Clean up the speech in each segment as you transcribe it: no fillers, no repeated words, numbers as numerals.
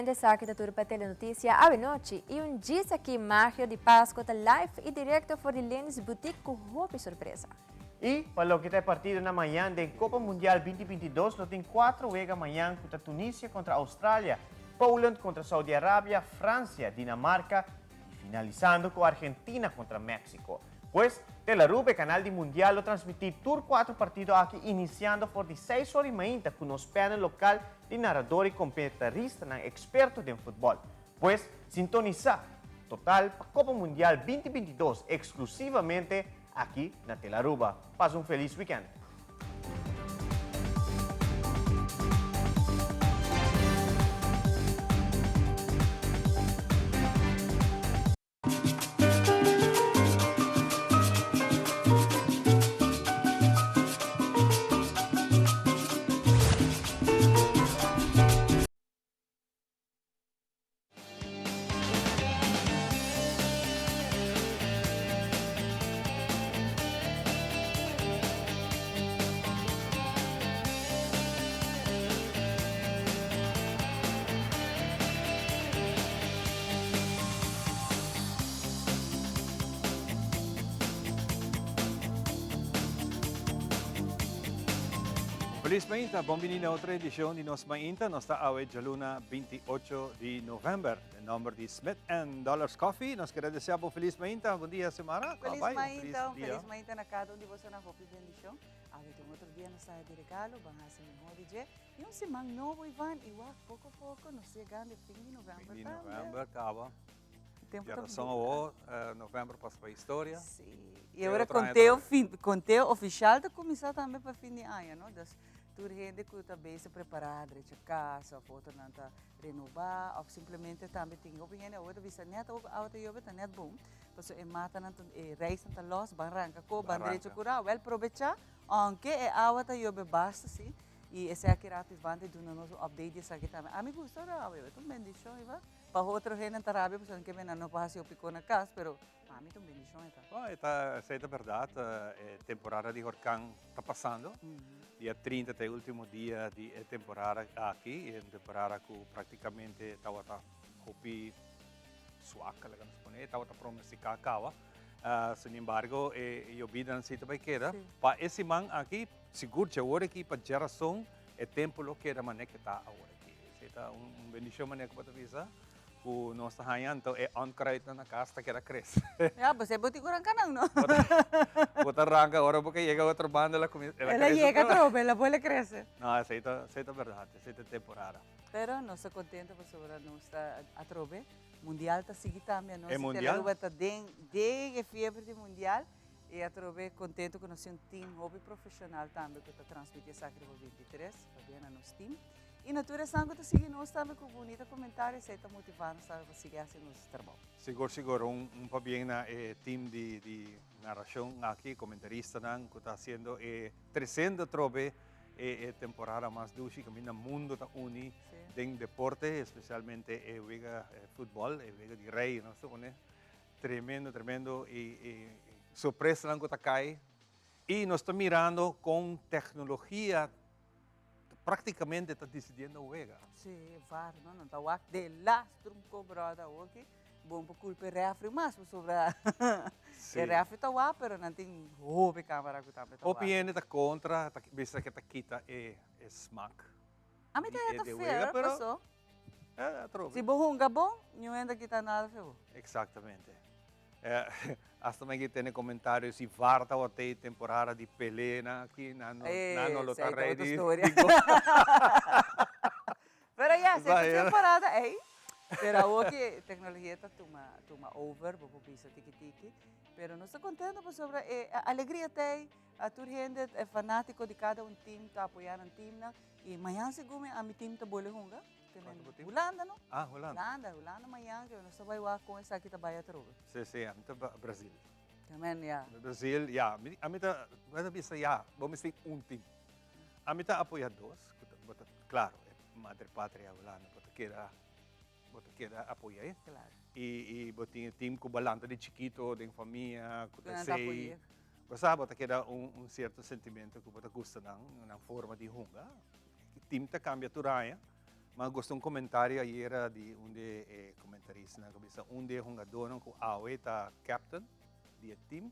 Esaki ta tur pa Telenoticia awe nochi y un djis aki Magio di Pasco ta live y directo for di Lenny's Boutique cu hopi sorpresa. Y pa loke ta e partidonan mañan den Copa Mundial 2022 lo tin cuatro wega mañan cu ta Tunisia contra Australia, Poland contra Saudi Arabia, Francia, Dinamarca y finalisando cu Argentina contra Mexico. Pues, Telaruba e canal di Mundial lo transmiti tur cuatro partido aki iniciando for di seis ora y mainta cu nos panel local di narador y comentaristanan experto den futbol. Pues, sintonisa Total pa Copa Mundial 2022 exclusivamente aki na Telaruba. Pasa un feliz weekend! Feliz mainta, bon bini na otro edicion di nos mainta. Nos ta awe djaluna 28 di november. Den nomber di Smith and Dollars Coffee, nos kere desea bo feliz mainta. Bon dia, Xiomara. Feliz mainta, un feliz mainta na cada un di boso na hopi bendicion. Awe ta un otro dia nos ta di regalo, ban haci miho di dje. Y un siman nobo, Ivan, y wak poco a poco nos yegando e fin di november Fin di tambe. november caba. Tempo ta Diarason awo, november pasa pa historia. Sí. Y ora conteo fin, conteo oficial ta cuminsa tambe pa fin di aña, no? Dus tur hende cu ta bezig prepara drecha cas of otronan ta renoba of simplemente tambe tin hopi hende awo ta bisa net awo awa ta yobe ta net bon pasobra e matanan ta e reisnan ta los ban ranca ko ban drecha cura wel probecha aunke e awa ta yobe basta si y esaki rato Ivan ta duna nos un update di esaki tambe ami gusta ora awa yobe ta un bendicion Ivan pa otro hende ta rabia pasobra nan ke mira nan no por haci hopi ko na cas pero pa mi ta un bendicion e ta. Bon e ta esey ta berdad e temporada di horcan ta pasando. Dia 30 ta e ultimo dia di e temporada aki, e un temporada cu practicamente tabata hopi swak, laga nos pone, tabata pronostica caba. Sin embargo, e yobidanan si ta bay keda. Pa e siman aki, sigur dje awor aki pa dje rason e tempo lo keda manera ke ta awor aki. Esey ta un bendicion manera cu bo ta bisa. Ku nos ta haña anto e onkruidnan na kas ta keda krese. Ya, pues e bo tin ku ranka nan, no? Bo ta ranka, ora bo ke yega otro banda el a kuminsá, el a El a krese yega tur. atrobe, el a bolbe krese. No, esei ta, esei ta bèrdat, esei ta temporada. Pero nos ta kontento pasobra nos ta atrobe. Mundial ta sigui tambe, nos E di mundial. Telaruba ta den, den e fiebre di mundial. I atrobe kontento ku nos tin un team hopi profeshonal tambe ku ta transmití esaki riba 23. Pabia na nos team. Y na tur esnan cu ta sigui nos tambe cu bunita comentario, esey ta motiva nos tambe pa sigui haci nos trabao. Sigur sigur, un un pabien na e team di di narracion aki, comentaristanan cu ta haciendo e treciendo atrobe e e temporada mas dushi caminda mundo ta uni den deporte, especialmente e wega e futbol, e wega di rey nos ta pone, tremendo tremendo y y sorpresanan cu ta cay y nos ta mirando con tecnologia Practicamente ta decidiendo wega. Sí, var no, nan ta wak de last un cobrada awoki. Bon pa culpa e refri mas pasobra e refri ta wak pero nan tin hopi camera cu tambe ta wak. Hopi hende ta contra, ta bisa ke ta kita e smaak. A mi ta haya ta fair paso. Si bo hunga bon, niun hende ta kita nada fe bo. Exactamente. Hasta mi a tene comentario si VAR tabata e temporada di Pelé nan aki nan no nan no lo ta rey di gol. Pero ya, si e ta temporada ey, pero awor ki tecnologia ta tuma tuma over, bo por bisa tiki tiki, pero nos ta contento pasobra e alegria ta ey, tur hende e fanatico di cada un team ta apoya nan teamnan y mañan segun mi ami team ta bole hunga. Hulanda no? Ah, Hulanda. Hulanda, Hulanda mañan que nos ta bai wak con esaki ta bai atrobe. Sí, sí, ami ta Brasil. Amen, ya. Brasil, ya. Ami ta, mi ta bisa ya, bo mester un team. Ami ta apoya dos, bo ta, claro, e madre patria Hulanda, bo ta keda, bo ta keda apoya e. Claro. Y, y bo tin e team cu bo lanta di chikito den famia, cu ta esey. Bo sa, bo ta keda un, un cierto sentimento cu bo ta gusta nan, nan forma di hunga. Team ta cambia tur aña. Mi a gusta un comentario ayera di un di e comentaristanan cu a bisa un di e hungadornan cu awe ta captain di e team,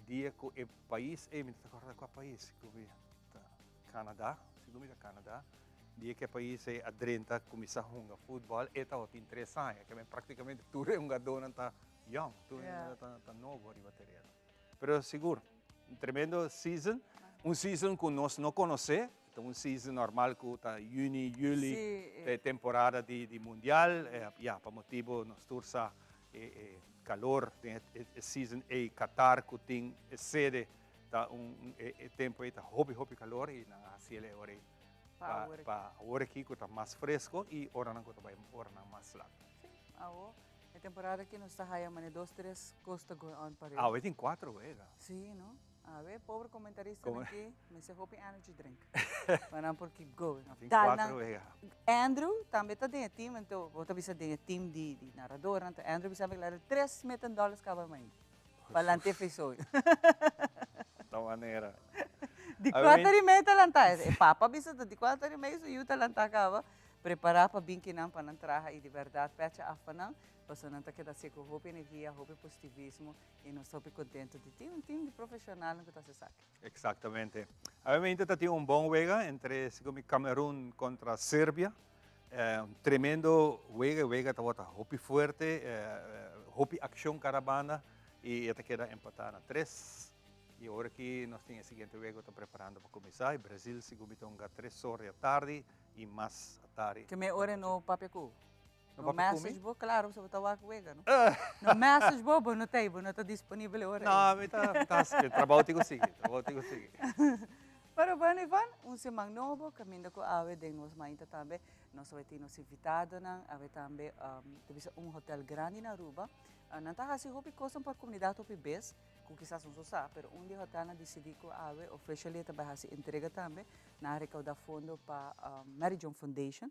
dia cu e pais ey, mi ta corda cua pais, cu mi ta Canada, sigur mi ta Canada, dia cu e pais ey a drenta cuminsa hunga futbol, e tabatin tres aña, ke men practicamente tur e hungadornan ta young, tur e hungadornan ta nobo riba tereno. Pero sigur, un tremendo season, un season cu nos no conoce, ta un season normal cu ta juni, juli, ta e temporada di mundial, ya, pa motibo nos tur sa e calor den e season ey, Qatar cu tin e sede ta un, e tempo ey ta hopi hopi calor y nan a haci el e ora ey pa awor aki cu ta mas fresco y oranan cu ta bay oranan mas lat. Si, awo E temporada aki nos ta haya mane dos tres cos ta going on pareu. Awe tin cuatro wega. Sí, no? Awe pobre comentaristanan aki mester hopi energy drink pa nan por keep going. Tin cuatro wega. Andrew tambe ta den e team, anto bo ta bisa den e team di narradornan, anto Andrew bisa mi claro tres meten dollars caba mainta pa lanta e fesoyo. Ta manera. Di cuater y media ta lanta, e papa bisa ta di cuater y media su yu ta lanta caba. Prepará pa bin kinan pa nan traha i di bèrdat pècha af pa nan, pasobra nan ta keda hasi ku hopi energia, hopi positivismo i nos ta hopi kontentu di tin un tim di profeshonalnan ku ta hasi esaki. Eksaktamente. Obviamente ta tin un bon wega entre segun mi Cameroen kontra Serbia. Un tremendo wega, e wega tabata hopi fuerte, hopi akshon kada banda i e ta keda empatá na tres. I ora ki nos tin e siguiente wega ku ta preparando pa kuminsá, i Brazil segun mi ta hunga tres or di atardi. Y mas atari. Ke me ora no papia ku. No No papia ku mi? message bo, claro, pasobra bo ta wak wega, no? No message bo, bo no ta ei, bo no ta disponibel e ora ei. No, mi ta, mi ta hasi, trabou tin ku sigui, trabou tin ku sigui. Pero bueno, Ivan, un siman nobo, kaminda ku awe den nos mainta tambe, nos ta bai tin nos invitadonan, awe tambe ta bisa un hotel grandi na Aruba. Nan ta hasi hopi kosnan pa komunidat hopi bes. Ku kisas nos no sa, pero un di hotelnan disidí ku awe officially e ta bai hasi entrega tambe. Nan a rekoudá fondo pa Mary Joan Foundation.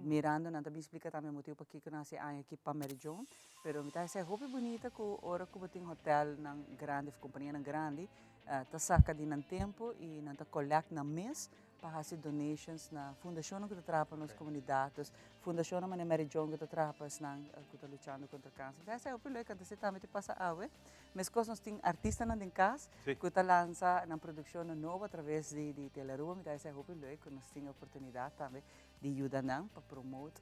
Mirando nan ta bin splika tambe e motibu pakiko nan hasi e aña aki pa Mary Joan. Pero mi ta hasi hopi bunita ku ora ku bo tin hotelnan grandi òf kompanianan grandi ta saka di nan tempu i nan ta collect nan mes pa hasi donations na fundashonnan ku ta traha pa nos komunidat. Dus fundashonnan manera Mary Joan ku ta traha pa esnan ku ta luchando kontra kanser. Mi ta hasi hopi leuk anto si tambe ta pasa awe. Meskos nos tin artistanan den kas ku ta lansa nan produkshonnan nobo atraves di di Telearuba. Mi ta hasi hopi leuk ku nos tin e oportunidat tambe di yuda nan pa promote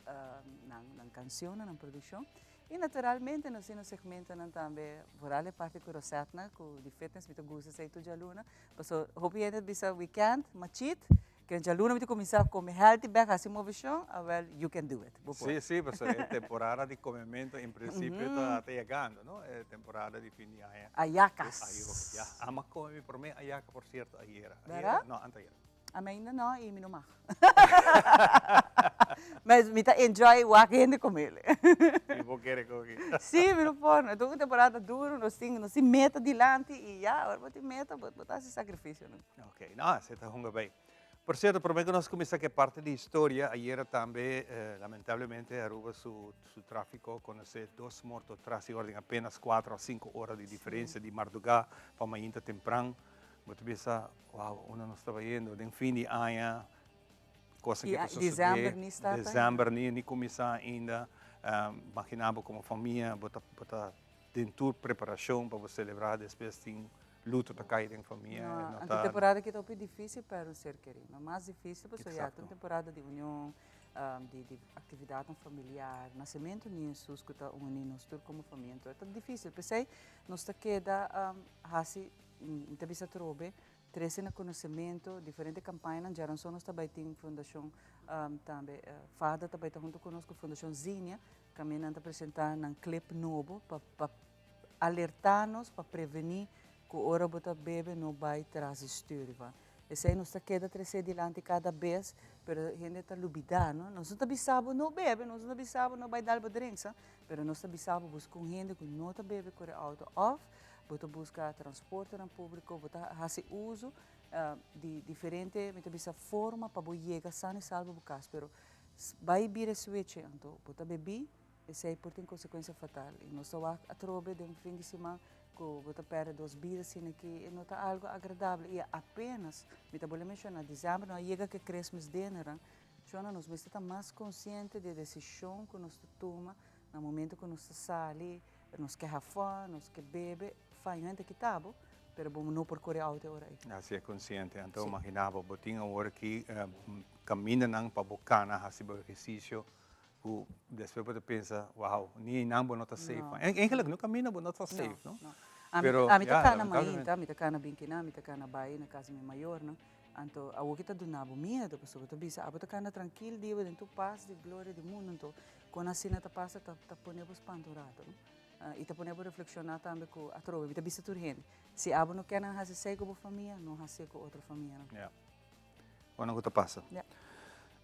nan nan kanshonnan, nan produkshon. I naturalmente nos tin nos segmentonan tambe, vooral e parti ku Rosetna ku di fitness mi ta gusta esei tur djaluna. Paso hopi hende ta bisa weekend ma cheat, ke djaluna mi ta kuminsá kome healthy bek hasi moveshon, awel you can do it, bo por. Sí, sí, pasobra e temporada di komemento en prinsipio ta yegando, no? E temporada di fin di aña. Ayakas. Ya, ama kome mi promé ayaka por sierto ayera. Bèrdat? No, anteayera. Ami ainda no y mi no mag. Mas mi ta enjoy wak hende comele. Y bo kere coge. Sí, mi no por. No un temporada duro, nos tin, nos tin meta dilanti y ya, ora bo tin meta, bo, bo ta haci sacrificio, no? Ok, no, esey ta hunga bay. Por cierto, prome cu nos cuminsa cu e parti di historia, ayera tambe, eh, lamentablemente Aruba su, su trafico conoce dos morto tras di orden apenas cuatro a cinco ora di diferencia di marduga pa mainta tempran. Bo ta bisa, wow, unda nos ta bayendo? Den fin di aña, kosnan ke ta sosodé. December ni start ainda. December ni, ni kuminsá ainda. Imaginá bo komo famia, bo ta, bo ta den tur preparashon pa bo selebrá, despues tin luto ta kai den famia. No, No anto ta. temporada aki ta hopi difísil pa un ser kerí, no? Mas difísil pasobra ya ta un Exacto. temporada di union, di, di aktividatnan familiar, nasementu di Hesus ku ta uni nos tur komo famia. Anto e ta difísil, p'esei nos ta keda hasi Mi ta bisa atrobe, trese na konosementu diferente kampañanan. Djaranson nos ta bai tin fundashon tambe Fada ta bai ta huntu ku nos ku fundashon Zinia, kaminda nan ta presentá nan klip nobo pa pa alertá nos, pa prevení ku ora bo ta bebe no bai tras di stür. Esei nos ta keda tresé dilanti kada bes, pero hende ta lubidá, no? Nos no ta bisa bo no bebe, nos no ta bisa bo no bai dal bo drinks, pero nos ta bisa bo buska un hende ku no ta bebe kore outo òf bo ta buska transportenan públiko, bo ta hasi uso di diferente, mi ta bisa, forma pa bo yega sano i salvo bo kas. Pero bai bira e switch, anto bo ta bebí, esei por tin konsekuensia fatal. I nos ta wak atrobe den fin di siman ku bo ta pèrdè dos bida asina ki e no ta algu agradabel. I apenas, mi ta bolbe menshoná, dezèmber no a yega ku e Christmas dinnernan. Shona, nos mester ta mas konsiente di e desishon ku nos ta tuma na momento ku nos ta sali, nos ke hafò, nos ke bebe, faño hende kita bo, pero bo no por kore outo e ora ei. Asi e konsiente. Anto imagina bo, bo tin awor aki kamindanan pa bo kana hasi bo ehersisio ku despues bo ta pensa, wow, ni einan bo no ta safe. Eigenlijk no kaminda bo no ta safe, no? No, no. Ami ta kana mainta, mi ta kana bin kinan, mi ta kana bai na kas di mi mayornan. Anto awor ki ta duna bo miedu, pasobra bo ta bisa abo ta kanda trankil di bo den tur pas di gloria di mundu, anto kon asina ta pasa ta ta pone bo spanta un rato, no? I ta pone bo reflekshoná tambe ku atrobe mi ta bisa tur hende, si abo no kere nan hasi esei ku bo famia, no hasié ku otro famianan. Ya. Bueno ku ta pasa. Ya.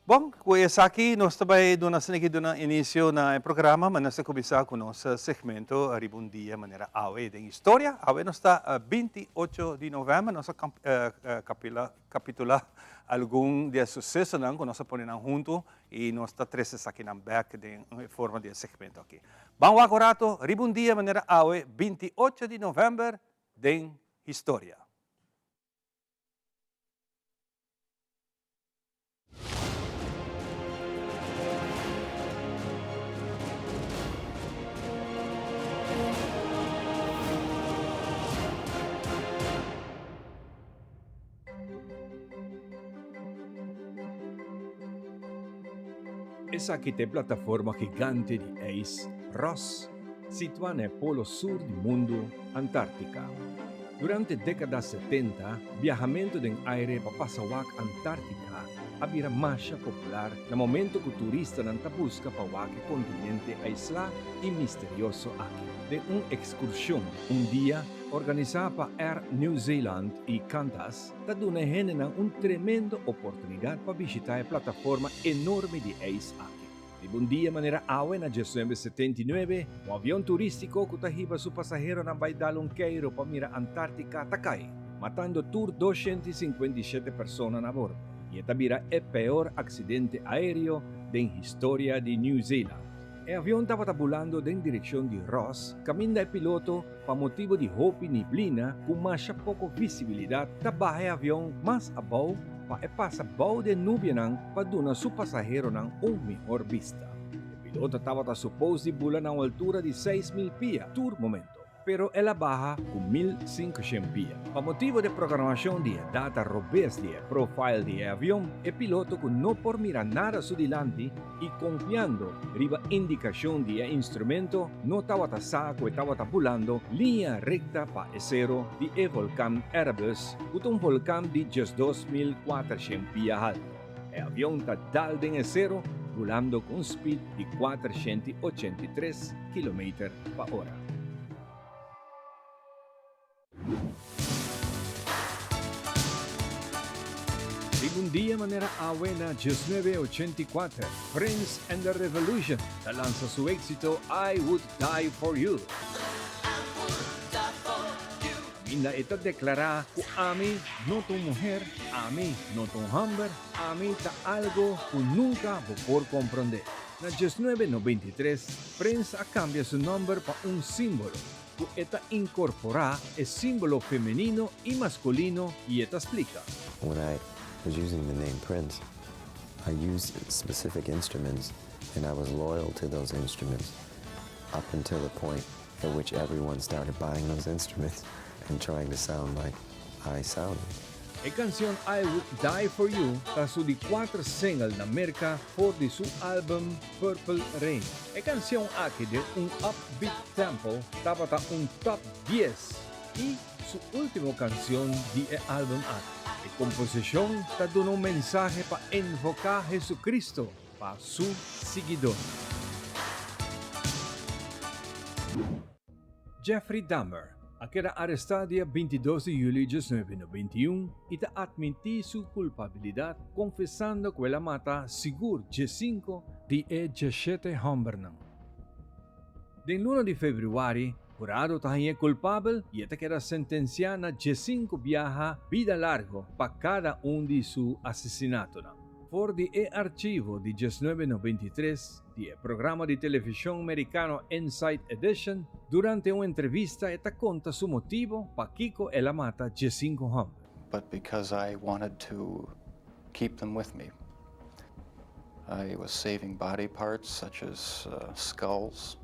Bon, ku esaki nos ta bai duna asina ki duna inisio na e programa, ma nos ta kuminsá ku nos segmento riba un dia manera awe den historia. Awe nos ta 28 di novèmber, nos a kapitulá algun di e susesonan ku nos a pone nan huntu i nos ta trese esakinan bèk den e forma di e segmento aki. Ban wak un rato riba un dia manera awe 28 di novèmber den historia. Esaki ta e plataforma gigante di ijs Ross, situá na e polo sur di mundu, Antártika. Durante dékada setenta, biahamentu den aire pa pasa wak Antártika a bira masha popular na momento ku turistanan ta buska pa wak e kontinente aislá i misterioso aki. Den un ekskurshon un dia organisá pa Air New Zealand i Qantas ta duna e hendenan un tremendo oportunidat pa bishitá e plataforma enorme di ijs aki. Riba un dia manera awe na diesnuebe setenta i nuebe, un avion turístiko ku ta hiba su pasaheronan bai dal un keiro pa mira Antártika ta kai, matando tur 257 persona na bordo, i e ta bira e peor aksidente aéreo den historia di New Zealand. E avion tabata bulando den direkshon di Ross, kaminda e piloto, pa motibu di hopi niblina ku masha poko visibilidat, ta baha e avion mas abou pa e pasa bou di e nubianan pa duna su pasaheronan un mihor bista. E piloto tabata supos di bula na un altura di 6000 pia tur momento, pero el a baha ku 1500 pia. Pa motibu di e programashon di e data robes di e profile di e avion, e piloto ku no por mira nada su dilanti i konfiando riba indikashon di e instrumento, no tabata sa ku e tabata bulando liña rekta pa e sero di e volkan Erebus, ku ta un volkan di 12,400 pia haltu. E avion ta dal den e sero, bulando ku un spit di 483 kilometer pa ora. Riba un dia manera awe na 1984, Prince and the Revolution ta lansa su éxito I Would Die For You. Kaminda e ta deklará ku ami no ta un muher, ami no ta un hòmber, ami ta algo ku nunka bo por komprondé. Na 1993, Prince a kambia su nòmber pa un símbolo ku e ta inkorporá e símbolo femenino i maskulino i e ta splika. When I was using the name Prince, I used specific instruments and I was loyal to those instruments up until the point at which everyone started buying those instruments and trying to sound like I sounded. E kansion I Would Die For You ta su di kuater single na Merka for di su album Purple Rain. E kansion aki den un upbeat tempo tabata un top dies i su ultimo kansion di e album aki. E komposishon ta duna un mensahe pa envoká Jesucristo pa su siguidónan. Jeffrey Dahmer a keda arestá dia 22 di yüli 1991 i ta atmití su kulpabilidat konfesando ku el a mata sigur 15 di e 17 hòmbernan. Den luna di febrüari, hurado ta hañ'é kulpabel i e ta keda sentensiá na 15 biaha bida largo pa kada un di su asesinatonan. For di e archivo di 1993, di e programa di televishon merikano Inside Edition, durante un entrevista e ta konta su motibo pakiko el a mata 15 hòmber. But because I wanted to keep them with me. I was saving body parts such as uh, skulls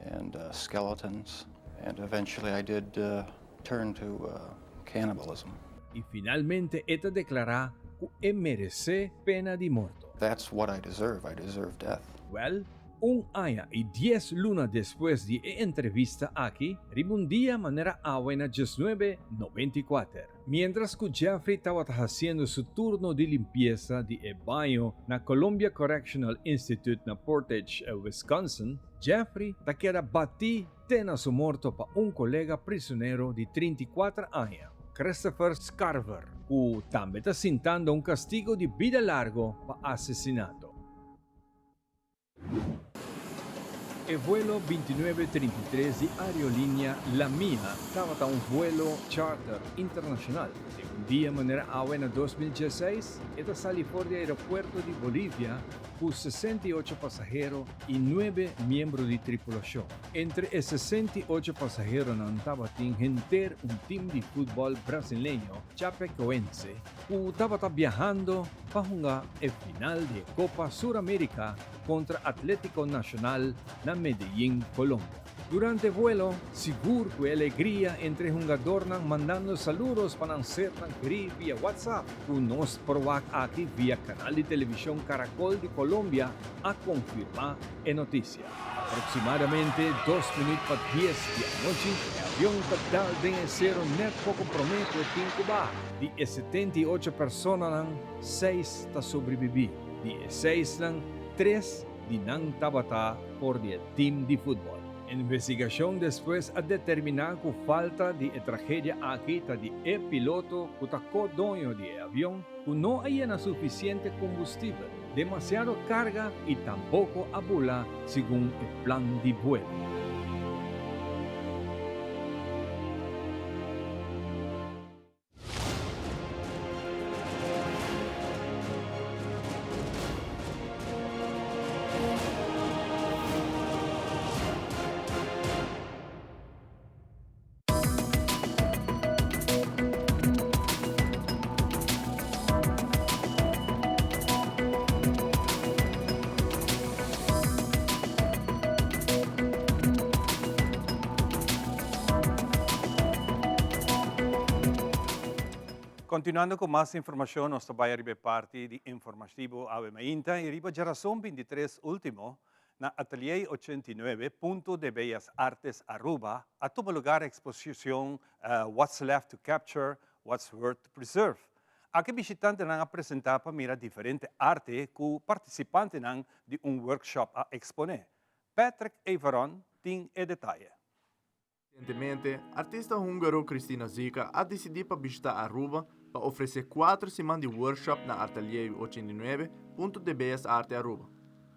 and uh, skeletons, and eventually I did uh, turn to uh, cannibalism. I finalmente e ta deklará ku e meresé pena di morto. That's what I deserve. I deserve death. Wèl, un aña i dies luna despues di e entrevista aki, riba un dia manera awe na diesnuebe 94, miéntras ku Jeffrey tabata hasiendo su turno di limpiesa di e baño na Columbia Correctional Institute na Portage, Wisconsin, Jeffrey ta keda batí te na su morto pa un kolega prisonero di 34 aña, Christopher Scarver, ku tambe ta sintando un kastigo di bida largo pa asesinato. E vuelo 29 33 di aerolínea LaMia tabata un vuelo charter internashonal. Den un dia manera awe na 2016, e ta sali for di aeropuerto di Bolivia ku 68 pasahero i nuebe miembro di tripulashon. Entre e 68 pasaheronan tabatin henter un tim di futbòl brasileño Chapecoense ku tabata biahando pa hunga e final di e Copa Sur America kontra Atletico Nacional na Medellin, Colombia. Durante e vuelo, sigur ku e alegria entre e hungadornan mandando saludos pa nan sernan kerí via WhatsApp, ku nos por wak aki via kanal di televishon Caracol di Colombia a konfirmá e notisia. Aproksimadamente dos minüt pa dies di anochi, e avion ta dal den e sero nèt poko promé ku e tin ku baha. Di e 78 personanan, seis ta sobrebibí. Di e seisnan, tres di nan tabata for di e tim di futbòl. Investigashon despues a determiná ku falta di e tragedia aki ta di e piloto ku ta ko-doño di e avion ku no a yena sufisiente kombustibel, demasiado karga i tampoko a bula segun e plan di buelo. Continuando cu mas informacion, nos ta bay ariba e parti di informativo awe mainta y riba djarason 23 ultimo na Atelier 89, Punto de Bellas Artes Aruba, a tuma lugar e exposicion What's Left to Capture, What's Worth to Preserve. Aki bishitantenan a presenta pa mira diferente arte cu participantenan di un workshop a expone. Patrick Everon tin e detaye. Resientemente, artista húngaro Kristina Zika a disidí pa bishitá Aruba pa ofresé kuater siman di workshop na Artelier 89 punto de Bellas Arte Aruba.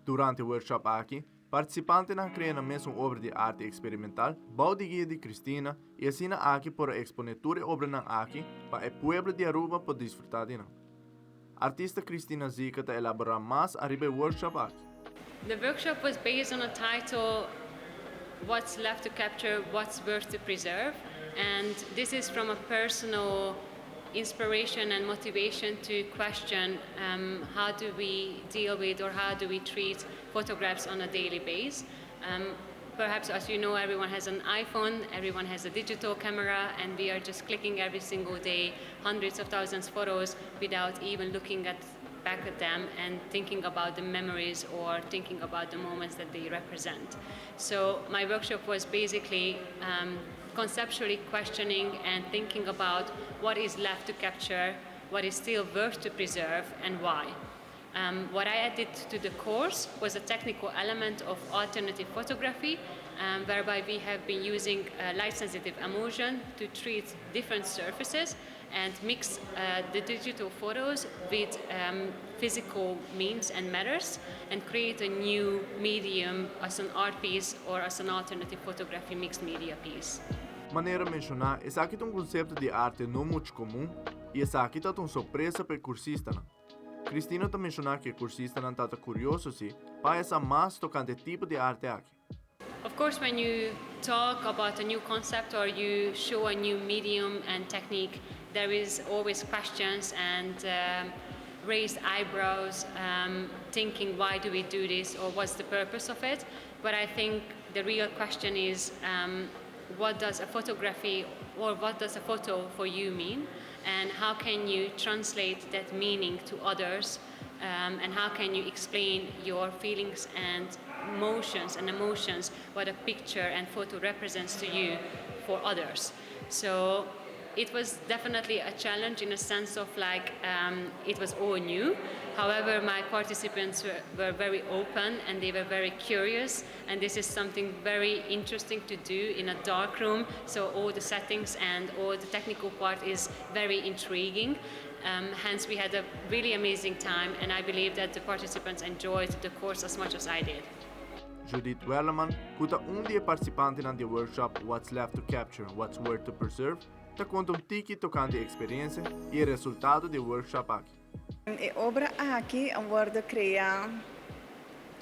Durante e workshop aki, partisipantenan a krea nan mes un obra di arte eksperimental bou di guia di Kristina i asina aki por a eksponé tur e obranan aki pa e pueblo di Aruba por disfrutá di nan. Artista Kristina Zika ta elaborá mas ariba e workshop aki. The workshop was based on a title What's Left to Capture, What's Worth to Preserve and this is from a personal inspiration and motivation to question um, how do we deal with or how do we treat photographs on a daily basis. Um, perhaps as you know, everyone has an iPhone, everyone has a digital camera, and we are just clicking every single day hundreds of thousands of photos without even looking at back at them and thinking about the memories or thinking about the moments that they represent. So my workshop was basically um, conceptually questioning and thinking about what is left to capture, what is still worth to preserve, and why. Um, what I added to the course was a technical element of alternative photography, um, whereby we have been using uh, light-sensitive emulsion to treat different surfaces and mix uh, the digital photos with um, physical means and matters and create a new medium as an art piece or as an alternative photography mixed media piece. Manera menshoná, esaki ta un konsepto di arte no muchu komun i esaki ta un sorpresa pa e kursistanan. Cristina ta menshoná ku e kursistanan tabata kurioso si pa sa mas tokante e tipo di arte aki. Of course, when you talk about a new concept or you show a new medium and technique, there is always questions and um, raised eyebrows, um, thinking why do we do this or what's the purpose of it. But I think the real question is um, what does a photography or what does a photo for you mean? And how can you translate that meaning to others? Um, and how can you explain your feelings and motions and emotions, what a picture and photo represents to you for others? So it was definitely a challenge in a sense of like um, it was all new. However, my participants were, were very open and they were very curious. And this is something very interesting to do in a dark room. So all the settings and all the technical part is very intriguing. Um, hence, we had a really amazing time, and I believe that the participants enjoyed the course as much as I did. Judith Werleman, ku ta un di e partisipantenan di e workshop What's Left to Capture, What's Worth to Preserve, ta konta un tiki tokante e eksperensia i e resultado di e workshop aki. E obra aki a wòrdu kreá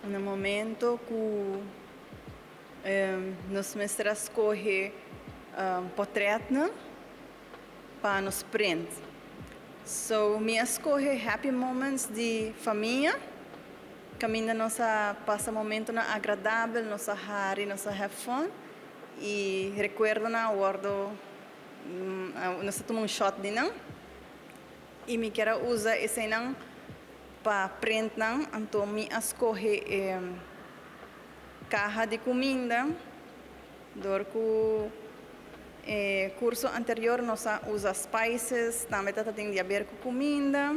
na momento ku nos mester a skohe pòtrètnan pa nos print. So mi a skohe happy moments di famia, kaminda nos a pasa momentonan agradabel, nos a hari, nos a have fun i rekuerdonan a wòrdu, nos a tuma un shot di nan i mi kier a usa eseinan pa print nan, anto mi a skohe e kaha di kuminda. Dor ku e kurso anterior nos a usa spices, tambe ta tin di haber ku kuminda.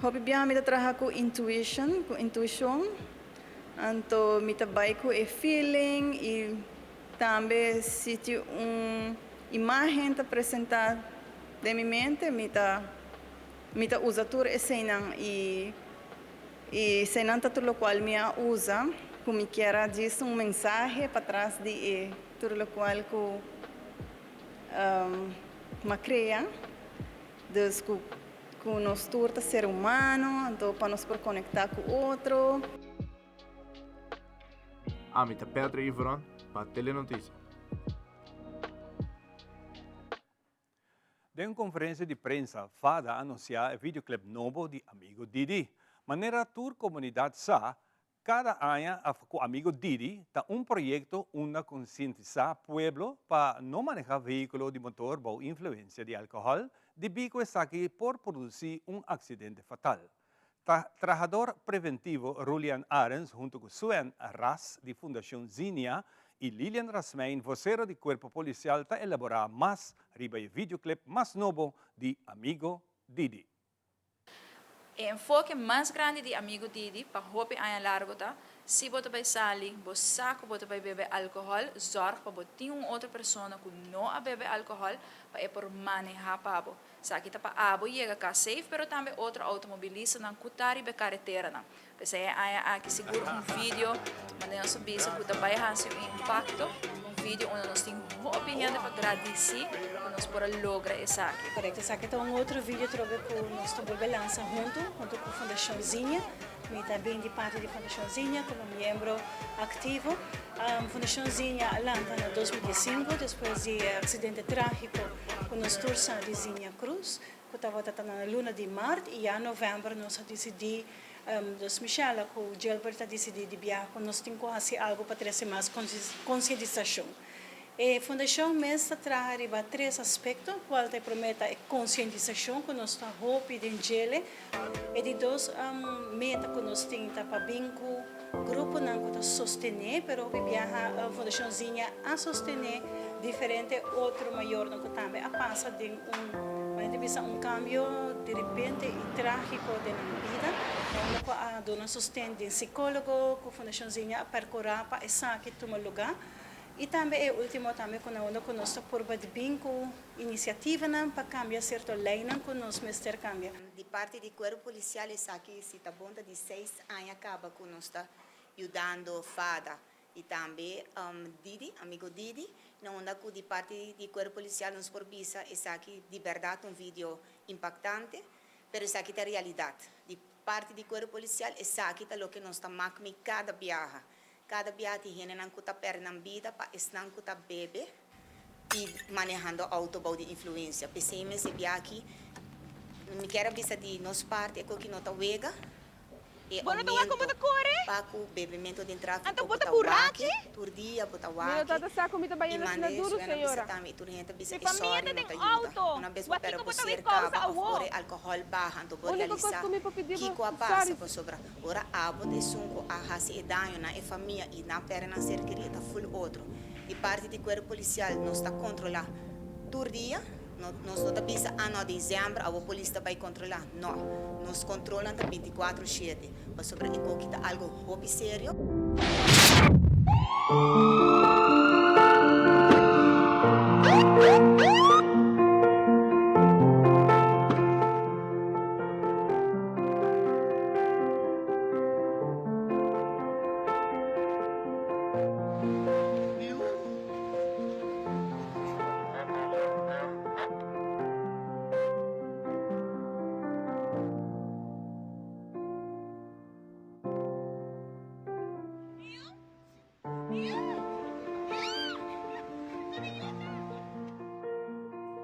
Hopi biaha mi ta traha ku intuition, ku intuishon. Anto mi ta bai ku e feeling i tambe si tin un imagen ta presentá den mi mente mi ta mi ta usa tur eseinan i I eseinan ta tur lokual mi a usa ku mi kier a djis un mensahe patras di e tur lokual ku m'a krea. Dus ku ku nos tur ta ser humano, anto pa nos por konektá ku otro. Ami ta Pedro Iveron pa Telenoticia. Den un konferensia di prensa, Fada a anunsiá e videoclip nobo di Amigo Didi. Manera tur komunidat sa, kada aña ku Amigo Didi ta un proyekto unda konsientisá pueblo pa no manehá vehíkulo di motor bou influensia di alkohòl, debí ku esaki por produsí un aksidente fatal. Ta trahador preventivo Rulian Arends hunto cu Suen Ras di Fundacion Zinia y Lilian Rasmijn vocero di Cuerpo Policial ta elabora mas riba e videoclip mas nobo di Amigo Didi. E enfoke mas grandi di Amigo Didi pa hopi aña largo ta, si bo ta bai sali, bo sa cu bo ta bai bebe alcohol, zorg pa bo tin un otro persona cu no a bebe alcohol pa e por maneha pa bo. Esaki ta pa abo yega kas safe pero tambe otro automobilistanan ku ta riba e kareteranan. P'esei e aña aki sigur un video manera nos a bisa ku ta bai hasi un impakto, un video unda nos tin hopi hende pa gradisí ku nos por a logra esaki. Korekto, esaki ta un otro video trobe ku nos ta bolbe lansa huntu, huntu ku Fundashon Zinia. Mi ta bin di parti di Fundashon Zinia komo miembro aktivo. Fundashon Zinia a lanta na 2015 despues di e aksidente trágiko ku nos tur sa di Zinia Cruz, ku tabata ta na luna di mart i ya novèmber nos a disidí, dus Michella ku Gilbert a disidí di biaha ku nos tin ku hasi algu pa trese mas konsientisashon. E fundashon mes ta traha riba tres aspekto, kual ta e promé ta e konsientisashon ku nos ta hopi den djele. E di dos meta ku nos tin ta pa bin ku gruponan ku ta sostené, pero hopi biaha Fundashon Zinia a sostené diferente otro mayornan ku tambe a pasa den un, manera di bisa, un kambio direpente i trágiko den nan bida, unda ku a duna sosten den sikólogo ku Fundashon Zinia a perkurá pa esaki tuma lugá. I tambe e último tambe ku na unda ku nos ta purba di bin ku inisiativanan pa kambia sierto leinan ku nos mester kambia. Di parti di Cuerpo Policial esaki si ta bon ta di seis aña caba cu nos ta yudando fada y tambe Didi, amigo Didi, na unda cu di parti di Cuerpo Policial nos por bisa esaki di berdad un video impactante, pero esaki ta realidad. Di parti di Cuerpo Policial esaki ta loke nos ta mak mi cada biaha. Kada biaha tin hendenan ku ta pèrdè nan bida pa esnan ku ta bebe i manehando outo bou di influensia. P'esei mes e biaha aki Mi kier a bisa di nos parti e koki no ta wega. E Bo no ta wak aumento kon bo ta kore? pa ku bebimento den trafiko Anto bo bo ta ta burachi? wak tur dia bo ta Mi no wak ta ta sa ku mi ta i bayendo manda asina e duru, suena bisa señora. tambe i tur hende ta bisa Mi e famia sorry ta no den ta yuda. outo. Una bes bo Wak pera kiko bo bo ta ser wik kousa kaba of awor. ora e alkohòl baha anto bo Úniko kos realisá ku mi por pidi bo kiko a sorry. pasa pasobra ora abo ta esun ku a hasi e daño na e famia i nan pèrdè nan ser kerí e ta ful otro. Di parti di kuerpo polisial nos ta kontrolá tur dia. No, nos no ta bisa, ah no, december awo polis ta bay controla. No, nos controlnan ta binticuatro shete, pasobra e koki ta algo hopi serio.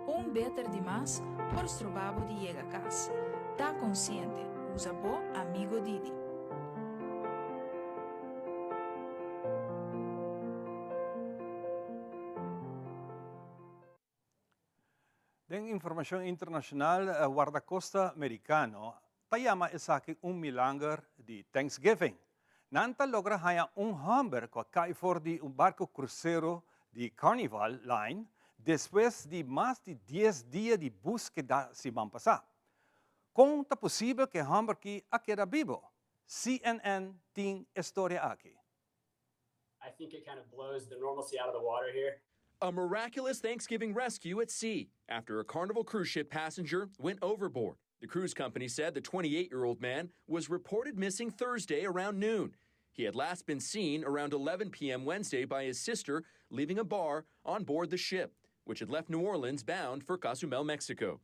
Un beter di mas por stroba bo di yega cas. Ta consciente, usa bo amigo Didi. Den informashon internashonal, Wardakosta Merikano ta yama esaki un milanger di Thanksgiving. Nan ta logra haña un hòmber ku a kai for di un barku krusero di Carnival Line despues di mas di dies dia di búskeda siman pasá. Kon ta posibel ku e hòmber ki a keda bibo? CNN tin e storia aki. I think it kind of blows the normalcy out of the water here. A miraculous Thanksgiving rescue at sea after a Carnival cruise ship passenger went overboard. The cruise company said the 28 year old man was reported missing Thursday around noon. He had last been seen around 11 p.m. Wednesday by his sister leaving a bar on board the ship, which had left New Orleans bound for Cozumel, Mexico.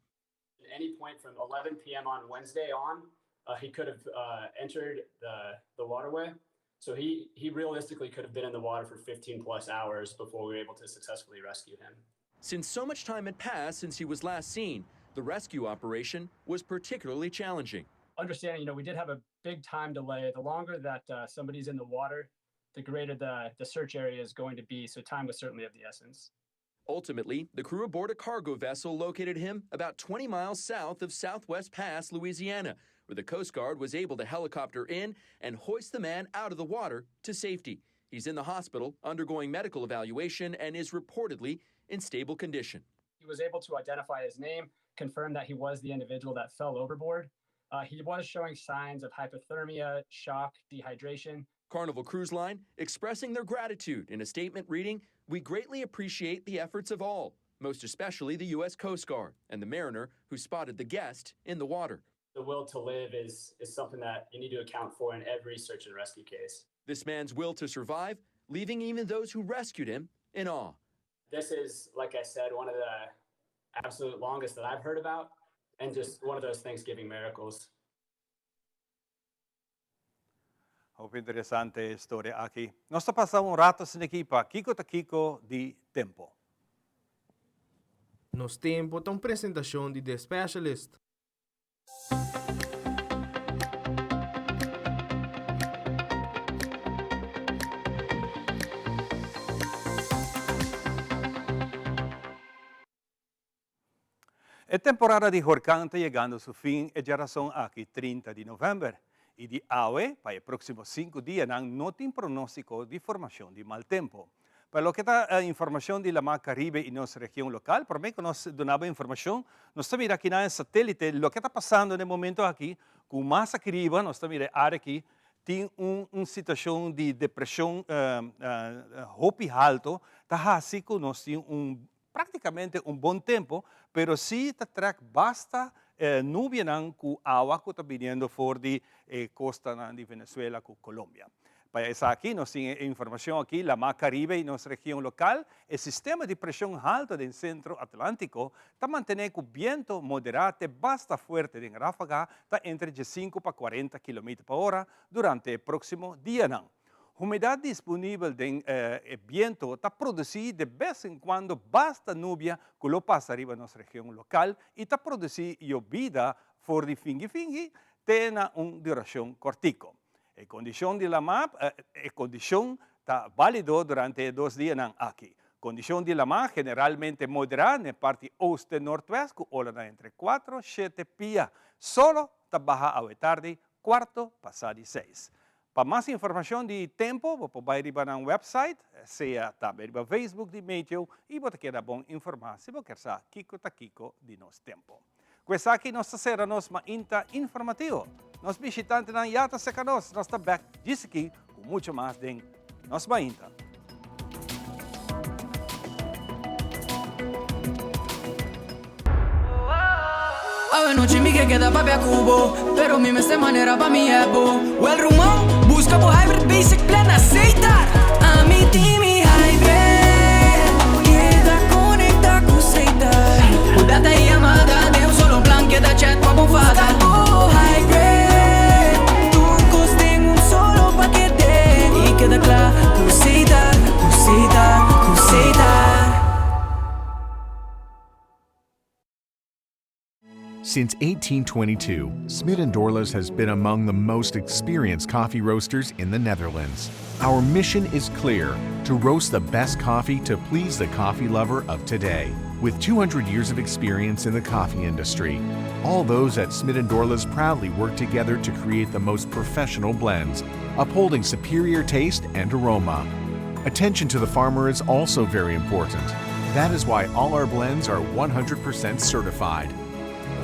At any point from 11 p.m. on Wednesday on, uh, he could have uh, entered the, the waterway. So he, he realistically could have been in the water for 15 plus hours before we were able to successfully rescue him. Since so much time had passed since he was last seen, the rescue operation was particularly challenging. Understanding, you know, we did have a big time delay. The longer that uh, somebody's in the water, the greater the, the search area is going to be. So time was certainly of the essence. Ultimately, the crew aboard a cargo vessel located him about 20 miles south of Southwest Pass, Louisiana, where the Coast Guard was able to helicopter in and hoist the man out of the water to safety. He's in the hospital undergoing medical evaluation and is reportedly in stable condition. He was able to identify his name, confirm that he was the individual that fell overboard. Uh, he was showing signs of hypothermia, shock, dehydration. Carnival Cruise Line expressing their gratitude in a statement reading, We greatly appreciate the efforts of all, most especially the U.S. Coast Guard and the mariner who spotted the guest in the water. The will to live is, is something that you need to account for in every search and rescue case. This man's will to survive, leaving even those who rescued him in awe. This is, like I said, one of the absolute longest that I've heard about, and just one of those Thanksgiving miracles. Hopi interesante e storia aki. Nos ta pasa un rato sin aki pa Kiko ta Kiko di Tempo. Nos Tempo ta un presentacion di The Specialist. E temporada di horkan ta yegando su fin e djarason aki 30 di novèmber i di awe pa e próksimo sinku dianan no tin pronóstiko di formashon di mal tempu. Pa loke ta informashon di Lamá Karibe i nos region lokal, promé ku nos duna bo informashon, nos ta mira akinan e satélite loke ta pasando na e momento aki ku mas aki riba nos ta mira e área aki tin un situashon di depreshon hopi halto ta hasi ku nos tin un Práktikamente un bon tempu, pero sí ta trèk basta nubianan ku awa ku ta biniendo for di e kostanan di Venezuela ku Colombia. Pa esaki nos tin e informashon aki, Lamá Karibe i nos region lokal, e sistema di preshon haltu den sentro Atlántiko ta mantené ku bientu moderá te basta fuerte den ráfaga ta entre diesinku pa kuarenta kilometer pa ora durante e próksimo dianan. Humedat disponibel den e biento ta produsí de bes en kuando basta nubia ku lo pasa riba nos region lokal i ta produsí yobida. for di fingi fingi te na un durashon kòrtiku. E kondishon di lamá E kondishon ta bálido durante e dos dianan aki. Kondishon di lamá generalmente moderá n'e parti oost te noordwest ku olanan entre kuatro shete pia. Solo ta baha awe tardi kuarto pasá di seis. Pa mas informashon di tempu bo por bai riba nan website, sea tambe riba Facebook di Meteo i bo ta keda bon informá si bo kier sa kiko ta kiko di nos tempu. Ku esaki nos ta sera nos mainta informativo. Nos bishitantenan ya ta seka nos, nos ta bek djis aki ku mucho mas den nos mainta. Awe nochi mi ke keda papia ku bo Pero mi mester manera pa mi hep bo Wel ruman, buska bo Hybrid Basic Plan na Setar Ami tin mi Hybrid Keda konekta ku Setar Ku data i yamada den un solo plan Keda chat pa bo fada Buska bo Hybrid Tur kos den un solo pakete I keda kla ku Setar, ku Setar, ku Setar. Since 1822, Smit & Dorlas has been among the most experienced coffee roasters in the Netherlands. Our mission is clear, to roast the best coffee to please the coffee lover of today. With 200 years of experience in the coffee industry, all those at Smit & Dorlas proudly work together to create the most professional blends, upholding superior taste and aroma. Attention to the farmer is also very important. That is why all our blends are 100% certified.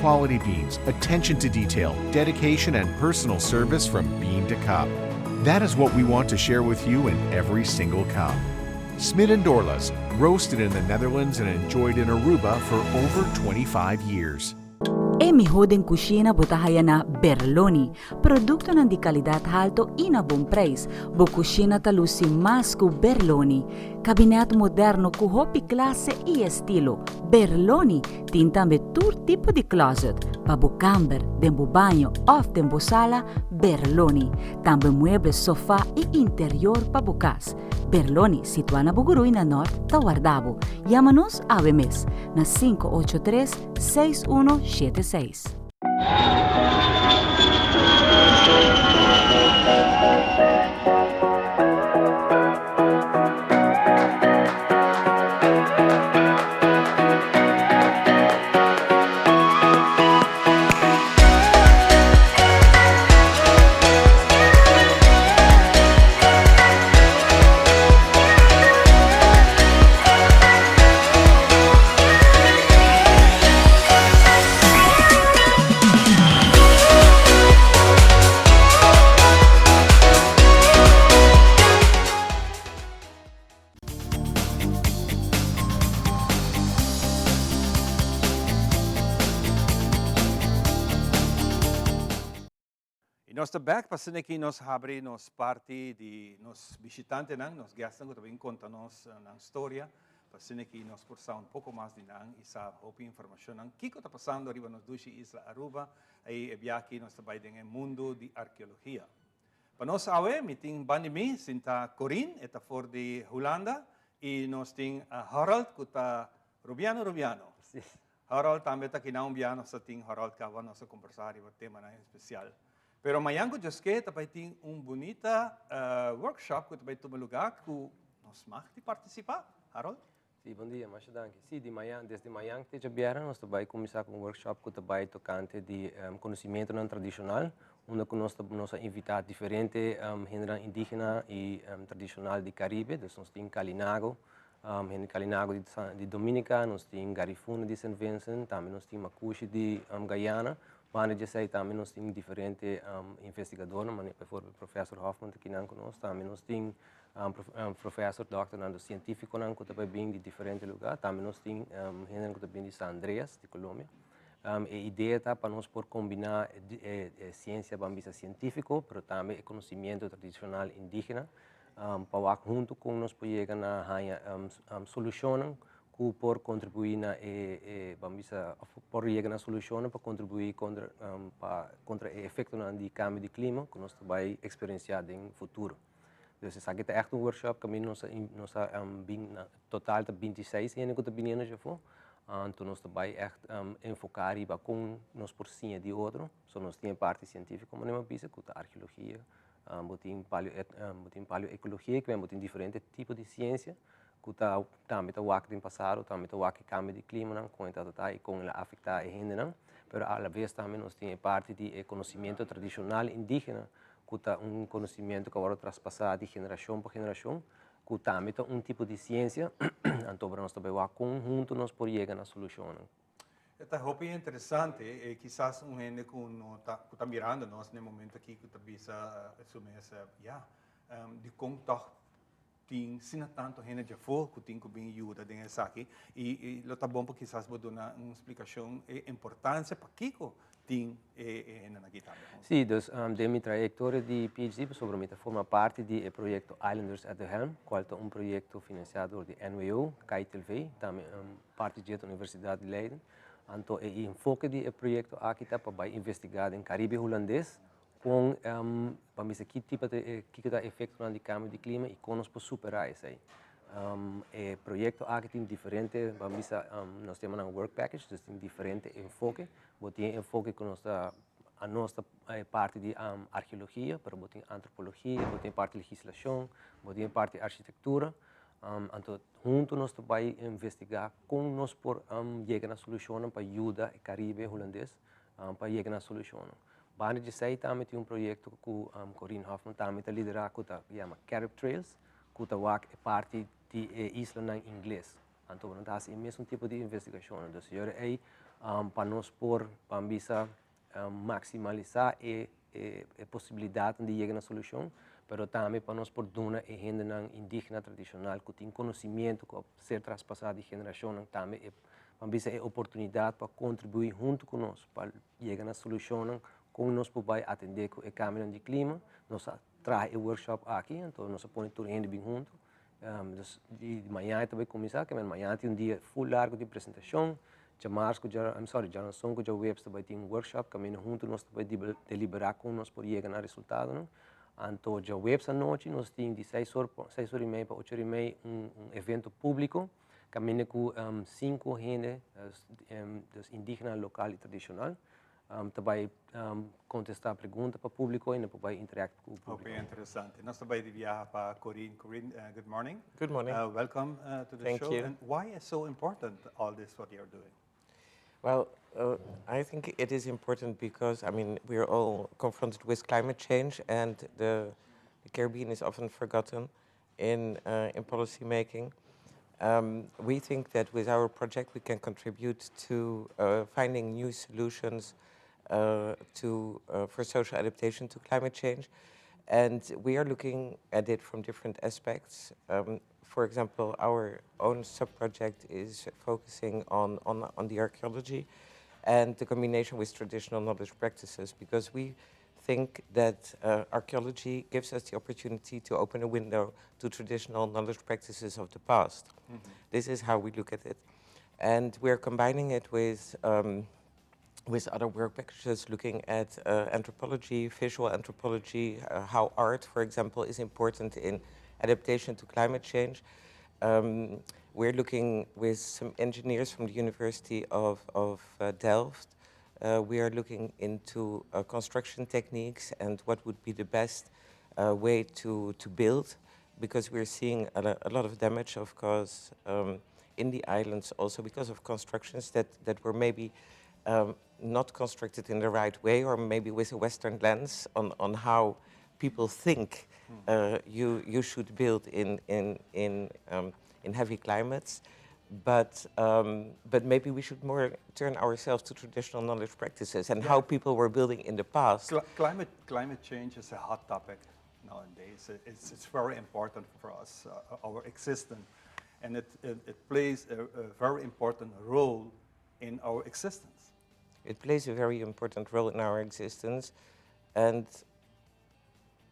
Quality beans, attention to detail, dedication, and personal service from bean to cup. That is what we want to share with you in every single cup. Smit & Dorlas, roasted in the Netherlands and enjoyed in Aruba for over 25 years. E mihó den kushina bo ta haya na Berloni. Produktonan di kalidat halto i na bon preis. Bo kushina ta lusi mas ku Berloni. Kabinèt moderno ku hopi klase i estilo. Berloni tin tambe tur tipo di closet pa bo kamber, den bo baño òf den bo sala, Berloni. Tambe mueble, sofá i interior pa bo kas. Berloni, situá na Bugurui na Nort, ta warda bo. Yama nos awe mes na 583 6176. Y nos ta bek pa asina aki nos habri nos parti di nos bishitantenan, nos guestnan cu ta bin conta nos nan storia, pa asina aki nos por sa un poco mas di nan y sa hopi informacionnan kico ta pasando riba nos dushi isla Aruba y e biaha aki nos ta bay den e mundo di arkeologia. Pa nos awe mi tin banda di mi sinta Corinne, e ta for di Hulanda y nos tin Harold cu ta Rubiano Rubiano. Harold tambe ta kinan un bia nos ta tin Harold caba nos a combersa riba temanan especial. Pero mañan cu Dios ke ta bay tin un bunita workshop cu ta bay tuma lugar cu nos mag di participa. Harold? Si, bon dia, masha danki. Si, di mañan, desde mañan te djabièrnè nos ta bai kuminsá ku un workshop ku ta bai tokante di konosimentunan tradishonal, unda ku nos ta nos a invitá diferente hendenan indígena i tradishonal di Karibe. Dus nos tin Kalinago, hende Kalinago di di Dominica, nos tin Garifuna di Saint Vincent, tambe nos tin Makushi di Guyana. Banda di esei tambe nos tin diferente investigadornan, manera bijvoorbeeld professor Hoffman ta kinan ku nos. Tambe nos tin Professor, dokternan, dus sientífikonan ku ta bai bin di diferente lugá. Tambe nos tin hendenan ku ta bin di San Andreas, di Colombia. E idea ta pa nos por kombiná e siensia, ban bisa sientífiko, pero tambe e konosimiento tradishonal indígena, pa wak huntu kon nos por yega na haña solushonnan ku por kontribuí na e, ban bisa, òf por yega na solushonnan pa kontribuí kontra pa kontra e efektonan di kambio di klima ku nos ta bai eksperensiá den futuro. Dus esaki ta ègt un workshop kaminda nos a nos a bin na total ta 26 hende ku ta biniendo dje afó. Anto nos ta bai echt enfoká riba kon nos por siña di otro. So nos tin e parti sientífiko manera mi a bisa ku ta arkeologia, bo tin paleo bo tin paleoekologia ku bo tin diferente tipo di siensia ku ta tambe ta wak den pasado, tambe ta wak e kambio di klimanan kon e ta ta i kon el a afektá e hendenan. Pero alaves tambe nos tin e parti di e konosimiento tradishonal indígena ku ta un konosimiento ku a wòrdu traspasá di generashon pa generashon ku tambe ta un tipo di siensia, anto nos ta bai wak kon huntu nos por yega na solushonnan. E ta hopi interesante i kisas un hende ku no ta ku ta mirando nos na e momento aki ku ta bisa su mes, ya, dikon tòg tin asina tantu hende djafó ku tin ku bin yuda den esaki? I lo ta bon pa kisas bo duna un splikashon e importansia pakiko tin e hendenan aki tambe. Sí, dus den mi trayektoria di PhD pasobra mi ta forma parti di e proyekto Islanders at the Helm, kual ta un proyekto finansiá dor di NWO, KITLV, tambe parti dje ta Universidat di Leiden. Anto e enfoke di e proyekto aki ta pa bai investigá den Karibe Hulandes kon pa mester ki tipo ta kiko ta efektonan di kambio di klima i kon nos por superá esei. E proyekto aki tin diferente, ban bisa nos ta yama nan work package, dus tin diferente enfoke. Bo tin e enfoke ku nos ta anos ta e parti di arkeologia, pero bo tin antropologia, bo tin e parti legislashon, bo tin e parti architektura. Anto huntu nos ta bai investigá kon nos por yega na solushonnan pa yuda e Karibe Hulandes pa yega na solushonnan. Banda di esei tambe tin un proyekto ku Corine Hoffman tambe ta liderá ku ta yama Carib Trails ku ta wak e parti di e islanan ingles. Anto nan ta hasi e mesun tipo di investigashonnan. Dus yora ei pa nos por ban bisa maksimalisá e e posibilidatnan di yega na solushon, pero tambe pa nos por duna e hendenan indígena tradishonal ku tin konosimiento ku a ser traspasá di generashonnan tambe e ban bisa e oportunidat pa kontribuí huntu ku nos pa yega na solushonnan kon nos por bai atendé ku e kambionan di klima. Nos a traha e workshop aki, anto nos a pone tur hende bin huntu. Dus di mañana e ta bai kuminsá, ke men mañana tin un dia ful largu di presentashon. Djamars ku dja, I'm sorry, djaranson ku djaweps ta bai tin un workshop kaminda huntu nos ta bai deliberá kon nos por yega na resultadonan. Anto djaweps anochi nos tin di seis or, seis or i mei pa ocho or i mei un un evento públiko kaminda ku sinku hende, dus indígena lokal i tradishonal, ta bai contesta pregunta pa publico y nan por bai interact cu publico. Hopi interesante. Nos ta bai di biaha pa Corine. Corine, good morning. Good morning. Welcome to the Thank show. you. And why is so important all this what you're doing? Well, I think it is important because, I mean, we are all confronted with climate change and the Caribbean is often forgotten in policy making. We think that with our project we can contribute to finding new solutions for social adaptation to climate change. And we are looking at it from different aspects. For example, our own sub-project is focusing on the archaeology and the combination with traditional knowledge practices, because we think that archaeology gives us the opportunity to open a window to traditional knowledge practices of the past. This is how we look at it. And we're combining it with other work packages looking at anthropology, visual anthropology, how art, for example, is important in adaptation to climate change. We're looking with some engineers from the University of Delft. We are looking into construction techniques and what would be the best way to build, because we're seeing a lot of damage, of course, in the islands also because of constructions that were maybe not constructed in the right way, or maybe with a Western lens on how people think you should build in heavy climates. But maybe we should more turn ourselves to traditional knowledge practices and how people were building in the past. Climate change is a hot topic nowadays. It's very important for us, our existence, and it plays a very important role in our existence. It plays a very important role in our existence, and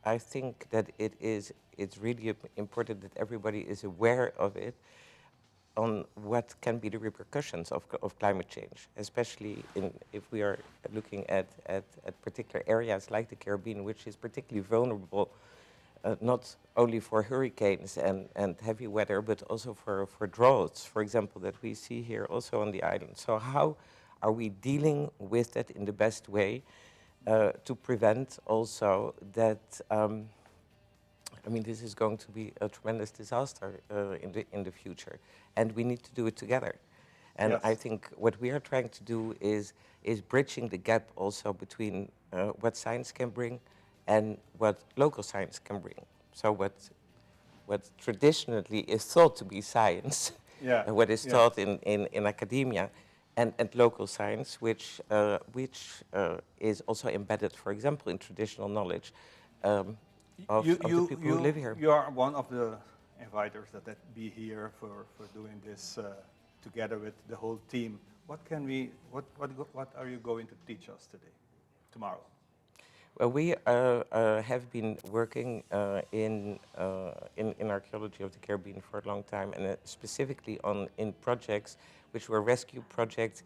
I think that it's really important that everybody is aware of it, on what can be the repercussions of climate change, especially if we are looking at particular areas like the Caribbean, which is particularly vulnerable. Not only for hurricanes and heavy weather, but also for droughts, for example, that we see here also on the island. So how are we dealing with that in the best way to prevent also that, I mean, this is going to be a tremendous disaster in the future, and we need to do it together. And I think what we are trying to do is bridging the gap also between what science can bring and what local science can bring. So what traditionally is thought to be science, and what is taught in academia, and local science, which is also embedded, for example, in traditional knowledge of the people who live here. You are one of the inviters that be here for doing this together with the whole team. What can we, what are you going to teach us today, tomorrow? Well, we have been working in archaeology of the Caribbean for a long time, and specifically on in projects which were rescue projects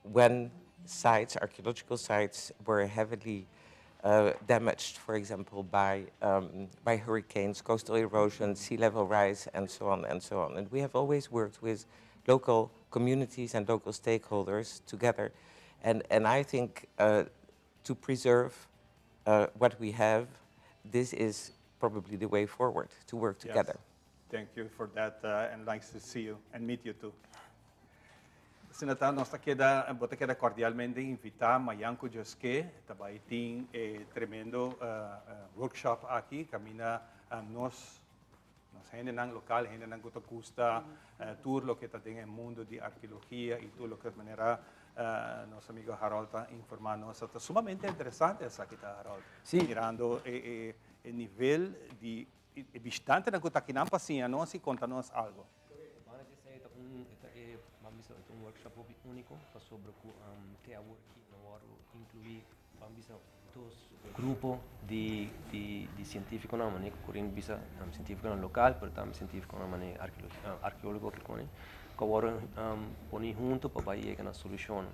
when sites, archaeological sites, were heavily damaged, for example, by hurricanes, coastal erosion, sea level rise, and so on and so on. And we have always worked with local communities and local stakeholders together. And I think to preserve what we have, this is probably the way forward, to work together. Yes. Thank you for that, and nice to see you and meet you too. Senator, nos keda, bo ta keda cordialmente invita mañan cu Joske, tambe tin tremendo workshop aki, caminda nos hendenan local, hendenan cu gusta tur loke ta den mundo di arkeologia y tur loke manera nos amigo Harold ta informando nos. Ta sumamente interesante esaki ta, Harold. Si. Mirando e nivel di bishitantenan cu ta aki nan pa siña nos y conta nos algo. Un workshop unico sobre cu awor aki no inclui, ban bisa, dos grupo di cientificonan, manera cu Corinne bisa, cientificonan local, pero tambe cientificonan manera arkeologo cu awor pone hunto pa yega na solucion.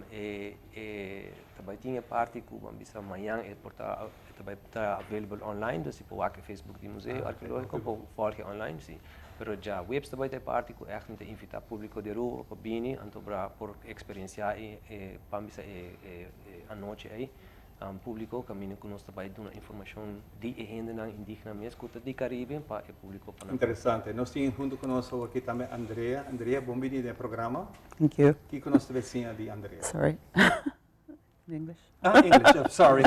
E tambe tin parti cu, ban bisa, mañan e por ta tambe ta available online, dus bo por Facebook di Museo Arkeologico, por volg online, si. Pero diahuebs tambe tin parti cu echt ta invita publico di Aruba pa bini, anto pa por experiencia e ban bisa e anochi ey publico caminda cu nos tambe duna informacion di hendenan indigena mes cu di Caribe pa e publico pa Interesante. Nos tin hunto cu nos aki tambe Andrea. Andrea, bon bini na programa. Thank you. Kico nos ta siña di Andrea? Sorry. In English. Ah, English. Oh, sorry.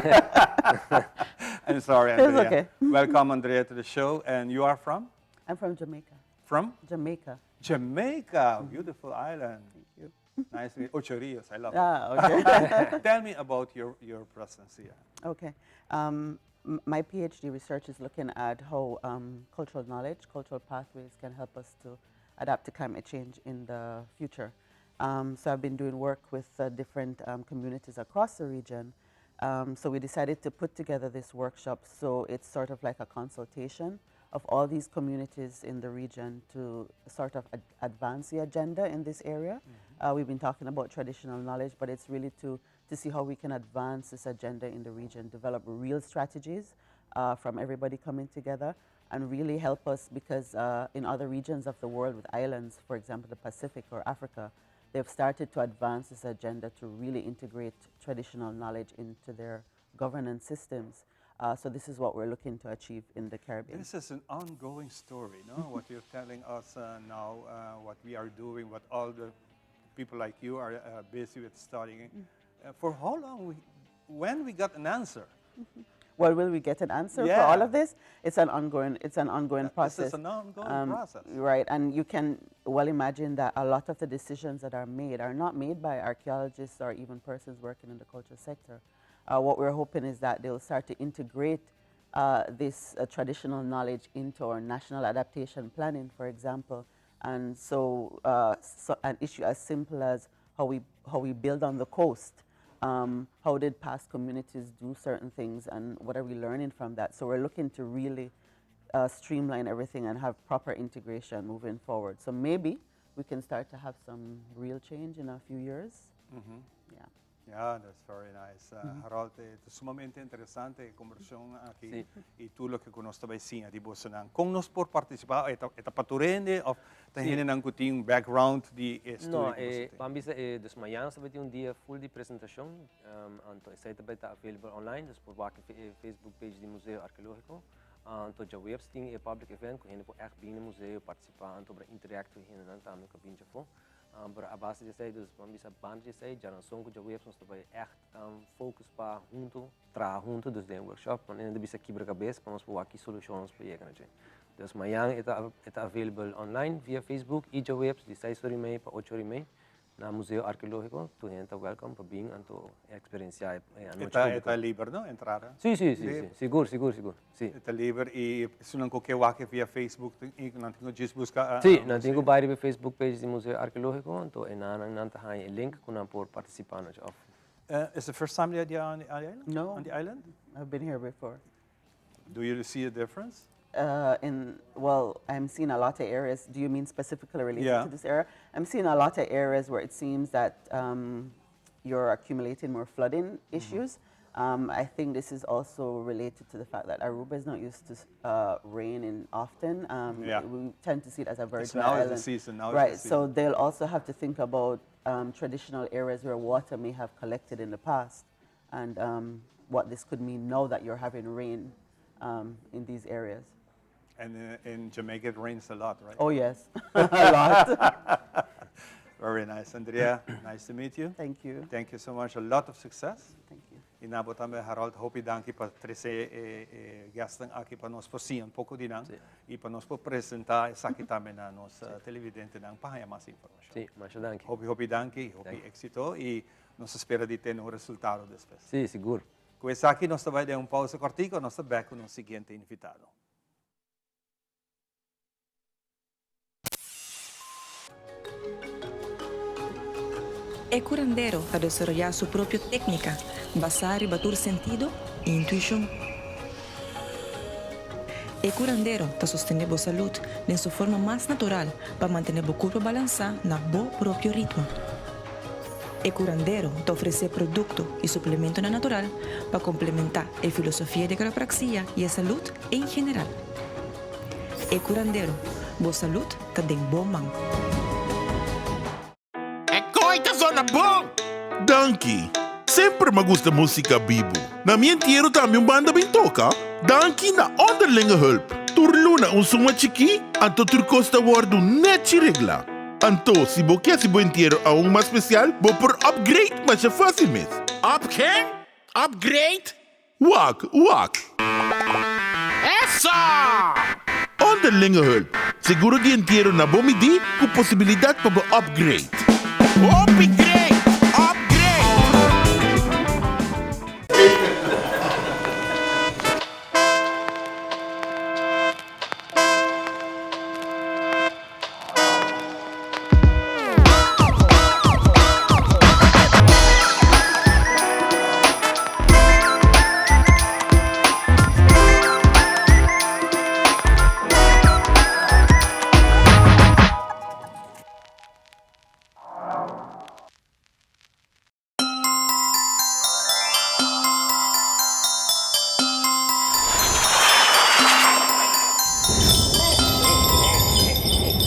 I'm sorry, It's Andrea. okay. Welcome, Andrea, to the show. And you are from? I'm from Jamaica. From? Jamaica. Jamaica, beautiful island. Thank you. Nice to meet Ocho Rios, I love Ah, it. okay. Tell me about your presence here. Okay. My PhD research is looking at how cultural knowledge, cultural pathways can help us to adapt to climate change in the future. So I've been doing work with different communities across the region. So we decided to put together this workshop so it's sort of like a consultation of all these communities in the region to sort of advance the agenda in this area. We've been talking about traditional knowledge, but it's really to see how we can advance this agenda in the region, develop real strategies from everybody coming together, and really help us because in other regions of the world with islands, for example, the Pacific or Africa, they've started to advance this agenda to really integrate traditional knowledge into their governance systems. So this is what we're looking to achieve in the Caribbean. This is an ongoing story, no? What you're telling us now, what we are doing, what all the people like you are busy with studying. For how long, when we got an answer? Well, will we get an answer for all of this? It's an ongoing process. This is an ongoing process. Right, and you can well imagine that a lot of the decisions that are made are not made by archaeologists or even persons working in the culture sector. What we're hoping is that they'll start to integrate this traditional knowledge into our national adaptation planning, for example. And so an issue as simple as how we build on the coast, how did past communities do certain things, and what are we learning from that? So we're looking to really streamline everything and have proper integration moving forward. So maybe we can start to have some real change in a few years. Yeah. Yeah, that's very nice. Harold, ta sumamente interesante e conversacion aki y tur loke cu nos ta bay siña di bosonan. Con nos por participa? E ta, e ta pa tur hende of ta hendenan cu tin un background di e estudio No, cu boso tin? ban bisa e, dus mañana nos ta bay tin un dia full di presentacion, anto esey ta bay ta available online, dus por wak e Facebook page di Museo Arqueologico. Anto djaweps tin e public event cu hende por echt bini na museo, participa, anto por interact cu e hendenan tambe cu a bini djafo. Pero a base di esei, dus ban bisa banda di esei, djaranson ku djaweps nos ta bai ègt focus pa huntu traha huntu, dus den workshop, pa nan ta bisa kibra kabes pa nos por wak ki solushon nos por yega na dje. Dus mañan e ta e ta available online via Facebook i djaweps di seis ora i mei pa ocho ora i mei na Museo Arkeológiko. Tur hende ta wèlkòm pa bin anto eksperensiá e anochi públiko. E ta liber, no, entrada? Si, si, si, si, sigur, sigur, sigur. Si. E ta liber y esunnan cu ke wak via Facebook nan tin cu djis busca. Si, nan tin cu bay riba e Facebook page di Museo Arqueologico, anto e nan nan ta haña e link cu nan por participa nochi of. Is the first time that you are on the island? No. On the island? I've been here before. Do you see a difference? In, well, I'm seeing a lot of areas. Do you mean specifically related Yeah. to this area? I'm seeing a lot of areas where it seems that you're accumulating more flooding issues. I think this is also related to the fact that Aruba is not used to rain often. We tend to see it as a very It's dry now is the island. season, now is the Right, so season. they'll also have to think about traditional areas where water may have collected in the past and what this could mean now that you're having rain in these areas. And in Jamaica it rains a lot, right? Oh yes, a lot. Very nice. Andrea, nice to meet you. Thank you. Thank you so much. A lot of success. Thank you. Y na bo tambe Harold, hopi danki pa trece e gasten aki pa nos por siña un poco di nan y pa nos por presenta esaki tambe na nos televidentenan pa haya mas informacion. Sí, masha danki. Hopi hopi danki y hopi exito y nos ta spera di tene un resultado despues. Sí, sigur. Cu esaki nos ta bay den un pausa cortico, nos ta bek cu nos siguiente invitado. E curandero ta desaroyá su propio técnica basá riba tur sentido i intuishon. E curandero ta sostené bo salud den su forma mas natural pa mantené bo curpa balansá na bo propio ritmo. E curandero ta ofresé producto i suplementonan natural pa complementá e filosofia di quiropraxia i e salud en general. E curandero, bo salud ta den bo man. E kooi ta zona bon! Danki! Semper m'a gusta musica bibu. Na mi entiero tambe un banda bin toca. Danki na Onderlinge Hulp. Tur luna un suma chikí, anto tur cos ta wordu nechi regla. Anto, si bo ke hasi bo entiero aun mas special, bo por upgrade masha facil mes. Up ken? Upgrade? Wak, wak. Esa! Onderlinge hulp, seguro di entiero na bo midí ku posibilidat pa bo upgrade. Hopi great! Upgrade!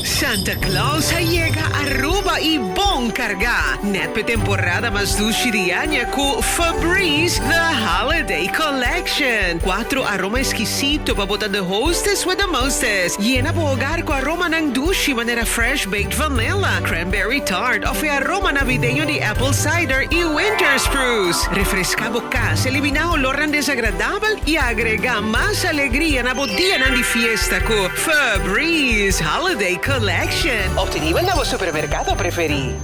Santa Claus a yega Aruba y bon carga! Net p'e temporada mas dushi di aña cu Febreze The Holiday Collection. Cuatro aroma exquisito pa bo ta the hostess with the mostest. Yena bo hogar cu aromanan dushi manera fresh baked vanilla, cranberry tart of e aroma navideño di apple cider y winter spruce. Refresca bo cas, elimina olornan desagradabel y agrega mas alegria na bo dianan di fiesta cu Febreze Holiday Collection. Obtenibel na bo supermercado preferi.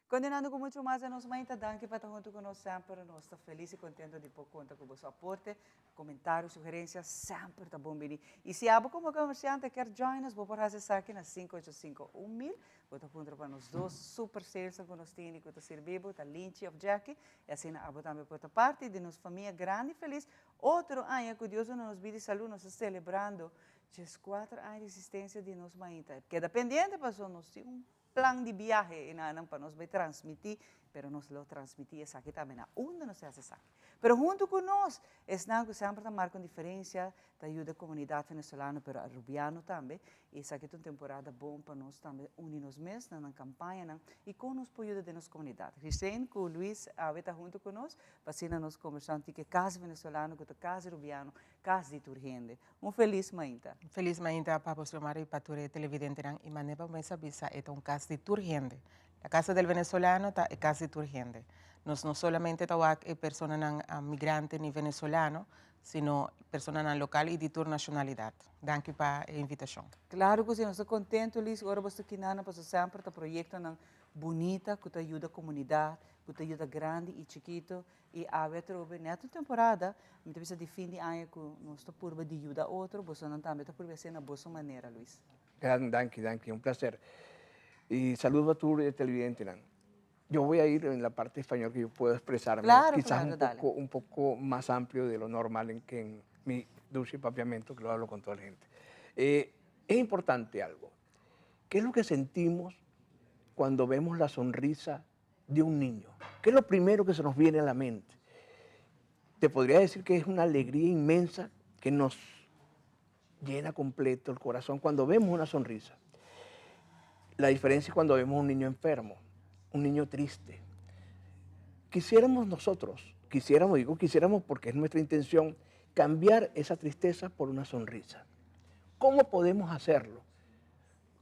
Continuando cu mucho mas den nos mainta, danki pa ta hunto cu nos semper. Nos ta feliz y contento di por conta cu boso aporte, comentario, sugerencia, semper ta bon bini. Y si abo como comerciante kier join nos, bo por haci esaki na 585 1000. Bo ta puntra pa nos dos super salesnan ku nos tini ku ta sirbi bo, ta Linchi òf Jackie, i asina abo tambe por ta parti di nos famia grandi i felis. Otro aña ku Dios duna nos bida i salú nos ta selebrando 14 aña di existencia di nos mainta. Keda pendiente paso nos tin un plan di biahe enanan pa nos bai transmiti, pero nos lo transmiti esaki tambe na unda nos ta haci esaki. Pero hunto cu nos, esnan cu semper ta marca un diferencia, ta yuda comunidad venezolano pero arubiano tambe, y esaki ta un temporada bon pa nos tambe uni nos mes na nan campañanan y con nos por yuda den nos comunidad. Hussein cu Luis awe ta hunto cu nos pa asina nos conversa un tiki cas venezolano cu ta cas arubiano, cas di tur hende. Un felis mainta. Felis mainta pa bo Xiomara y pa tur e televidentenan y manera bo mes a bisa e ta un cas di tur hende. La Casa del Venezolano ta e cas di tur hende. Nos no solamente ta wak e personanan migrante ni venezolano, sino personanan local y di tur nacionalidad. Danki pa e invitacion. Claro cu si, nos ta contento Liz ora bo sta kinana pasobra semper ta proyectonan bunita cu ta yuda comunidad, cu ta yuda grandi y chikito Y awe atrobe net un temporada, mi ta bisa di fin di aña cu nos ta purba di yuda otro, bosonan tambe ta purba hacié na boso manera, Luis. Gran danki, danki, un placer. Y saludo a tur e televidentenan. Yo voy a ir en la parte español que yo puedo expresarme Claro, quizás claro, un dale. poco, un poco más amplio de lo normal en que en mi dulce papiamento que lo hablo con toda la gente. Eh, es importante algo. ¿Qué es lo que sentimos cuando vemos la sonrisa de un niño? ¿Qué es lo primero que se nos viene a la mente? Te podría decir que es una alegría inmensa que nos llena completo el corazón cuando vemos una sonrisa. La diferencia es cuando vemos un niño enfermo, un niño triste. Quisiéramos nosotros, quisiéramos, digo quisiéramos porque es nuestra intención, cambiar esa tristeza por una sonrisa. ¿Cómo podemos hacerlo?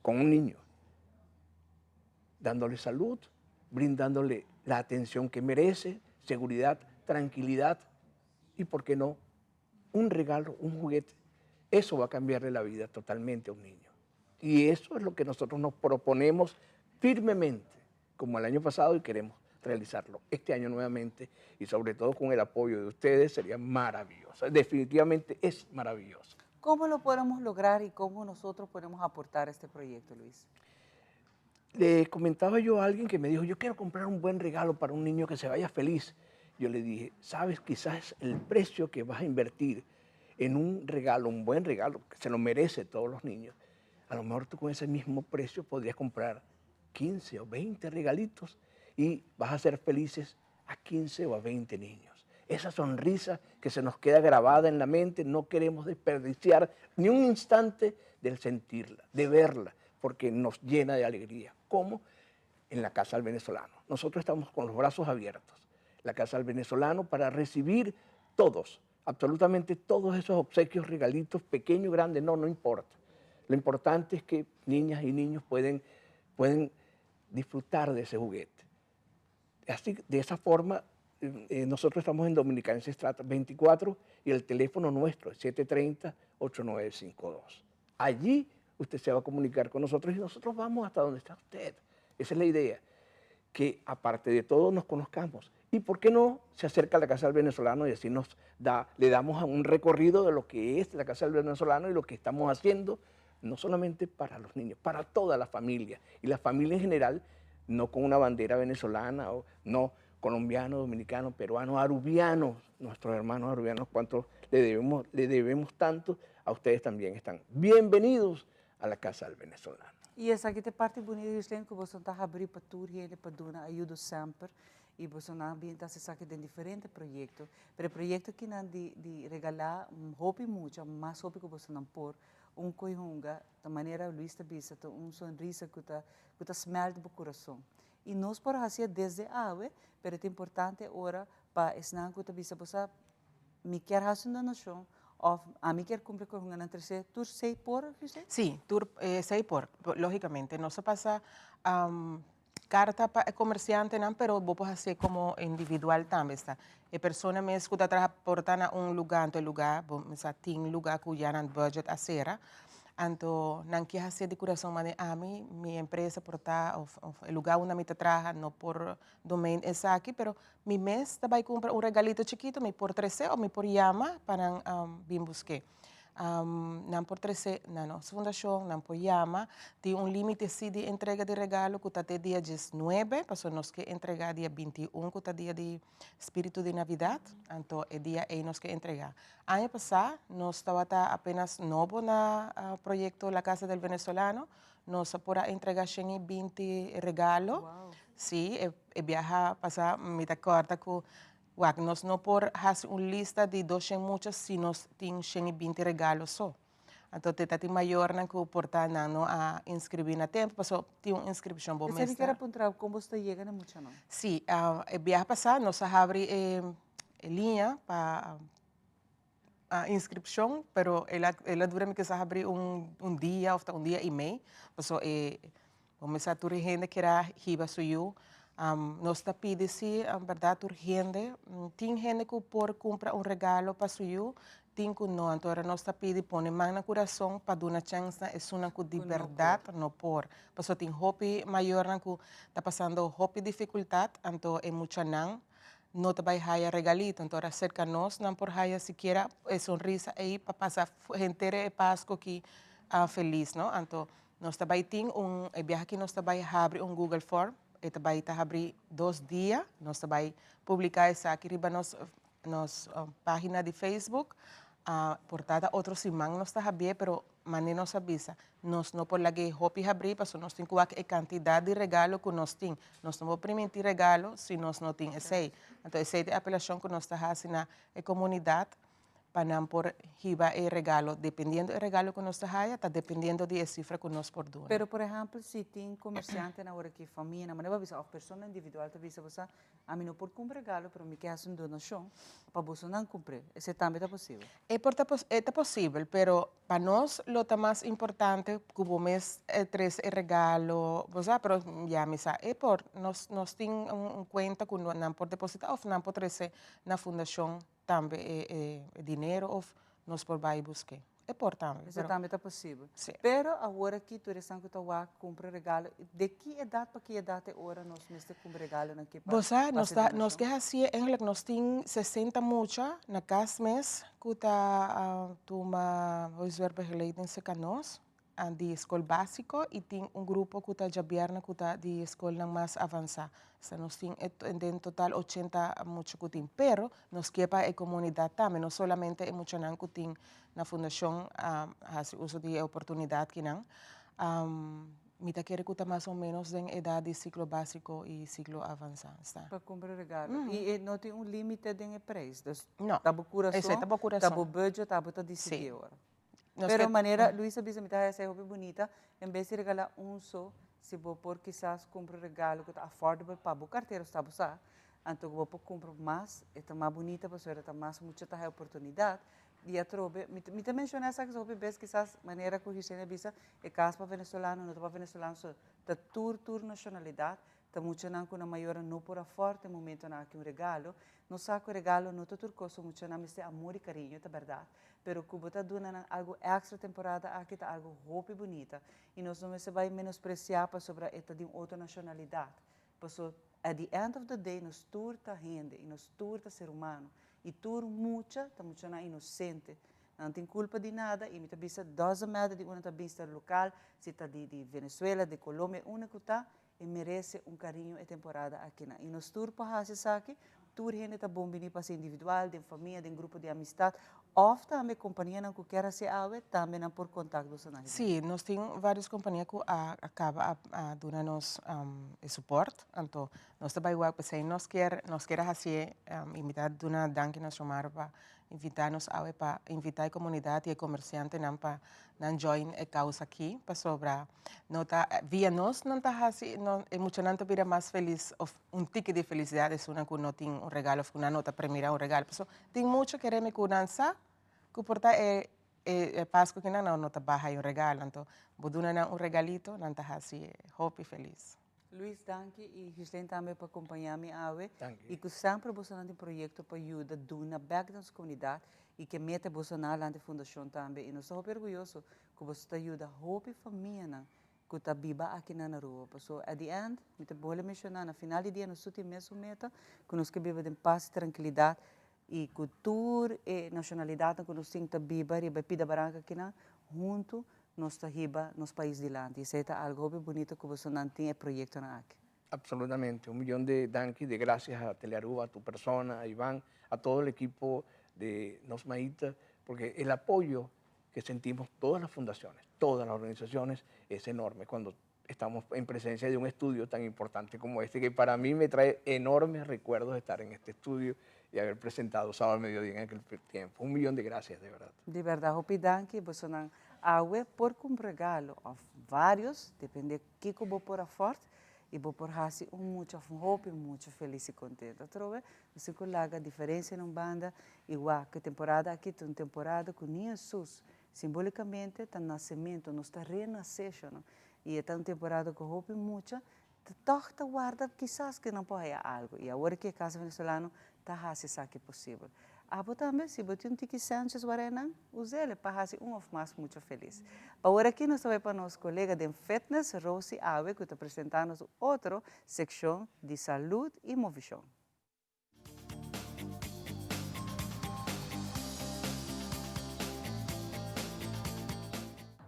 Con un niño, dándole salud, brindándole la atención que merece, seguridad, tranquilidad y, ¿por qué no?, un regalo, un juguete. Eso va a cambiarle la vida totalmente a un niño. Y eso es lo que nosotros nos proponemos firmemente, como el año pasado, y queremos realizarlo este año nuevamente, y sobre todo con el apoyo de ustedes sería maravilloso. Definitivamente es maravilloso. ¿Cómo lo podemos lograr y cómo nosotros podemos aportar a este proyecto, Luis? Le comentaba yo a alguien que me dijo, yo quiero comprar un buen regalo para un niño que se vaya feliz. Yo le dije, sabes, quizás el precio que vas a invertir en un regalo, un buen regalo, que se lo merece todos los niños, a lo mejor tú con ese mismo precio podrías comprar 15 o 20 regalitos y vas a hacer felices a 15 o a 20 niños. Esa sonrisa que se nos queda grabada en la mente, no queremos desperdiciar ni un instante del sentirla, de verla, porque nos llena de alegría, como en la Casa del Venezolano. Nosotros estamos con los brazos abiertos, la Casa del Venezolano, para recibir todos, absolutamente todos esos obsequios, regalitos, pequeños, grandes, no, no importa. Lo importante es que niñas y niños pueden, pueden disfrutar de ese juguete. Así, de esa forma, eh, nosotros estamos en Dominican Strata 24 y el teléfono nuestro es 730-8952. Allí usted se va a comunicar con nosotros y nosotros vamos hasta donde está usted. Esa es la idea, que aparte de todo nos conozcamos. ¿Y por qué no se acerca a la Casa del Venezolano y así nos da, le damos un recorrido de lo que es la Casa del Venezolano y lo que estamos haciendo, no solamente para los niños, para toda la familia. Y la familia en general, no con una bandera venezolana o no colombiano, dominicano, peruano, arubianos, nuestros hermanos arubianos, cuánto le debemos, le debemos tanto, a ustedes también están bienvenidos a la Casa del Venezolano. Y esaki ta e parti bunita Gislene cu boso ta habri pa tur hende pa duna ayudo semper y boso nan bien ta haci esaki den diferente proyecto pero e proyecto akinan di di regala hopi mucha mas hopi cu boso nan por un coy hunga ta manera Luis ta bisa ta un sonrisa cu ta cu ta smelt bo curason y nos por haci'e desde awe pero ta importante ora pa esnan cu ta bisa bo sa Mi kier haci un donacion of ami kier cumpli cu hunga nan trece tur sei por, Jose? Sí, tur sei por. Logicamente nos a pasa carta pa e comerciantenan, pero bo por hacié como individual tambe esta. E persona mes cu ta traha por ta na un lugar, anto e lugar bo mester tin lugar cu ya nan budget a cera, anto nan kier hacié di curason mane ami, mi empresa por ta of e lugar unda mi ta traha no por domain esaki, pero Mi mes ta bai kumpra un regalito chikito, mi por trese o mi por yama pa nan bin busk'é. Nan por trese na nos fundashon, nan por yama. Tin un límite sí di entrega di regalo ku ta te dia diesnuebe, pasobra nos ke entregá dia 21 ku ta dia di spiritu di Navidat, anto e dia ei nos ke entregá. Aña pasá nos tabata apenas nobo na proyekto La Casa del Venezolano, nos a por a entregá 120 regalo. Sí, e biaha pasá mi ta kòrda ku Wak, nos no por hasi un lista di 200 mucha si nos tin 120 regalo so. Anto te ta tin mayornan ku por ta nan no a inskribí na tempu, paso tin un inskripshon bo Esei mi mester. ker a puntra bo, kon bo sta yega na muchanan? Sí, e biaha pasá nos a habri e liña pa inskripshon, pero el a el a dura mi kisas habri un un dia òf ta un dia i mei, paso e bo mester tur e hende kier a hiba su yu. Nos ta pidi si bèrdat tur hende, tin hende ku por kumpra un regalo pa su yu, tin ku no. Anto ora nos ta pidi pone man na kurason pa duna chèns na esunnan ku di bèrdat no por. Pasobra tin hopi mayornan ku ta pasando hopi difikultat, anto e muchanan no ta bai haya regalito. Anto ora serka nos nan por haya sikiera e sonrisa ei pa pasa henter e Pasku aki felis, no. Anto nos ta bai tin un, e biaha aki nos ta bai habri un Google Form, e ta bai ta habri dos dia, nos ta bai publica esaki riba nos nos pagina di Facebook, por ta ta otro siman nos ta habié, pero mane nos a bisa, nos no por lag'é hopi habrí pasobra nos tin ku wak e kantidat di regalo ku nos tin. Nos no por primintí regalo si nos no tin esei. Anto esei ta e apelashon ku nos ta hasi na e komunidat pa nan por hiba e regalo. Dependiendo e regalo ku nos ta haya, ta dependiendo di e sifra ku nos por duna. Pero por ehèmpel si tin komersiantenan ora ki famianan, manera bo a bisa, òf persona individual ta bisa bo sa, Ami no por kumpra regalo, pero mi ke hasi un donashon pa bosonan kumpr'é. Esei tambe ta posibel? E por ta e ta posibel, pero pa nos lo ta mas importante ku bo mes trese e regalo, bo sa, pero ya mi sa e por, nos nos tin un kuenta ku nan por depositá òf nan por trese na fundashon tambe e e dinero of nos por bai busk'é. E por tambe. Esei tambe ta posibel. Sí. Pero awor aki tur esnan ku ta wak kumpra regalo, de ki edat pa ki edat e ora nos mester kumpra regalonan ki pa Bo sa, nos hasi ta, nos donashon? ke hasié eigenlijk nos tin 60 mucha na kas mes ku ta tuma huiswerkbegeleiding serka nos. di skol básiko i tin un grupo ku ta djabièrnè ku ta di skolnan mas avansá. Esta nos tin den total 80 mucha ku tin. Pero nos ke pa e komunidat tambe, no solamente e muchanan ku tin na fundashon hasi uso di e oportunidat kinan. Mi ta kere ku ta mas o ménos den edat di siklo básiko i siklo avansá. Esta. Pa kumpra regalo. I e no tin un límite den e preis. Dus No. ta bo kurason, Esei ta bo kurason. ta bo budget, ta bo ta disidí e ora. Nos Pero ke- manera Luis a bisa mi ta haya esei hopi bunita, en bes di regala un so, si bo por kisas kumpra un regalo ku ta affordable pa bo kartera sta bo sa, anto ku bo por kumpra mas, e ta mas bunita pasobra ta mas mucha ta haya oportunidat di atrobe, mi ta mi ta menshoná esaki hopi bes kisas manera ku Gisene a bisa e kas pa venezolano no ta pa venezolano so, ta tur tur nashonalidat, Ta muchanan ku nan mayornan no por afòrt e momentonan aki un regalo. Nos sa ku regalo no ta tur kos, so muchanan mester amor i kariño, ta bèrdat. Pero ku bo ta duna nan algu èkstra temporada aki ta algu hopi bunita. I nos no mester bai menospresiá pasobra e ta di un otro nashonalidat. Paso at the end of the day nos tur ta hende i nos tur ta ser humano. I tur mucha ta muchanan inosente. Nan tin culpa di nada y mi ta bisa doesn't matter di unda ta bin si ta local, si ta di di Venezuela, di Colombia, unda cu ta, e merece un cariño e temporada akinan. Y nos tur por haci esaki, tur hende ta bon bini pa haci individual, den famia, den grupo di amistad of tambe companianan cu kier haci awe, tambe nan por contact boso nan. Sí, nos tin varios compania cu a caba a duna nos e support, anto nos ta bay wak p'esey nos kier nos kier a haci'e y mi ta duna danki na Xiomara pa Invitá nos awe pa invitá e komunidat i e komersiantenan pa nan join e kousa aki, pasobra no ta via nos nan ta hasi no e muchanan ta bira mas felis òf un tiki di felisidat esunnan ku no tin un regalo òf ku nan no ta premira un regalo. Pasobra tin mucha kereme ku nan sa ku por ta e e Pasku kinan nan no ta baha un regalo, anto bo duna nan un regalito nan ta hasi hopi felis. Luis danki y Ghislaine tambe pa compaña mi awe y cu semper bosonan tin proyecto pa yuda duna bek den nos comunidad y ke mete bosonan lanti fundacion tambe y nos ta hopi orguyoso cu boso ta yuda hopi famianan cu ta biba aki na Aruba paso at the end mi ta bolbe menciona na final di dia nos tur tin mesun meta cu nos ke biba den paz y trankilidad. I ku tur e nashonalidatnan ku nos tin ta biba riba e pida baranka akinan, huntu nos ta hiba nos pais dilanti. Esei ta algu hopi bunito ku bosonan tin e proyektonan aki. Absolutamente. Un millón de danki, de gracias a Telearuba, a tu persona, a Iván, a todo el equipo de Nos Maita, porque el apoyo que sentimos todas las fundaciones, todas las organizaciones, es enorme cuando estamos en presencia de un estudio tan importante como este, que para mí me trae enormes recuerdos de estar en este estudio y haber presentado sábado al mediodía en aquel tiempo. Un millón de gracias, de verdad. Di berdad, hopi danki, bosonan awe por cumpra regalo of varios, depende kico bo por afford, y bo por haci un mucha of un hopi mucha feliz y contento. Atrobe, nos tin cu laga diferencia na un banda y wak cu e temporada aki ta un temporada cu ni Jesus Simbolicamente ta nacemento, nos ta renace sho no. Y e ta un temporada cu hopi mucha ta toch ta warda kisas cu nan por haya algo. Y awor ki e Casa Venezolano ta haci esaki posibel. Abo tambe, si bo tin un tiki Sanchez warenan, usele pa haci un of mas mucha feliz. Pa awor aki nos ta bay pa nos colega den fitness, Rosie Awe, cu ta presenta nos un otro seccion di salud y movicion.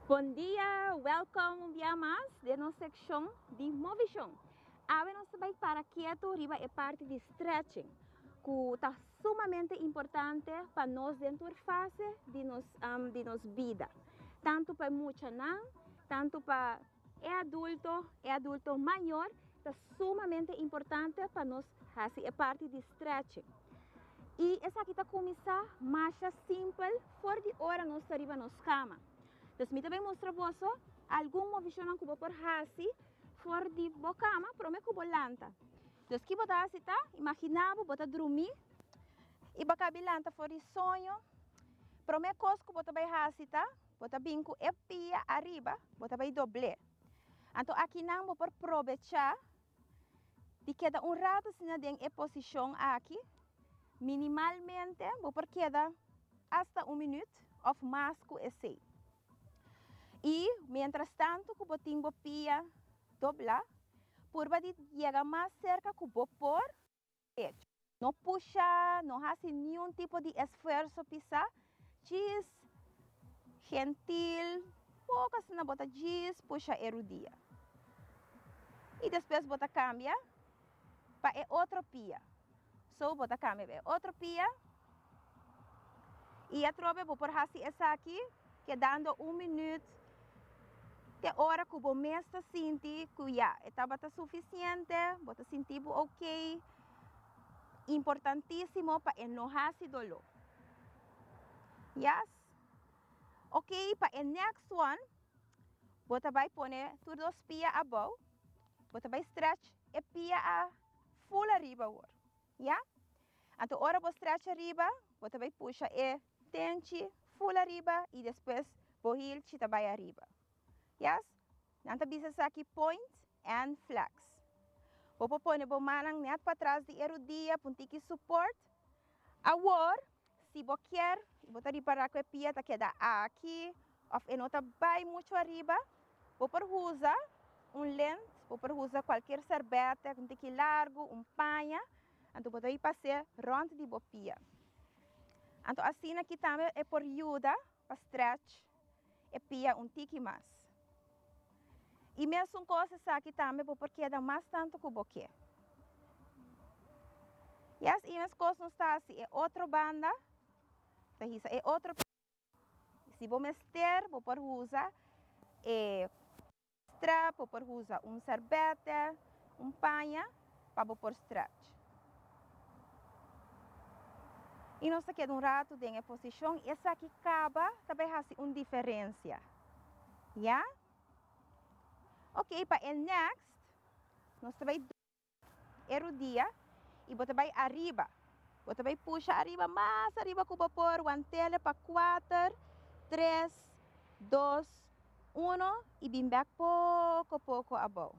Bon dia, welkom un bia mas den nos seccion di Movishon. Awe nos ta bay para keto riba e parti di stretching, cu ta sumamente importante pa nos den tur fase di nos di nos bida. Tanto pa e muchanan, tanto pa E adulto, e adulto mayor, ta sumamente importante pa nos hasi e parti di stretching. I esaki ta kuminsá masha simpel for di ora nos ta riba nos kama. Dus mi ta bai mustra boso algun movishonnan ku bo por hasi for di bo kama promé ku bo lanta. Dus ki bo ta hasi ta, imaginá bo, bo ta drumí i bo kabi lanta for di soño. Promé kos ku bo ta bai hasi ta, Bo ta bin ku e pia ariba, bo ta bai dobl'é. Anto akinan bo por probechá di keda un ratu asina den e posishon aki. Minimalmente bo por keda asta un minüt òf mas ku esei. I miéntras tantu ku bo tin bo pia doblá, purba di yega mas serka ku bo por. Pecho. No pusha, no hasi niun tipo di esfuerso pisá. Djis gentil, poko asina bo ta djis pusha e rudia. I despues bo ta kambia pa e otro pia. So bo ta kambia pa e otro pia. I atrobe bo por hasi esaki kedando un minuut te ora ku bo mes ta sinti ku ya e tabata sufisiente, bo ta sinti bo ok. Importantísimo pa e no hasi doló. Yes? Ok, pa e next one, bo ta bai pone tur dos pia abou, bo ta bai stretch e pia a full ariba awor. Ya? Anto ora bo stretch ariba, bo ta bai pusha e tenchi full ariba y despues bo hilchi ta bai ariba. Yes? Nan ta bisa esaki point and flex. Bo por pone bo mannan net patras di e rudia pa un tiki support. Awor, si bo kier, bo ta ripara cu e pia ta keda aki of e no ta bai mucho ariba, Bo por usa un lint, bo por usa cualkier serbete, un tiki largo, un paña, anto bo ta bay pas'é rond di bo pia. Anto asina aki tambe e por yuda pa stretch e pia un tiki mas. Y mesun cos esaki tambe bo por keda mas tanto cu bo ke. Yes, y mes cos nos ta haci e otro banda, ta hisa e otro pia. Si bo mester, bo por usa e strap, bo por usa un serbete, un paña pa bo por stretch. Y nos ta keda un rato den e posicion y esaki caba ta bay haci un diferencia. Ya? Ok, pa e next nos ta bay. e rudia y bo ta bay ariba. Bo ta bay pusha ariba mas ariba cu bo por, wantele pa cuater, tres, dos, uno y bin bek poco poco abou.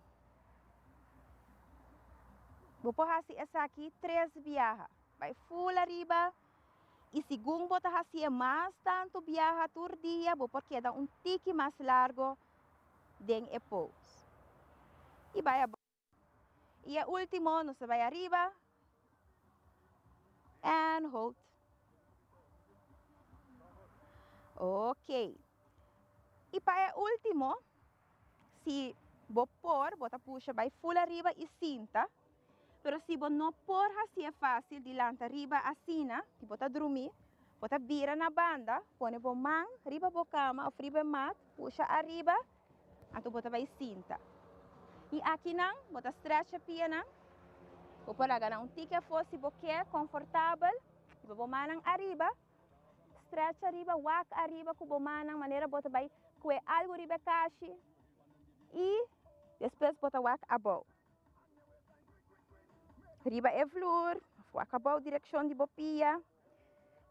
Bo por haci esaki tres biaha. Bay full ariba y segun bo ta haci'e mas tanto biaha tur dia bo por keda un tiki mas largo den e pose. Y bay abou. Y e ultimo nos ta bay ariba and hold. Ok. I pa e último, si bo por, bo ta pusha bai ful ariba i sinta. Pero si bo no por hasié fásil di lanta riba asina, si bo ta drumí, bo ta bira na banda, pone bo man riba bo kama òf riba e mat, pusha ariba, anto bo ta bai sinta. I akinan bo ta stretch e pianan, bo por laga nan un tiki afó si bo ke, konfortabel, riba bo mannan ariba. Stretch ariba, wak ariba ku bo mannan manera bo ta bai kue algu riba e kashi i despues bo ta wak abou. Riba e vloer of wak abou direkshon di bo pia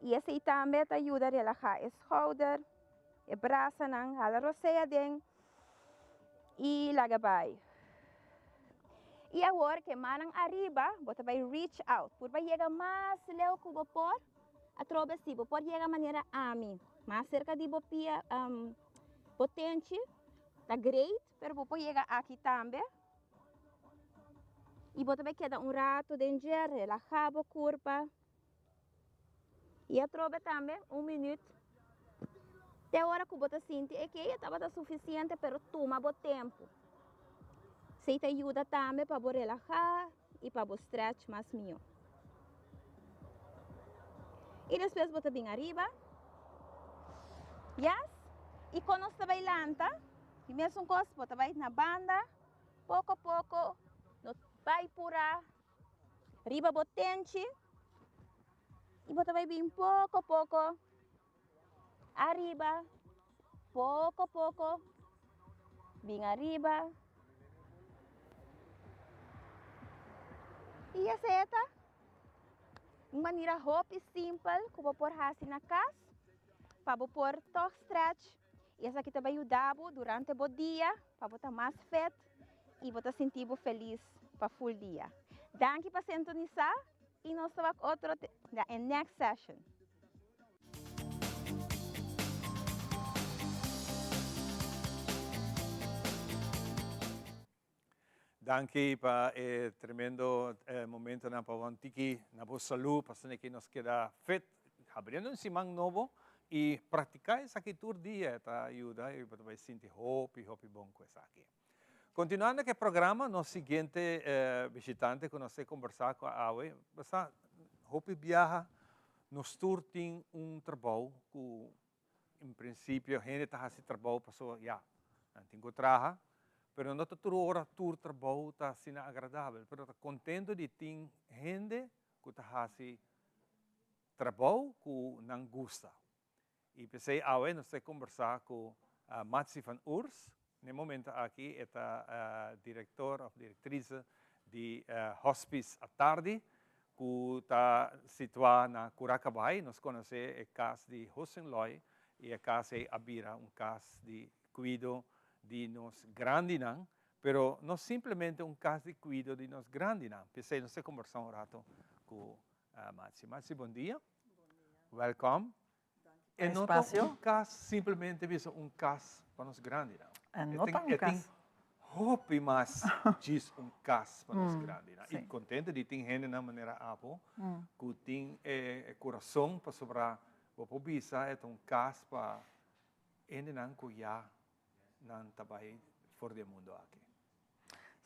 i esei tambe ta yuda relahá e schouder, e brasanan, hala rosea aden i laga bai. I awor ku e mannan ariba bo ta bai reach out, purba yega mas leu ku bo por. Atrobe si bo por yega manera ami, mas serka di bo pia bo tenchi, ta great, pero bo por yega aki tambe. I bo ta bai keda un rato den dje, relaha bo kurpa. I atrobe tambe un minuut te ora ku bo ta sinti e ke ya tabata sufisiente, pero tuma bo tempu. Esei ta yuda tambe pa bo relaha i pa bo stretch mas mihó. I despues bo ta bin ariba. Yes. I kon nos ta bai lanta, di mesun kos bo ta bai na banda, poko poko, no bai purá riba bo tenchi i bo ta bai bin poko poko ariba, poko poko bin ariba. I esei ta un manera hopi simpel ku bo por hasi na kas pa bo por tòg stretch i esaki ta bai yuda bo durante bo dia pa bo ta mas fit i bo ta sinti bo felis pa ful dia. Danki pa sintonisá i nos ta wak otro na e next session. Danki pa e tremendo momentonan pa wan tiki na bo salú pa asina ki nos keda fit habriendo un siman nobo y practica esaki tur dia ta yuda y bo ta bay sinti hopi hopi bon cu esaki. Continuando cu e programa nos siguiente bishitante cu nos ta combersa cu awe basta hopi biaha nos tur tin un trabou cu En principio hende ta haci trabou pasobra ya, nan tin cu traha, pero no ta tur ora tur trabou ta asina agradabel, pero ta contento di tin hende cu ta haci trabou cu nan gusta. Y p'esey awe nos ta combersa cu Matsi van Oers, n'e momento aki e ta director of directrice di Hospice Atardi, ku ta situá na Curacabai. Nos konosé e kas di Hussenloy i e kas ei a bira un kas di kuido di nos grandinan, pero no simplemente un kas di kuido di nos grandinan. P'esei nos ta kombersá un rato ku Matsi. Matsi, bon dia. Wèlkòm. E no ta un kas simplemente bisa un kas pa nos grandinan. E no ta un kas. E tin hopi mas djis un kas pa nos grandinan. I kontento di tin hendenan manera abo ku tin e kurason pasobra bo por bisa e ta un kas pa hendenan ku ya nan ta bai for di e mundo aki.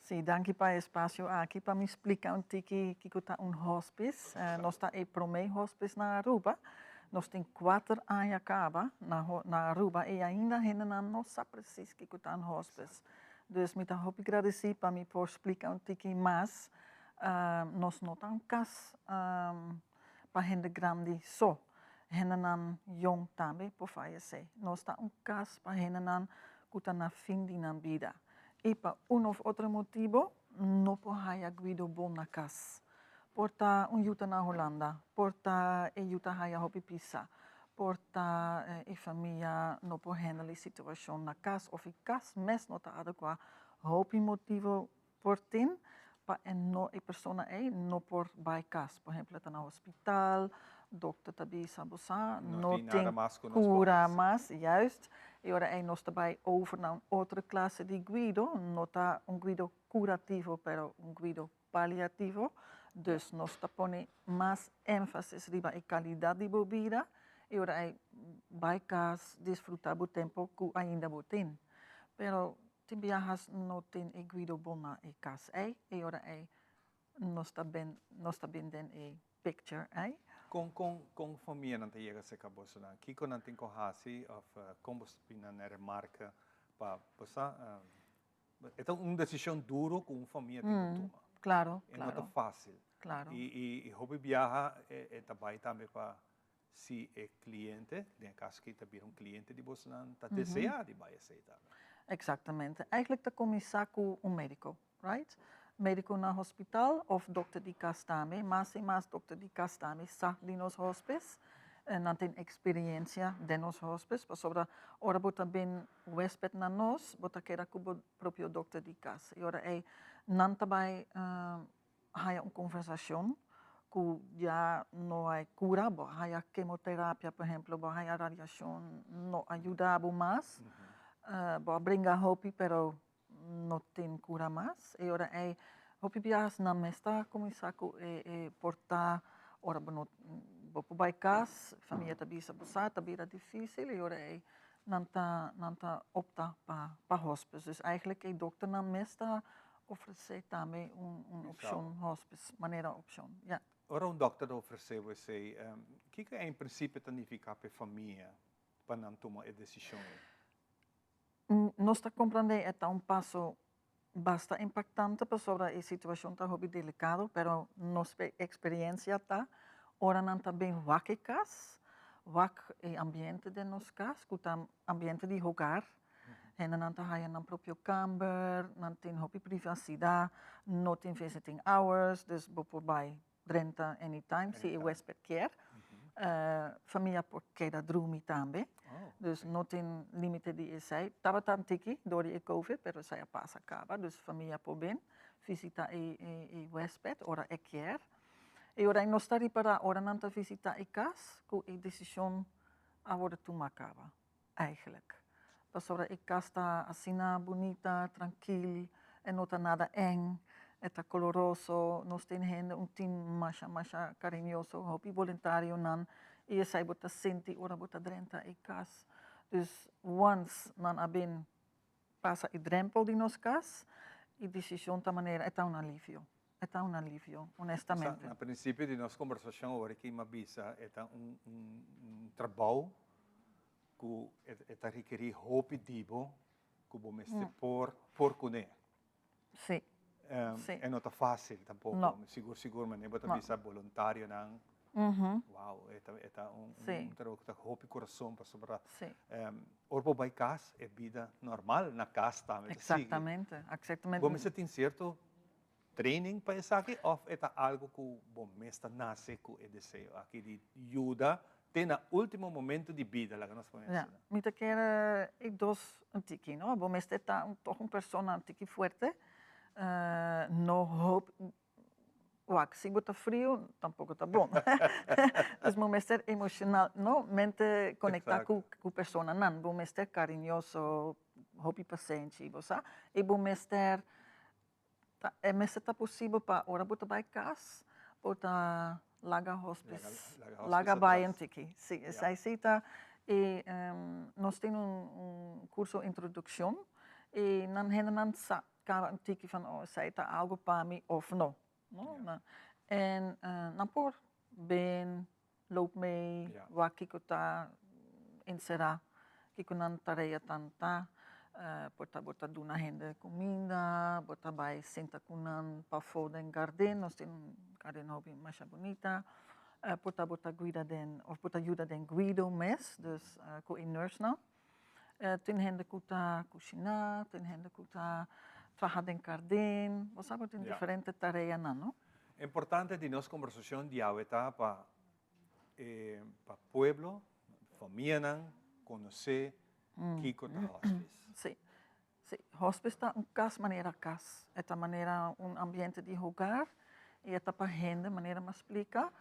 Sí, danki pa e espacio aki pa mi splica un tiki kico ta un hospice. Nos ta e prome hospice na Aruba. Nos tin cuater aña caba na na Aruba y ainda hendenan no sa precies kico ta un hospice. Dus mi ta hopi gradeci pa mi por splica un tiki mas. Nos no ta un cas pa hende grandi so. Hendenan yong tambe por fayece. Nos ta un cas pa hendenan cu ta na fin di nan bida y pa un of otro motibo no por haya guido bon na cas. Por ta un yu ta na Hulanda, por ta e yu ta haya hopi pisa, por ta e famia no por handle e situacion na cas of e cas mes no ta adecua. Hopi motibo Por tin pa e no e persona ei no por bai kas. Por ehempel e ta na hospital, dokter ta bisa bo sa no tin kura mas, juist. E ora ei nos ta bai over na un otro klase di guido, no ta un guido kurativo pero un guido paliativo. Dus nos ta pone mas énfasis riba e kalidat di bo bida. E ora ei bai cas disfruta bo tempo cu ainda bo tin. Pero tin biahas no tin e guido bon na e cas ei, e ora ei nos ta ben nos ta bin den e picture ei. Con con con famianan ta yega cerca bosonan? Kico nan tin cu haci of con boso ta bin nan na remarca pa bo sa E ta un decision duro cu un famia tin cu tuma. Claro, E no ta facil. Claro. Y hopi biaha e ta bay tambe pa si e cliente, den e caso aki ta bira un cliente di bosonan, ta desea di bay esey tambe. Exactamente. Eigenlijk ta cuminsa cu un medico, right? Medico na hospital of dokter di cas tambe. Mas y mas dokter di cas tambe sa di nos hospice. Nan tin experiencia den nos hospice pasobra ora bo ta bin Huésped na nos, bo ta keda ku bo propio dokter di kas. E ora ei nan ta bai haya un konversashon ku ya no a kura, bo a haya kemoterapia por ehemplo, bo a haya radiashon, no a yuda bo mas, bo a bringa hopi pero no tin kura mas. E ora ei hopi biaha nan mes ta kuminsá ku e porta ora bo no bo por bai kas, famia ta bisa bo sa ta bira difísil e ora ei nan ta nan ta opta pa pa hospice. Dus eigenlijk e dokternan mes ta ofresé tambe un un opshon hospice manera opshon, ya. Ora un dokter ta ofresé bo esei, kiko en prinsipio ta nifiká pa e famia pa nan tuma e desishon ei? Nos ta comprende e ta un paso basta impactante pasobra e situacion ta hopi delicado, pero nos experiencia ta ora nan ta bin wak e cas, wak e ambiente den nos cas cu ta ambiente di hogar, hendenan ta haya nan propio camber, nan tin hopi privacidad, no tin visiting hours, dus bo por bay drenta anytime si e huesped kier. Famia por keda drumi tambe. Dus no tin limite di esei. Tabata un tiki door di e covid, pero esei a pasa caba. Dus famia por bin visita e e huesped ora e kier. E ora nos ta ripara ora nan ta visita e cas cu e decision a worde tuma caba eigenlijk. Pasobra e cas ta asina bunita, trankil, e no ta nada eng, e ta koloroso, nos tin hende, un team masha masha kariñoso, hopi boluntarionan, i esei bo ta sinti ora bo ta drenta e kas. Dus once nan a bin pasa e drempel di nos kas, e desishon ta manera, e ta un alivio, e ta un alivio, honestamente. Na prinsipio di nos kombersashon ora ki mi a bisa e ta un un trabou ku e ta rekerí hopi di bo ku bo mester por por kuné. Sí. Sí. E no ta fásil tampoko. No. Sigur sigur manera bo ta No. bisa boluntarionan. Wow, e ta e ta un Sí. un trabou ku ta hopi kurason pasobra Sí. ora bo bai kas e bida normal na kas tambe ta sigui. Exactamente, exactamente. Bo mester tin sierto training pa esaki of e ta algo ku bo mes ta nase ku e deseo aki di yuda te na ultimo momento di bida, laga nos pone Ja, asina? mi ta kere e dos un tiki, no? Bo mester ta un toch un persona un tiki fuerte, no hoop, wak, si bo ta frio tampoco ta bon. Dus bo mester emocional, no, mente conecta Exacto. ku personanan, bo mester cariñoso, hopi pasenshi, bo sa, y bo mester Ta e mester ta posibel pa ora bo ta bai kas bo ta laga hospice laga bai un tiki. Si, esei si ta e nos tin un kurso introdukshon i nan hendenan sa kaba un tiki van oh esei ta algu pa mi of no, no. En nan por bin loop mee wak kiko ta enserá, kiko nan tarea tan ta. Por ta bo ta duna hende kuminda, bo ta bai sinta ku nan pafó den gardin, nos tin un gardin hopi masha bunita. Por ta bo ta guida den òf bo ta yuda den guido mes, dus ku e nursenan. Tin hende ku ta kushiná, tin hende ku ta traha den kardin, bo sa bo tin diferente tareanan, no? Importante di nos kombersashon diawe ta pa e pa pueblo, famianan konosé kiko ta hospice. Sí, sí. Hospice ta un kas manera kas. E ta manera un ambiente di hogar i e ta pa hende, manera mi a splika,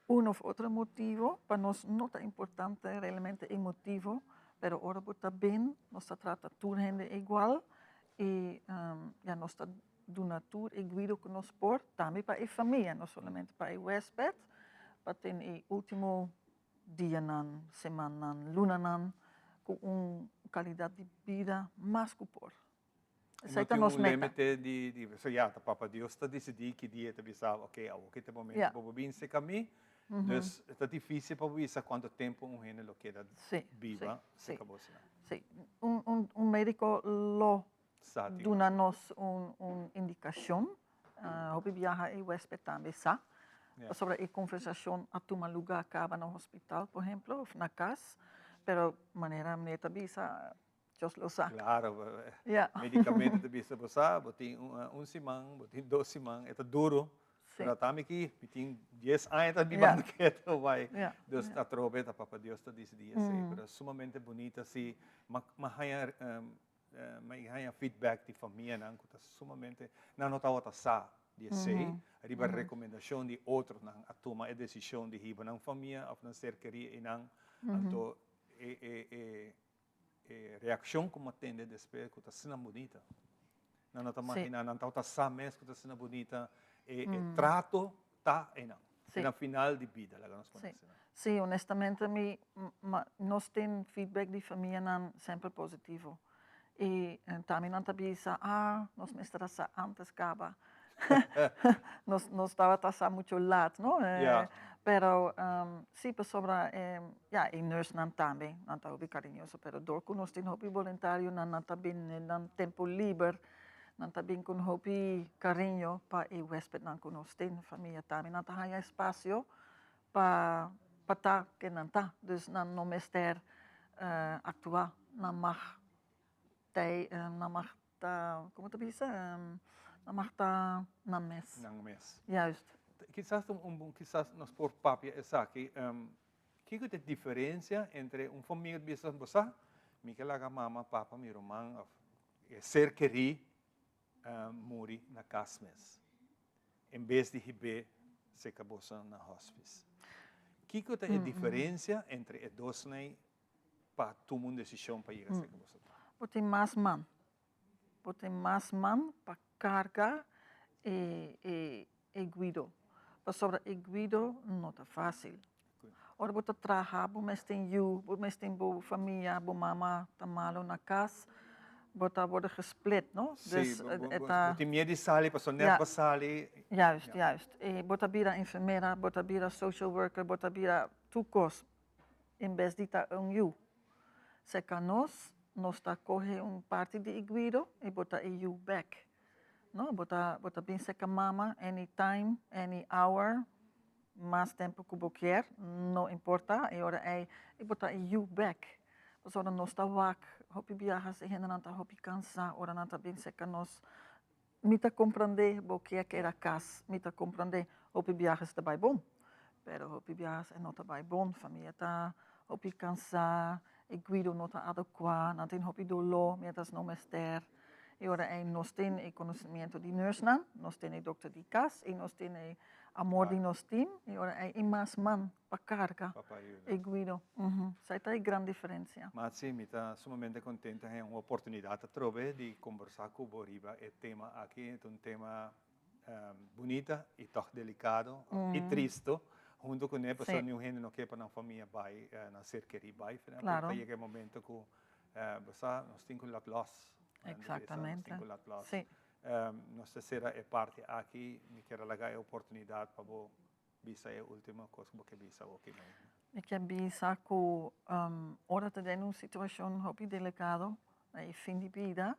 Un of otro motivo, pa nos no ta importante realmente e motivo, pero ora bo ta bin, nos ta trata tur hende igual y ya nos ta duna tur e guido cu nos por, tambe pa e famia, no solamente pa e huesped, pa tin e ultimo. dianan, simannan, lunanan ku un kalidat di bida mas ku por. Esei ta nos meta. No tin un limite di, di, so ya, ta Papa Dios ta disidí ki dia e ta bisa, ok, awor ki ta e momento pa bo bin serka mi. Dus ta difísil pa bo bisa kuantu tempu un hende lo keda biba serka bo asina. Sí, un, un médiko lo duna nos un, un indikashon. Hopi biaha e huésped tambe sa. Pasobra e konversashon a tuma lugá kaba na hospital, por ehemplo, òf na kas. Pero manera meneer ta bisa, Dios lo sa. Claro, medicamente ta bisa bo sa, bo tin un siman, bo tin dos siman, e ta duro. Pero ata mi ki, mi tin dies aña ta bibando keto bai. Dus atrobe ta Papa Dios ta dicidi esey. Pero sumamente bunita si, m'a haña, m'a haña feedback di famianan cu ta sumamente, nan no tabata sa di esey, riba recomendacion di otronan a tuma e decision di hiba nan famia of nan ser keri eynan. Anto e e e E reaccion cu mi a tende despues cu ta asina bunita. Nan no ta magina, nan tabata sa mes cu ta asina bunita. E trato ta einan. Na final di bida, laga nos pone asina. Sí, honestamente mi, nos tin feedback di famianan semper positivo. Y tambe nan ta bisa, ah, nos mester a sa antes caba. Nos, nos tabata sa mucho laat, no? Pero sí, pasobra ya, e nursenan tambe, nan ta hopi cariñoso, pero dor cu nos tin hopi boluntarionan, nan ta bin den nan tempo liber, nan ta bin con hopi cariño pa e huespednan cu nos tin, famia tambe, nan ta haya espacio pa pa ta ken nan ta. Dus nan no mester actua, nan mag tei, nan mag ta, como ta bisa, nan mag ta nan mes. Nan mes. Juist. Kisas ta un bon, kisas nos por papia esaki, kiko ta e diferencia entre un famia ku ta bisa, bo sa, mi ke laga mama, papa, mi ruman of e ser kerí muri na kas mes, en bes di hib'é serka boso na hospice. Kiko ta e diferencia entre e dosnan pa tuma un desishon pa yega serka boso ta? Bo tin mas man. Bo tin mas man pa karga e e e guido. Pasobra e guido no ta fásil. Ora bo ta traha, bo mes tin yu, bo mes tin bo famia, bo mama ta malu na kas, bo ta wòrdu gesplit, no? Sí, bo tin miedu di sali pasobra nèt bo sali. Juist, juist. I bo ta bira enfermera, bo ta bira social worker, bo ta bira tur kos en bes di ta un yu. Serka nos, nos ta kohe un parti di e guido i bo ta e yu bèk. No, bo ta bo ta bin serka mama any time, any hour, mas tempu ku bo kier, no importa, e ora ei i bo ta e yu bèk. Pasobra nos ta wak hopi biaha si hendenan ta hopi kansa ora nan ta bin serka nos. Mi ta komprendé bo kier keda kas, mi ta komprendé hopi biaha ta bai bon, pero hopi biaha e no ta bai bon, famia ta hopi kansa, e guido no ta adekuá, nan tin hopi doló mientras no mester. E ora ei nos tin e konosimiento di nùrsnan, nos tin e dokter di kas i nos tin e amor di nos tim, e ora ei e mas man pa karga e guido. Esei ta e gran diferensia. Matsi, mi ta sumamente contento haña un oportunidad atrobe di combersa cu bo riba e tema aki. E ta un tema bunita y toch delicado y tristo hunto cu ne, pasobra niun hende no ke pa nan famia bay, nan ser keri bay. Pero ta yega e momento cu bo sa nos tin cu lat los. Exactamente. Nos tin cu lat los. Nos ta cera e parti aki, mi kier a laga e oportunidad pa bo Bisa e ultimo kos ku bo ke bisa awoki mañana. Mi ke bisa ku ora ta den un situashon hopi delikado na e fin di bida,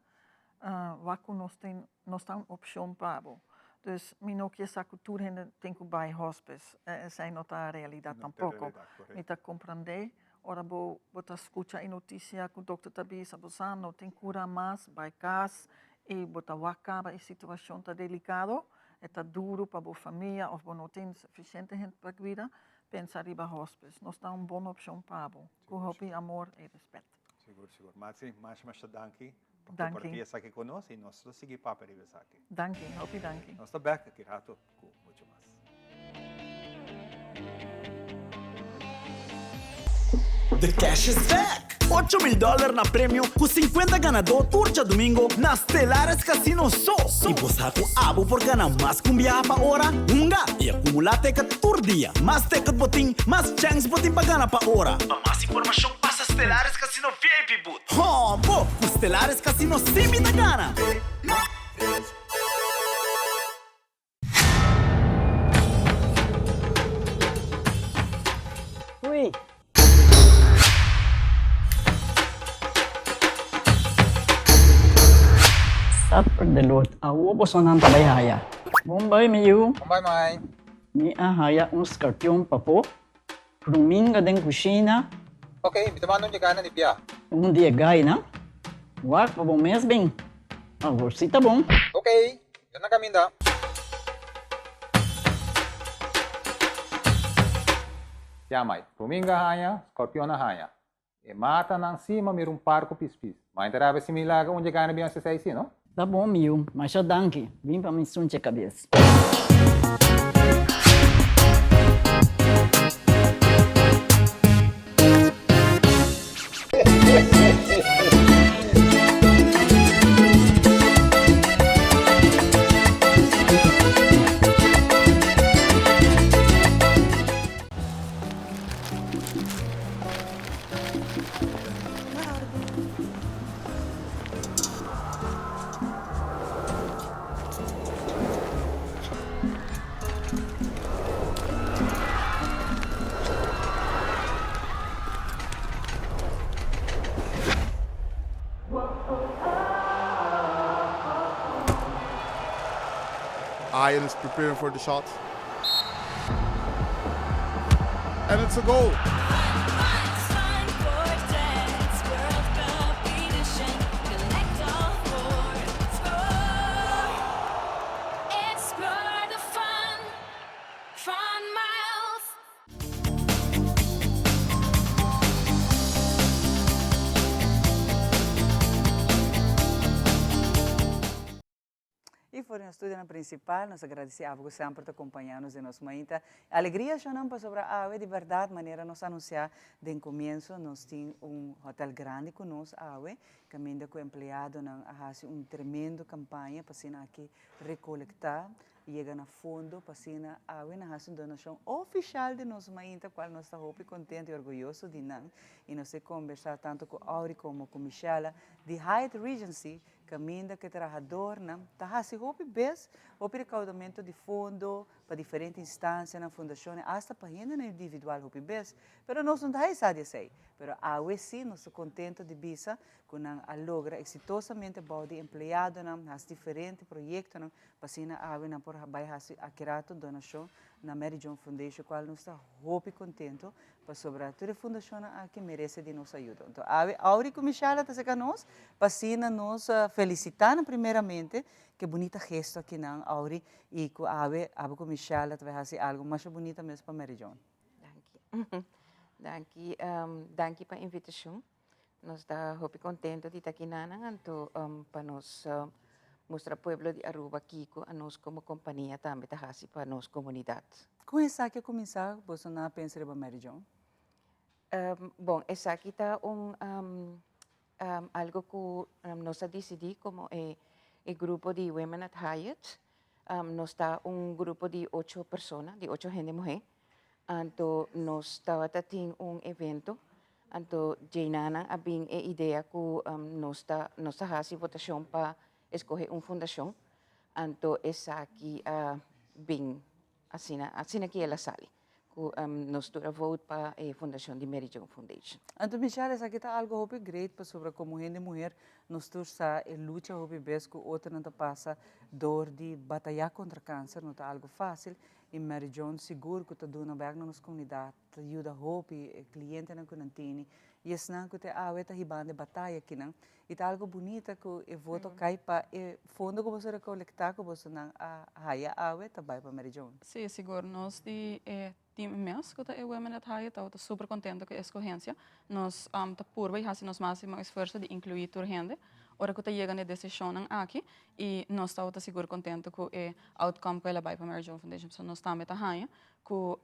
wak ku nos tin, nos ta un opshon pa bo. Dus mi no ke sa ku tur hende tin ku bai hospice, esei no ta realidat tampoko. Mi ta komprendé ora bo bo ta skucha e notisia ku dokter ta bisa bo sa no tin kura mas, bai kas i bo ta wak kaba e situashon ta delikado. E ta duru pa bo famia of bo no tin sufisiente hende pa kuida, pensa riba hospice. Nos ta un bon opshon pa bo, ku hopi amor i respet. Sigur, sigur. Matsi, masha masha danki pa komparti esaki ku nos i nos lo sigui papia riba esaki. Danki, hopi danki. Nos ta bek aki rato ku muchu mas. The cash is back! 8000 dollar na premio cu 50 ganador tur djadomingo na Stellaris Casino so! Y bo sa cu abo por gana mas cu un biaha pa ora? Hunga y acumula! Akumulá teket tur dia. Mas teket bo tin, mas chèns bo tin pa gana pa ora. Pa mas informashon pasa Stellaris Casino VIP Booth. Hò bo, ku Stellaris Casino sí mi ta gana! Hui. Suffer the Lord. Awo bosonan ta bai haya. Bon bai mi yu. Bon bai mai. Mi a haya un skarpion papo. Pruminga den kushina. Ok, mi ta manda un yegana di bia. Un di e gainan. Wak pa bo mes bin. Awor si ta bon. Ok, yo na kaminda. Ya mai, pruminga haña, skorpion a haña. E matanan si ma mira un par ku pispis. Ma inta rabia si mi laga un dje gana bin hasi esei si, no? Ta bon mi yu, masha danki. Bin pa mi sunche kabes. Ian is preparing for the shot. And it's a goal. Y for di nos studionan principal, nos a gradici abo cu semper ta compaña nos den nos mainta. Alegria shonan pasobra awe di berdad manera nos anuncia den comienzo nos tin un hotel grandi cu nos awe caminda cu empleadonan a haci un tremendo campaña pa asina aki recolecta yega na fondo pa asina awe nan haci un donacion oficial di nos mainta cual nos ta hopi contento y orguyoso di nan y nos ta conversa tanto cu Aury como cu Michella di Hyatt Regency Kaminda ku e trahadornan ta hasi hopi bes hopi rekaudamentu di fondo pa diferente instansianan, fundashonnan, asta pa hendenan individual hopi bes. Pero nos no ta haisa di esei. Pero awe si nos ta kontentu di bisa ku nan a logra eksitosamente bou di empleadonan hasi diferente proyektonan pa asina awe nan por bai hasi akiratu donashon na Mary Joan Foundation kual nos ta hopi kontentu Pasobra tur e fundashonnan aki merese di nos ayudo. Anto awe Aury ku Mishala ta seka nos pa asina nos felisitá nan primeramente ke bunita gesto akinan Aury i ku awe abo ku Mishala ta bai hasi algu masha bunita mes pa Mary Joan. Danki. Danki, danki pa invitashon. Nos ta hopi contento di ta kinanan anto pa nos mustra pueblo di Aruba kico anos como compania tambe ta haci pa nos comunidad. Con esaki a cuminsa boso na pensa riba Mary Joan? Bon, esaki ta un algo cu nos a dicidi como e grupo di Women at Hyatt. Nos ta un grupo di ocho persona, di ocho hende muhe. Anto nos tabata tin un evento, anto djeinanan a bin e idea ku nos ta nos ta hasi votashon pa eskohe un fundashon, anto esaki a bin asina asina ki el a sali ku nos tur a vote pa e fundashon di Mary Joan Foundation. Anto Michelle esaki ta algo hopi great pasobra komo hende muher nos tur sa e lucha hopi bes ku otronan ta pasa dor di bataya kontra kanser no ta algo fasil I Mary Joan sigur ku ta duna bèk na nos komunidat, ta yuda hopi e klientenan ku nan tene i esnan ku te awe ta hibando e bataya akinan. I ta algu bunita ku e voto kai pa e fondo ku boso rekolektá ku bosonan a haya awe ta bai pa Mary Joan. Sí, sigur. Nos di e team mes ku ta e Women at Hyatt tabata super kontento ku e eskohensia. Nos ta purba i hasi nos másimo esfuerso di inkluí tur hende ora ku ta yega na e desishonnan aki i nos tabata sigur kontento ku e outcome ku el a bai pa Mary Joan Foundation pasobra nos tambe ta haña ku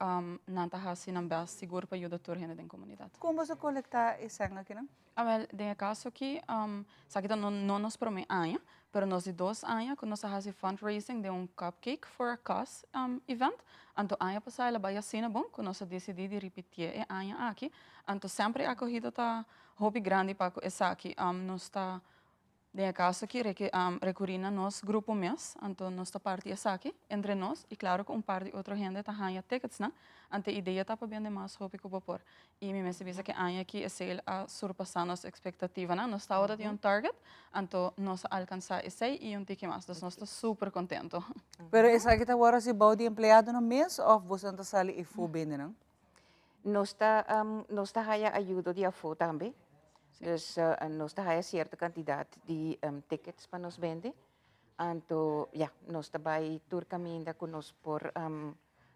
nan ta hasi nan bèst sigur pa yuda tur hende den komunidat. Kon boso kolektá e sèn akinan? Awèl, den e kaso aki, esaki ta no nos promé aña. Pero nos di dos aña ku nos a hasi fundraising den un Cupcake for a Cause event, anto aña pasá el a bai asina bon ku nos a disidí di ripitié e aña aki. Anto semper e akohida ta hopi grandi pa ku esaki. Nos ta Den e kaso aki rekurí na nos grupo mes, anto nos ta parti esaki entre nos i klaro ku un par di otro hende ta haña ticketsnan, anto e idea ta pa bende mas hopi ku bo por. I mi mester bisa ku e aña aki e sale a surpasá nos ekspektativanan. Nos tabata tin un target, anto nos a alkansá esei i un tiki mas, dus nos ta super kontento. Pero esaki ta wòrdu hasi bou di empleadonan mes òf boso ta sali efo bendenan? Nos ta nos ta haya ayudo di afó tambe. Dus nos ta haya cierto cantidad di tickets pa nos bende. Anto ya, nos ta bai tur caminda cu nos por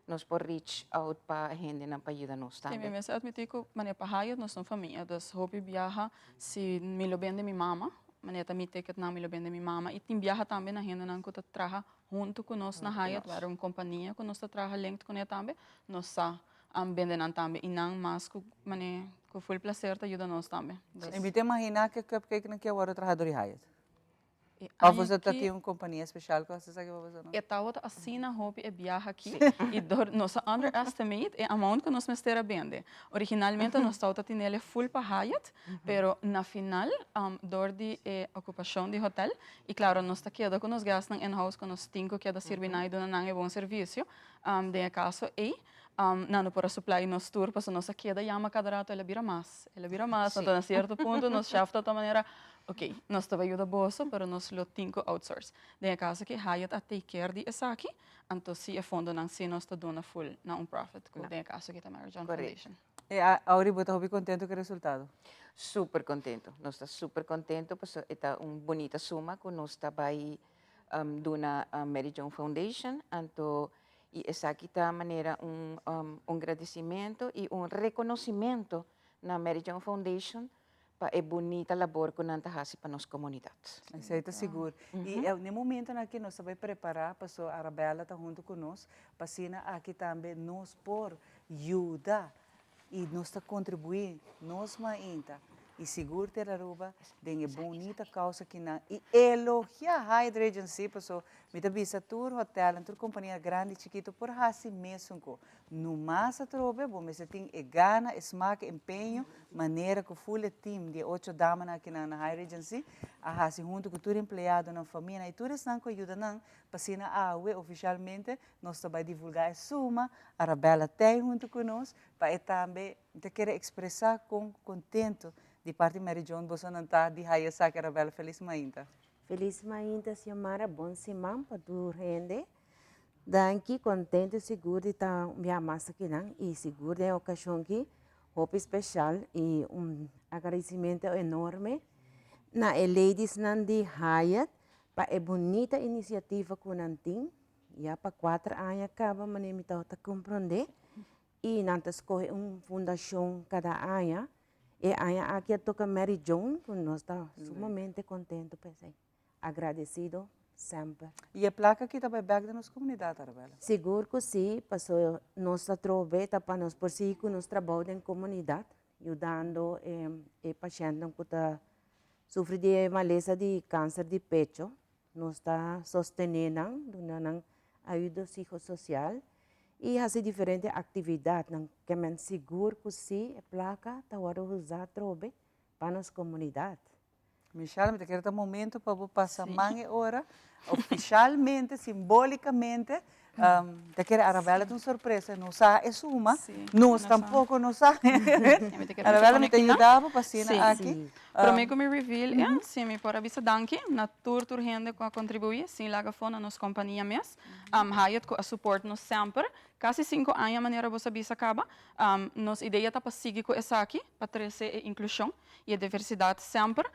nos por reach out pa hendenan pa yuda nos Sí, mi tambe. mester admiti cu manera pa Hyatt nos ta un famia, dus hopi biaha si mi lo bende mi mama, manera ta mi ticketnan mi lo bende mi mama y tin biaha tambe na hendenan cu ta traha hunto cu nos na Hyatt, wèr un compania cu nos ta traha linked cune tambe, nos sa bende nan tambe y nan mas cu mane cu full placer ta yuda nos tambe. Y mi ta imagina cu e cupcake nan ki a worde traha door di Hyatt. E Of boso ta aña tin un compania special cu haci esaki pa boso no? E tabata asina hopi e biaha aki y door nos a underestimate e amount cu nos mester a bende. Originalmente nos tabata tinele full pa Hyatt, pero na final door di e ocupacion di hotel y claro nos ta keda cu nos guestnan in house cu nos tin cu keda sirbi nan y duna nan e bon servicio, den e caso ey nan no por a supply nos tur pasobra nos a keda yama cada rato el a bira mas, el a bira mas, anto na cierto punto nos chef ta tuma manera ok nos ta bay yuda boso pero nos lo tin cu outsource. Den e caso aki Hyatt a take care di esaki anto si e fondonan si nos ta duna full na un profit cu den e caso aki ta Mary John Foundation. E Auri bo ta hopi contento cu e resultado? Super contento, nos ta super contento pasobra e ta un bunita suma cu nos ta bay duna Mary Joan Foundation anto y esaki ta manera un un gradicimento y un reconocimento na Mary Joan Foundation pa e bunita labor cu nan ta haci pa nos comunidad. Esey ta sigur. Y n'e momentonan aki nos ta bay prepara paso Arabella ta hunto cu nos pa asina aki tambe nos por yuda y nos ta contribui nos mainta y sigur Tera Aruba den e bunita causa ki nan y elogia Hyatt Regency paso mi ta bisa tur hotelnan tur compania grandi y chikito por haci mesun cu no mas atrobe bo mester tin e gana e smaak e empeño manera cu full e team di e ocho damanan aki nan na Hyatt Regency a haci hunto cu tur empleadonan famianan y tur esnan cu a yuda nan pa asina awe oficialmente Nos ta bai divulgá e suma, Arabella t'ei huntu ku nos, pa e tambe ta kere ekspresá kon kontentu di parti Mary Joan bosonan ta di haya esaki. Arabella, felis mainta. Felis mainta Xiomara, bon siman pa tur hende. Danki, kontentu sigur di ta un biaha mas akinan i sigur den e okashon aki hopi speshal i un agradesimentu enorme na e ladiesnan di Hyatt pa e bunita inisiativa ku nan tin. Ya pa kuater aña kaba manera mi tabata komprondé i nan ta skohe un fundashon kada aña. E aña aki a toka Mary Joan ku nos ta sumamente kontentu pa esei. Agradesido semper. I e plaka aki ta bai bèk den nos komunidat, Arabella? Sigur ku si, pasobra nos ta trobe ta pa nos por sigui ku nos trabou den komunidat, yudando e pashèntnan ku ta sufri di e malesa di kanser di pecho. Nos ta sostené nan, duna nan ayudo psicosocial i hasi diferente aktividatnan. Ke men sigur ku si e plaka ta wòrdu usá atrobe pa nos komunidat. Michelle, mi ta kere ta momento pa bo pasa man e ora ofishalmente, simbolikamente, Ta kere Arabella ta un sorpresa, no sa e suma, nos tampoco no sa. Arabella mi ta yuda bo pa asina aki. Prome ku mi reveal e, si mi por a bisa danki na tur tur hende ku a kontribuí sin laga afó na nos kompania mes, Hyatt ku a support nos semper, kasi sinku aña manera bo sa bisa kaba. Nos idea ta pa sigui ku esaki, pa trese e inklushon i e diversidat semper,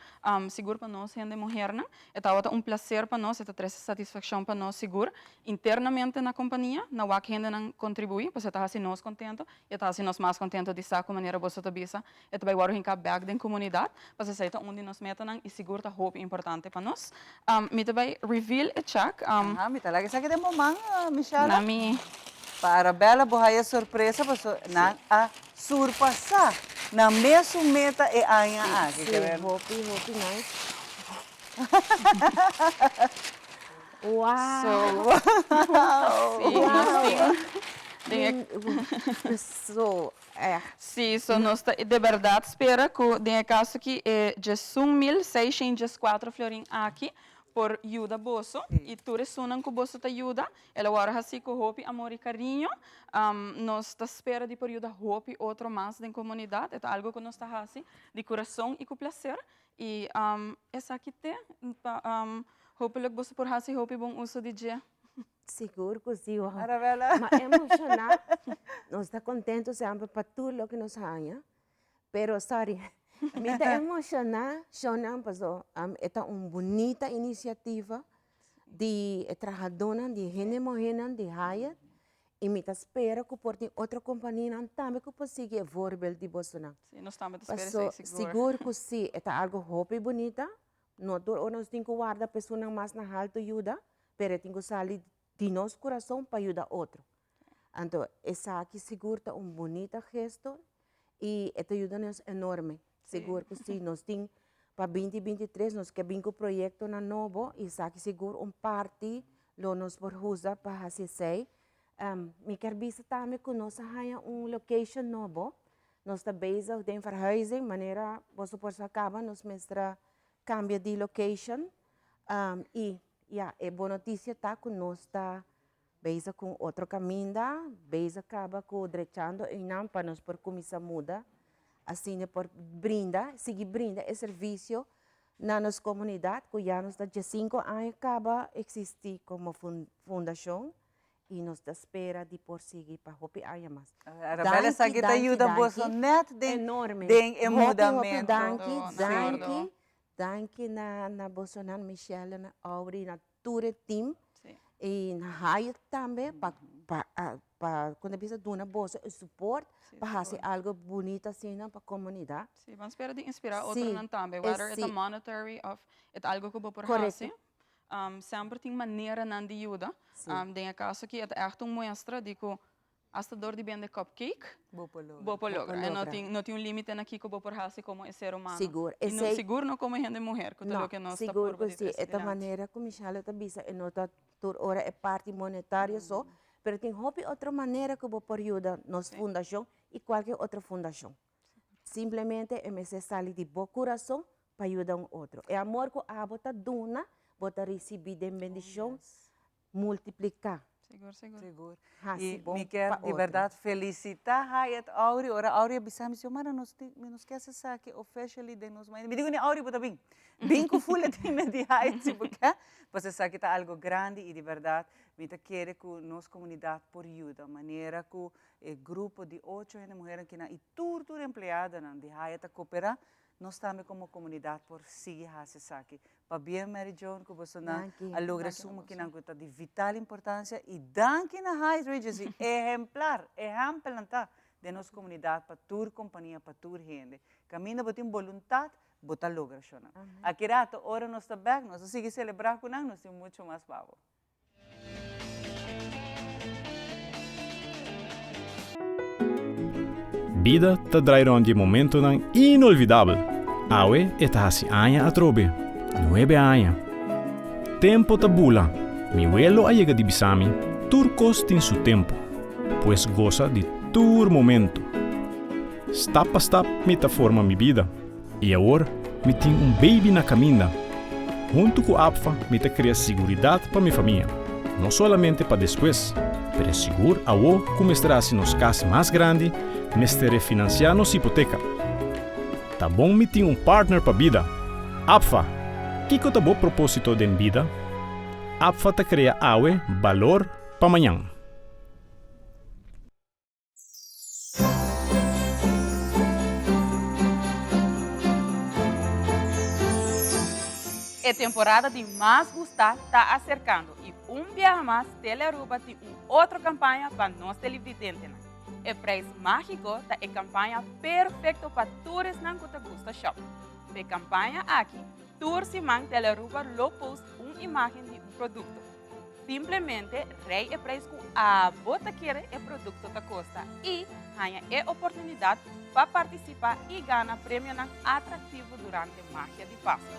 sigur pa nos hende muhernan. E tabata un placer pa nos, e ta trese satisfaccion pa nos sigur, internamente na compania, na wak hendenan contribui, pasobra e ta haci nos contento, y e ta haci nos mas contento di sa cu manera boso ta bisa, e ta bay worde hinca bek den comunidad, pasobra esey ta un di nos metanan y sigur ta hopi importante pa nos. Mi ta bay reveal e check. Aha, mi ta laga esaki den bo man, Michelle. Na mi. Pa Arabella bo haya sorpresa pasobra nan a surpasa nan mesun meta e aña aki. Sí, hopi, hopi nice. Wow! So, sí, nos tin den e So, echt. Sí, so nos ta de berdad spera cu den e caso aki e 11.614 florin aki por yuda boso y tur esunnan cu boso ta yuda, el a worde haci cu hopi amor y cariño. Nos ta spera di por yuda hopi otro mas den comunidad, e ta algo cu nos ta haci di curason y cu placer y esaki te pa hopelijk boso por haci hopi bon uso di dje. Sigur cu si, wow. Arabella. Ma emociona, nos ta contento semper pa tur loke nos haña, pero sorry, mi ta emociona shownan paso e ta un bunita iniciativa di e trahadonan, di hende muhernan di Hyatt y mi ta spera cu por tin otro companianan tambe cu por sigui e voorbeeld di bosonan. Si, nos tambe ta spera esey sigur. Sigur cu si, e ta algo hopi bunita. No tur ora nos tin ku warda personanan mas na haltu yuda, pero e tin ku sali di nos kurason pa yuda otro. Anto esaki sigur ta un bunita gesto i e ta yuda nos enorme. Sigur ku si nos tin pa binti 23 nos ke bin ku proyektonan nobo i esaki sigur un parti lo nos por usa pa hasi esei. Mi kier bisa tambe ku nos a haña un location nobo. Nos ta bezig den verhuizing, manera boso por sa caba nos mester a cambia di location y ya e bon noticia ta cu nos ta bezig cu un otro caminda, bezig caba cu drechando eynan pa nos por cuminsa muda, asina por brinda, sigui brinda e servicio na nos comunidad cu ya nos ta diescinco aña caba existi como fundacion. y nos ta spera di por sigui pa hopi aña mas. Arabella esaki ta yuda boso net den Enorme. den e Hopi, hopi mudamento. danki, danki, danki na na bosonan Michelle, na Aubrey, na tur e team y na Hyatt tambe pa pa pa con ta bisa duna boso e support pa haci algo bunito asina pa comunidad. Sí, ban spera di inspira otronan tambe, whether e ta monetary of e ta algo cu bo por haci. Semper tin maneranan di yuda. Den e kaso aki e ta ègt un muestra di ku asta dor di bende cupcake bo por logra. Bo por logra. E no tin no tin un límite na kiko bo por hasi komo e ser humano. Sigur. I no sigur no komo hende muher ku ta loke nos ta Sigur purba ku di si. trese E ta dilanti. manera ku Michelle ta bisa e no ta tur ora e parti monetario so, pero tin hopi otro manera ku bo por yuda nos fundashon i kualke otro fundashon. Simplemente e mester sali di bo kurason pa yuda un otro. E amor ku abo ta duna, bo ta risibí den bendishon multipliká. Sigur, sigur. Sigur. Hasi I bon mi kier pa di otro. bèrdat felisitá Hyatt Auri. Ora Auri a bisa mi, Xiomara, nos tin, mi nos ke hasi esaki officially den nos mañana. Mi digu, ni Auri bo ta bin. Bin ku ful e team di Hyatt si bo ke. Pasobra esaki ta algu grandi i di bèrdat mi ta kere ku nos komunidat por yuda. Manera ku e grupo di ocho hende muhernan kinan i tur tur empleadonan di Hyatt ta koperá, Nos tambe komo komunidat por sigui hasi esaki. Pabien Mary Joan ku bosonan a logra suma kinan ku ta di vital importansia i danki na Hyatt Regency, ehemplar, ehèmpelnan ta den nos komunidat pa tur kompania, pa tur hende. Kaminda bo tin boluntat, bo ta logra shonnan. Aki rato ora nos ta bèk, nos ta sigui selebrá ku nan, nos tin muchu mas pa bo. Bida ta drai rond di e momentonan inolvidabel. Awe e ta hasi aña atrobe. Nuebe aña. Tempo ta bula. Mi welo a yega di bisa mi, tur kos tin su tempo. Pues gosa di tur momento. Stap pa stap mi ta forma mi bida. I awor mi tin un baby na kaminda. Huntu ku APFA mi ta krea siguridat pa mi famia, no solamente pa despues, pero sigur awo ku mester hasi nos kas mas grandi, mester refinansiá nos hipoteka. Ta bon mi tin un partner pa bida. APFA! Kiko ta bo propósito den bida? APFA ta krea awe balor pa mañan. E temporada di mas gustá ta aserkando i un biaha mas Telearuba tin un otro kampaña pa nos televidentenan. E Prijs Mágiko ta e kampaña perfekto pa tur esnan ku ta gusta shòp. P'e kampaña aki, tur siman Telearuba lo post un imágen di un produkto. Simplemente rei e prijs ku abo ta kere e produkto ta kosta i haña e oportunidat pa partisipá i gana premionan atraktivo durante Magia di Pasku.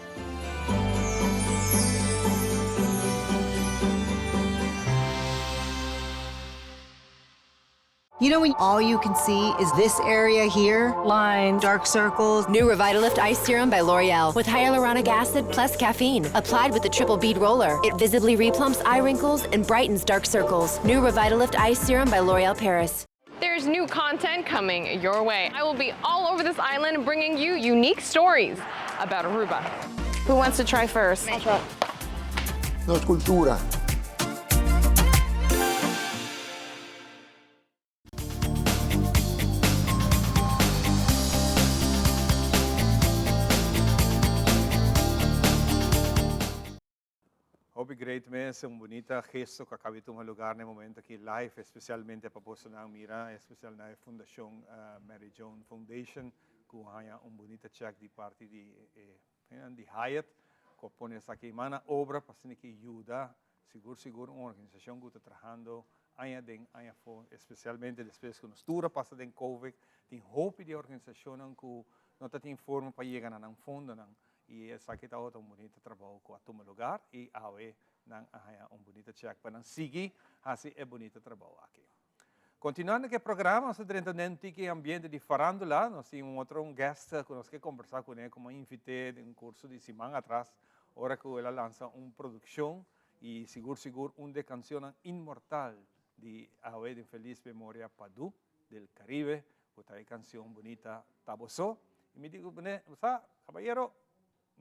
You know when all you can see is this area here? Lines, dark circles. New Revitalift Ice Serum by L'Oreal with hyaluronic acid plus caffeine. Applied with the triple bead roller. It visibly replumps eye wrinkles and brightens dark circles. New Revitalift Ice Serum by L'Oreal Paris. There's new content coming your way. I will be all over this island bringing you unique stories about Aruba. Who wants to try first? Nos cultura. Hopi great mes, un bunita gesto cu a caba di tuma lugar na e momento aki live, especialmente pa bosonan mira, especial na e fundacion Mary Joan Foundation cu haya un bunita check di parti di e di Hyatt cu a pone esaki man na obra pa asina ki yuda Sigur sigur un organisacion cu ta trahando aña aden aña afo, especialmente despues cu nos tur a pasa den covid, tin hopi di organisacionnan cu no ta tin forma pa yega na nan fondonan y esaki tabata un bunita trabou cu a tuma lugar y awe nan a haya un bunita check pa nan sigui haci e bunita trabou aki. Continuando cu e programa, nos ta drenta den un tiki ambiente di farandula, nos tin un otro un guest cu nos ke combersa cune, cu mi a invite den un curso di siman atras, ora cu el a lansa un produccion y sigur sigur un de cancionnan inmortal di awe den feliz memoria Padu del Caribe, cu ta e cancion bunita Ta Bo So. Y mi di cu cune, sa, cabayero,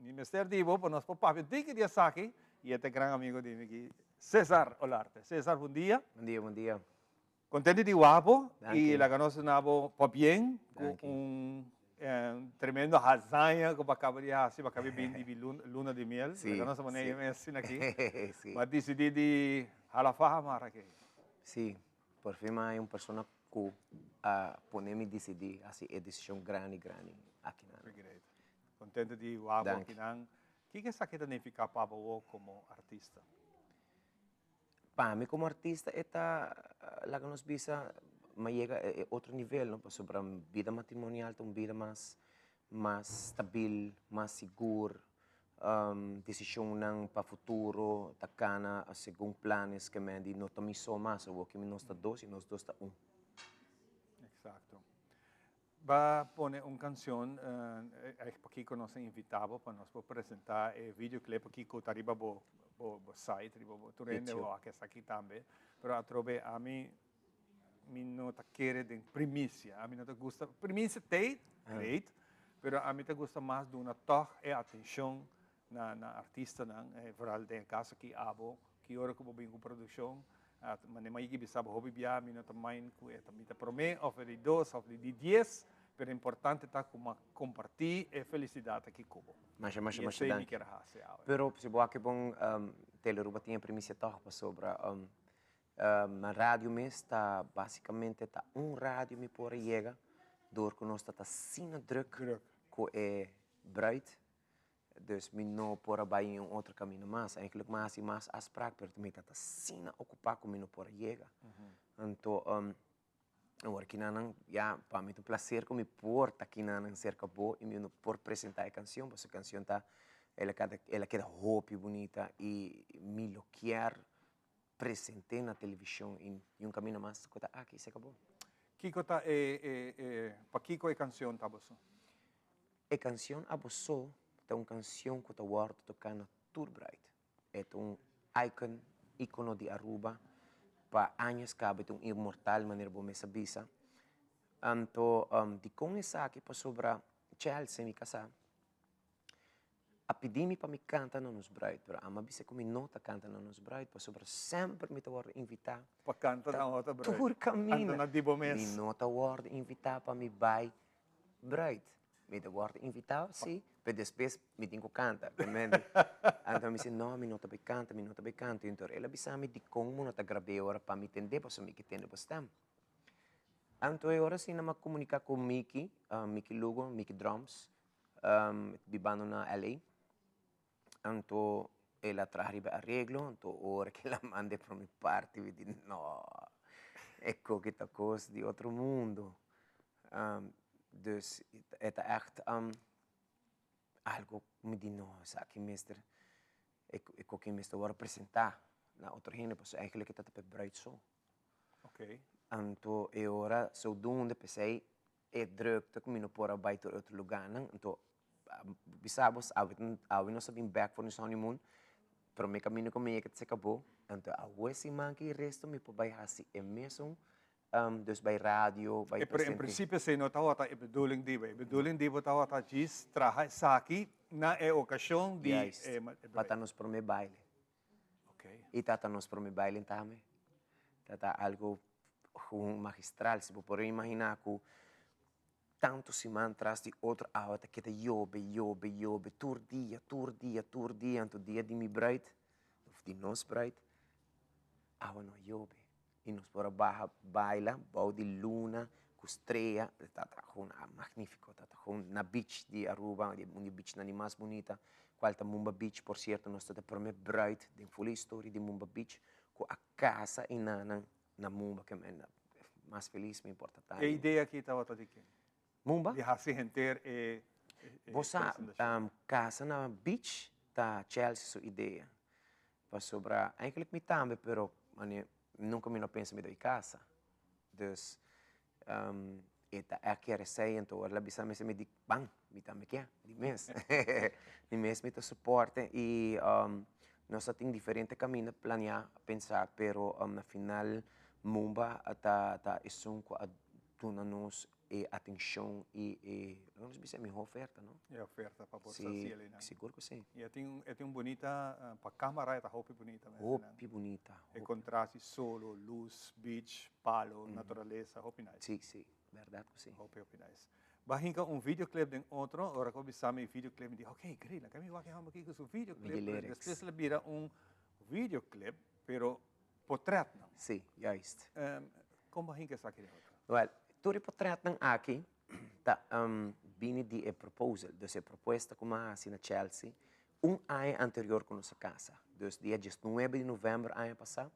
Mi mester di bo pa nos por papia tiki di esaki y e ta e gran amigo di mi aki, Cesar Olarte. Cesar, bon dia. Bon dia, bon dia. Contento di wak bo y laga nos duna bo pabien cu un tremendo hazaña cu bo a caba di haci, bo a caba di bin di luna di miel. Laga nos a pone e mes asina aki. Bo a dicidi di hala faha mara aki. Si, por fin mi a haya un persona cu a pone mi dicidi haci e decision grandi grandi aki nan. Contento di wak bo akinan. Kiko esaki ta nifica pa bo como artista? Pa mi como artista e ta laga nos bisa mi a yega e otro nivel no pasobra bida matrimonial ta un bida mas mas stabil mas sigur decisionnan pa futuro ta cana segun planes ke men di no ta mi so mas awor ke nos ta dos y nos dos ta un. Exacto. Ba pone un cancion pakico nos a invita bo pa nos por presenta e videoclip aki cu ta riba bo bo site riba bo tur hende bo wak esaki tambe pero atrobe ami mi no ta kere den primicia ami no ta gusta primicia t'ey great pero ami ta gusta mas duna tog e atencion na na artistanan, vooral den e caso aki abo, ki ora cu bo bin cu produccion, mane Maiki bisa bo hopi bia mi no ta mind cu e ta mi ta prome of e di dos of di dies, pero importante ta cu mi a comparti e felicidad aki cu bo. Masha masha Y masha esey mi danki. kier haci awe. Pero si bo wak bon Telearuba tin e premicia toch pasobra na radio mes ta basicamente ta un radio mi por a yega door cu nos ta ta asina druk cu e bruid Dus mi no por a bai un otro camino mas. Eigenlijk mi a haci mas afspraak, pero mi ta asina ocupa cu mi no por a yega. Anto, awor kinanan, ya, pa mi ta un placer cu mi por ta kinanan cerca bo y mi no por presenta e cancion, pasobra e cancion ta, el a kada, el a keda hopi bunita y mi lo kier present'é na television y un camino mas cu ta aki cerca bo. Kico ta e, e, e, pakico e cancion ta boso? E kansion Abo So ta un kansion ku ta wòrdu toká na tur bruid. E ta un icon, íkono di Aruba. Pa años kaba e ta un inmortal manera bo mes a bisa. Anto dikon esaki? Pasobra Chelsea, mi kasá, a pidi mi pa mi kanta na nos bruid, pero ami a bisa ku mi no ta kanta na nos bruid pasobra semper mi ta wòrdu invitá Pa kanta na otro bruid. Tur kaminda. Anto na di bo mes. Mi no ta wòrdu invitá pa mi bai Bruid, mi ta wòrdu invitá sí, pero despues mi tin ku kanta. Anto mi bisa, no, mi no ta bai kanta, mi no ta bai kanta. Enton el a bisa mi dikon bo no ta grab'é ora pa mi tend'é, pasobra mi ke tende bo stèm. Anto e ora asina mi a komuniká ku Mickey, Mickey Lugo, Mickey Drums, bibando na LA. Anto el a traha riba e areglo, anto ora ku el a manda e prome parti mi di no, e koki ta kos di otro mundo. Dus e ta ègt algo ku mi di no, esaki mester. E koki mester wòrdu presentá na otro hende pasobra eigenlijk e ta ta pa e bruid so. Anto e ora zodoende p'esei e drukte ku mi no por a bai tur e otro lugánan. Anto bisa bo awe awe nos a bin bèk for nos honeymoon promé kaminda ku mi yega ta seka bo. Anto awe siman ki resto mi por bai hasi e mesun Dus bai radio, bai E pero en presente. principio esei no tabata e bedoeling di bo. E bedoeling di bo tabata djis traha esaki na e ocasion di Juist, e ma- e pa ta bruid. nos prome baile. Ok. I ta ta nos prome baile tambe. Ta ta algo gewoon magistral. Si bo por imagina cu tanto siman tras di otro awa ta keda yobe, yobe, yobe, tur dia, tur dia, tur dia. Anto dia di mi bruid, of di nos bruid, awa no a yobe. I nos por a baha baila bou di luna ku strea, ta ta gewoon magnífiko, ta ta gewoon na beach di Aruba, un di e beachnan di mas bunita, kual ta Mumba Beach, por sierto nos ta e prome bruid den ful e historia di Mumba Beach ku a kasa i nanan na Mumba ke men mas felis mi por ta ta. E idea aki tabata di ken? Mumba? Di hasi henter e Bo sa, presentashon. kasa na beach ta Chelsea su idea. Pasobra eigenlijk mi tambe pero mane nunca mi no pensa mi ta bay casa. Dus e ta a kier esey enton ora el a bisa mi esey mi di ban mi tambe kier di mes. Di mes mi ta soporte y nos a tin diferente caminda planea pensa pero na final Mumba ta ta esun cu a duna nos e atencion y e, lo nos bisa e miho oferta, no? E oferta pa por Sí, sa haci nan. sigur cu si. Y e tin, e tin un bunita, pa camara e ta hopi bunita mes nan. Hopi bunita, E hopi. contraste solo, luz, beach, palo, naturaleza, hopi nice. Sí, sí, berdad cu si. Hopi, hopi nice. Bo a hinca un videoclip den otro, ora cu bo bisa mi videoclip, mi di, ok, great, laga mi wak e homber aki cu su videoclip, Video pero lyrics. despues el a bira un videoclip, pero potretnan. Sí, juist. Kon bo a hinka esaki den otro? Wel, tur e potretnan aki ta bini di e proposal, dus e propuesta ku mi a hasi na Chelsea un aña anterior ku nos a kasa. Dus dia diesnuebe di novèmber aña pasá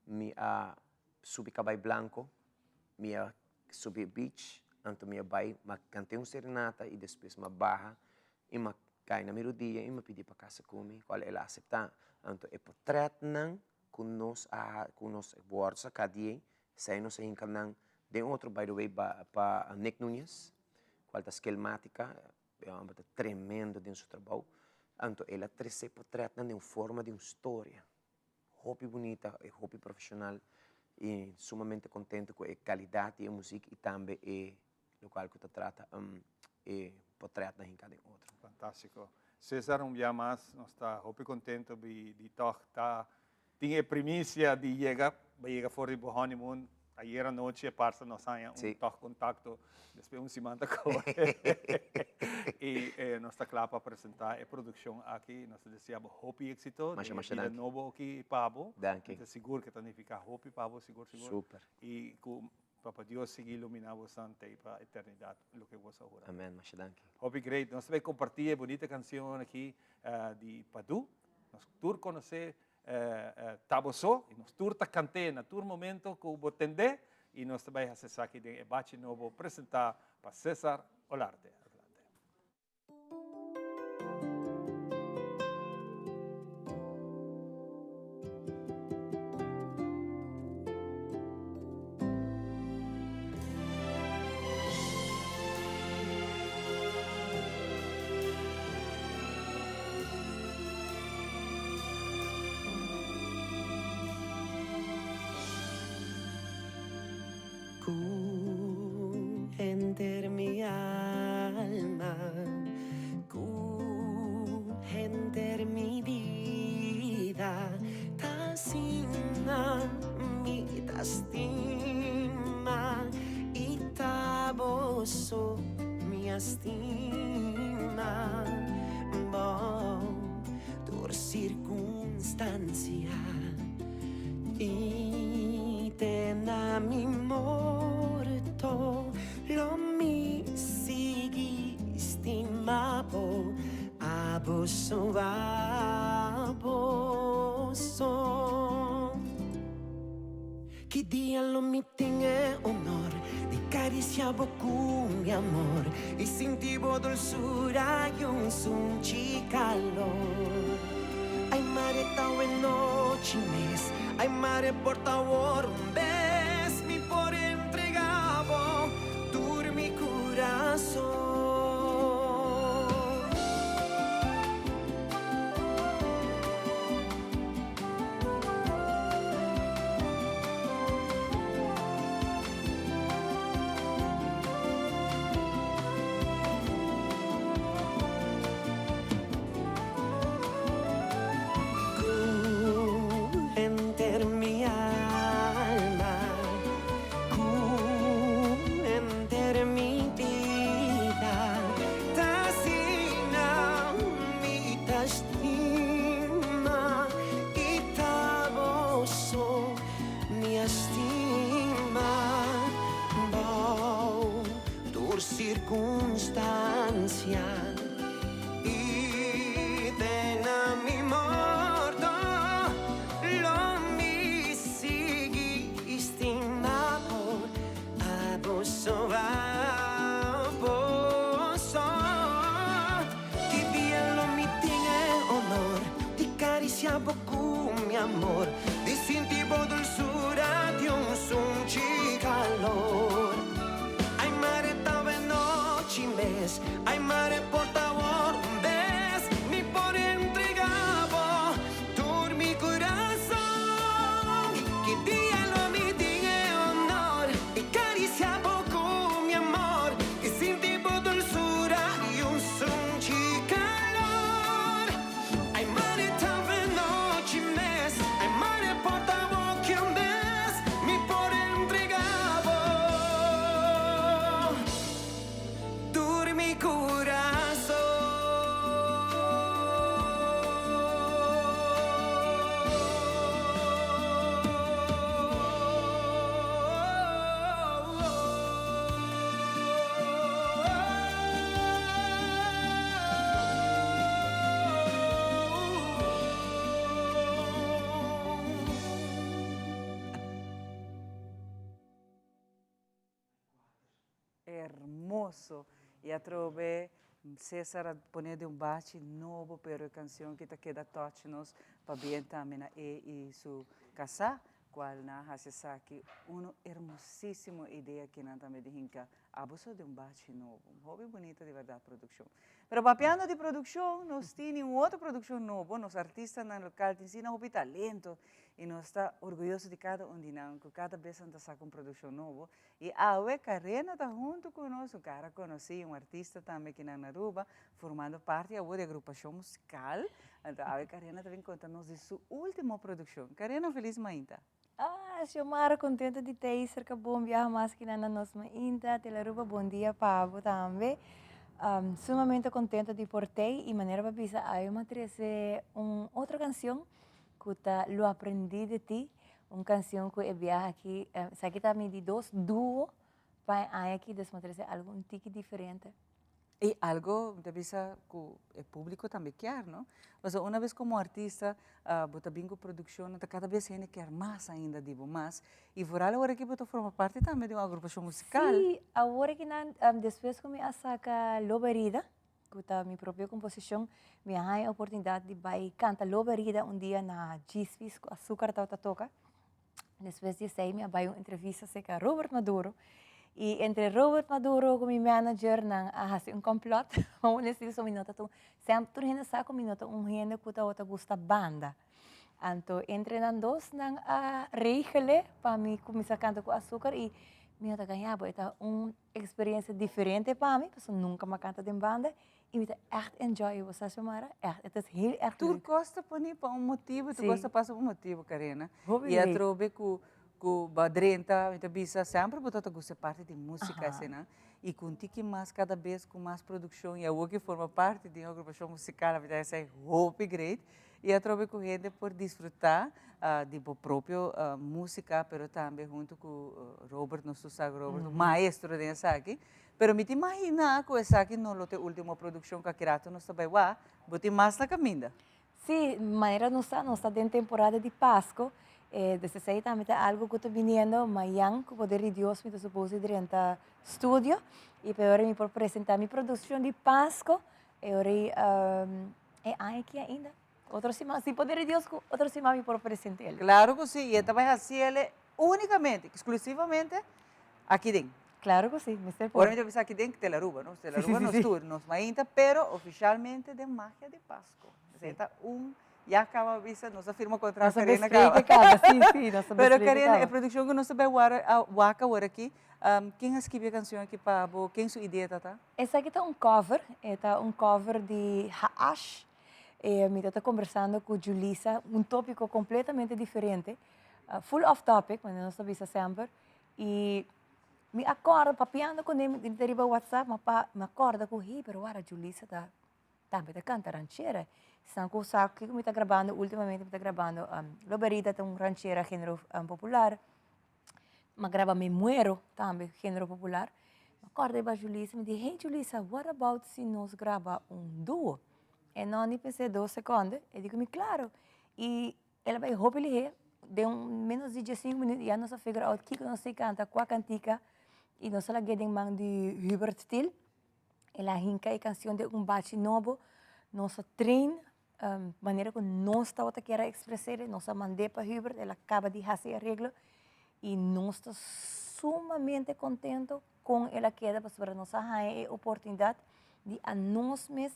mi a subi Kabai Blanko, mi a subi e beach, anto mi a bai, mi a kant'é un serenata i despues mi a baha i mi a kai na mi rudia i mi a pidi pa kasa ku mi, kual el a aseptá. Anto e potretnan ku nos a ku nos wòrdu saká di ei, esei nos a hinka nan den otro, by the way pa pa Nick Nuñez, kual ta skelmátika, e hòmber ta tremendo den su trabou, anto el a trese potretnan den forma di un storia, hopi bunita i hopi profeshonal i sumamente kontento ku e kalidat di e muzik i tambe e Locual cu ta trata e potretnan hinca den otro. Fantastico. Cesar, un bia mas nos ta hopi contento di tog ta tin e primicia di yega, bo yega for di bo honeymoon ayer anochi e parsa nos haña un tog contacto despues un siman ta core y nos ta cla pa presenta e produccion aki. Nos ta desea bo hopi exito den e bida nobo aki pa bo. Mi ta sigur cu ta nifica hopi pa bo, sigur sigur. Y cu Papa Dios sigui ilumina bosan te pa eternidad loke bos a hura. Amen, masha danki. Hopi great. Nos ta bay comparti e bunita cancion aki di Padu. Nos tur conoce Ta Bo So y nos tur ta cant'e na tur momento cu bo tende y nos ta bay haci esaki den e bachi nobo presenta pa Cesar Olarte. Adelante. Ku henter mi alma, ku henter mi bida, ta asina mi ta stima i ta bo so mi a stima. Bo tur sirkunstansia. I te na mi morto lo mi sigui stima bo, abo so abo so. Ki dia lo mi tin e honor di cariciá bo cu mi amor i sinti bo dulzura y un sunchi calor. Ay. mare ta awe nochi mes Ai mare por ta awor un bes Mi por entrega bo tur mi curason. Ku henter mi alma, ku henter mi bida, ta asina mi ta stima i ta bo so mi a stima bou tur sirkunstansia. I te na mi morto lo mi sigui stima bo, abo so, abo so. Ki dia lo mi tin e honor di cariciá bo cu mi amor, di sinti bo dulzura di un sunchi calor. Ay mare ta awe nochi mes. Ay mare por ta awor un bes mi por entrega bo tur mi curason. Ki dia lo mi tin e honor di caricia bo cu mi amor y sinti bo dulzura y un sunchi calor. Ay mare ta awe nochi mes. Ay mare por ta awor ki un bes mi por entrega bo. Tur mi curason. Hermoso! Y atrobe Cesar a pone den un bachi nobo pero e cancion ki ta keda touch nos pabien tambe na e y su casa cual nan a haci esaki uno hermosisimo idea ki nan tambe di hinca abo so den un bachi nobo. Hopi bunita di berdad produccion. Pero papiando di produccion nos tini un otro produccion nobo nos artistanan local tin asina hopi talento y nos ta orguyoso di cada un di nan cu cada bes nan ta saca un produccion nobo Y awe Karena ta hunto cu nos, un cara conoci, un artista tambe aki na Aruba, formando parti awo di agrupacion musical. Anto awe Karena ta bin conta nos di su ultimo produccion. Karena, feliz mainta. Ah, Xiomara, contento di ta ey cerca bo un biaha mas aki na nos mainta. Telearuba, bon dia pa bo tambe. Sumamente contento di por t'ey y manera bo a bisa awe mi a trece un otro cancion cu ta Lo Aprendí de Ti. Un cancion cu e biaha aki, esaki ta mi di dos duo pa e aña aki, dus mi a trece algo un tiki diferente. Y algo, mi ta bisa, cu e publico tambe kier, no? Pasobra una bes como artista bo ta bin cu produccionnan, ta cada bes hende kier mas ainda di bo, mas. Y vooral awor aki bo ta forma parti tambe di un agrupacion musical. Sí, awor aki nan, despues cu mi a saca Lobo Herida, ku ta mi propio komposishon, mi a haña e oportunidat di bai kanta Lobo Herida un dia na Djisfis ku Azúcar tabata toka. Despues di esei mi a bai un entrevista serka Robert Maduro i entre Robert Maduro ku mi manager nan a hasi un kòmplòt, pa mi no mi no ta un, semper tur hende sa ku mi no ta un hende ku tabata gusta banda. Anto entre nan dos nan a regel'e pa mi kuminsá kanta ku Azúcar i mi no ta gaña bo, e ta un Experiencia diferente pa mi, pasobra nunca mi a canta den banda y mi ta echt enjoy, bo sa Xiomara, echt, het is heel erg Tur leuk. cos ta poni pa un motibo, tur cos ta pasa pa un motibo, Karina. Hopi Y leuk. atrobe cu cu bo a drenta, mi ta bisa, semper bo ta gusta e parti di musica asina, y cu un tiki mas cada bes cu mas produccion y awor ki forma parti di un agrupacion musical, mi ta esey hopi great. Y atrobe cu hende por disfruta di bo propio musica, pero tambe hunto cu Robert, nos tur sa cu Robert un maestro den esaki. Pero mi ta imagina cu esaki no lo ta e ultimo produccion cu aki rato nos ta bay wak, bo tin mas na caminda. Si, manera nos sa, nos ta den temporada di Pasco, des esey tambe ta algo cu ta biniendo mayan cu poder di Dios mi ta suppose di drenta studio y pa e ora mi por presenta mi produccion di Pasco, e ora E aña aki ainda. Otro siman, si poder di Dios ku otro siman mi por present'el. Claro ku si, i e ta bai hasiel unicamente, exclusivamente aki den. Claro ku si, mester por. Ora mi ta bisa aki den, Telaruba, no? Telaruba nos tur, nos mainta, pero oficialmente den Magia di Pasco. Esei ta un, ya caba bisa, nos a firma contrato Nos a Karina caba. bespreken caba, si, si, nos a Pero bespreken Karina, e caba. produccion ku nos ta bai wara, a wak awor aki, ken a skibi e cancion aki pa bo? Ken su idea ta ta? Esaki ta un cover, e ta un cover di Haash. E mi ta conversando cu Julissa, un topico completamente diferente, full off topic, manera nos ta bisa semper, y mi a corda, papiando cu ne, mi ta riba WhatsApp, mi a mi a corda cu, hey, pero wara Julissa ta tambe ta canta ranchera. Esnan cu sa kico mi ta grabando ultimamente, mi ta grabando Loberita ta un ranchera genero popular, Mi a graba Me Muero tambe, genero popular. Mi a corda riba Julissa, mi di, hey Julissa, what about si nos graba un duo? E no ni pens'é dos seconde, e di ku mi, claro. I el a bai hopi lihé, den un menos di diesinku minuut ya nos a figure out kiko nos tin kanta, kua kantika, i nos a lag'é den man di Hubert Thiel. El a hinka e kansion den un bachi nobo, nos a train manera ku nos tabata kier a ekspres'é, nos a mand'é pa Hubert, el a kaba di hasi e areglo i nos ta sumamente kontento kon el a keda pasobra nos a haña e oportunidat di a nos mes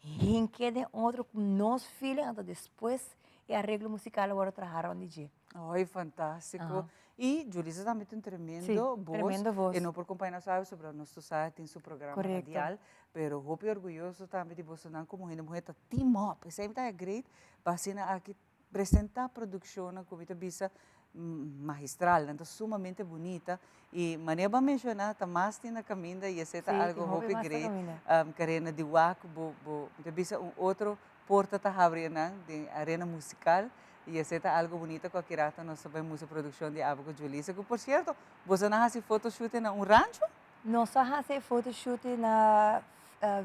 hink'é den otro ku nos feeling anto despues e areglo musikal a wòrdu traha rònt di dje. Ay, fantástiko. I Julissa tambe tin un tremendo Sí, bos. tremendo bos. E no por kompaña nos awe pasobra nos tur sa tin su programa Korekto. radial. Pero hopi orguyoso tambe di bosonan komo hende muher ta team up. Esei mi ta haña great pa asina aki presenta produccionnan ku mi ta bisa magistral, nan ta sumamente bunita. I manera bo a menciona ta mas tin na caminda i esei ta Sí, algo tin hopi hopi mas na great. caminda. Karina di wak bo bo mi ta bisa un otro porta ta habri enan den arena musical i esei ta algo bunita ku aki rato nos ta bai mustra produccion di Abo ku Julissa ku por cierto boso nan hasi photoshoot na un rancho? Nos a hasi e photoshoot na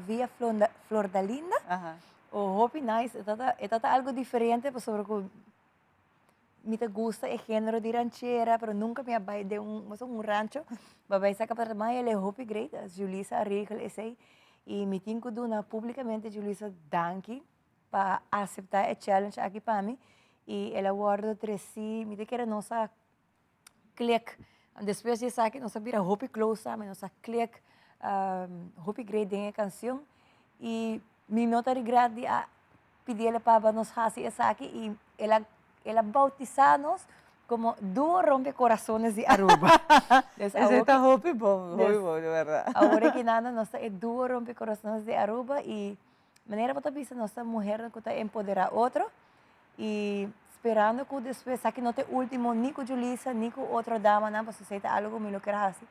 Villa Flordalinda. Oh, hopi nice. E ta e ta algo diferente pasobra ku mi ta gusta e genero di ranchera, pero nunca mi a bai den un, bo sa, un rancho. Bo a bai saca pa ma el e hopi great. Julissa a regel esei. I mi tin ku duna publicamente Julissa danki pa acepta e challenge aki pa mi. I el a wordo treci, mi ta kere nos a klik. Despues di esaki nos a bira hopi close samen, nos a klik hopi great den e cancion y mi no ta regret di a pidiele pa nos haci esaki y el a el a bautisa nos como Duo Rompe Corazones di Aruba. Esey ta hopi bon, hopi bon di berdad. Awor aki nada nos ta e Duo Rompe Corazones di Aruba y Manera bo ta bisa nos ta muhernan ku ta empoderá otro i sperando ku despues esaki no ta e último ni ku Julissa ni ku otro damanan pasobra esei ta algu ku mi lo kier hasi,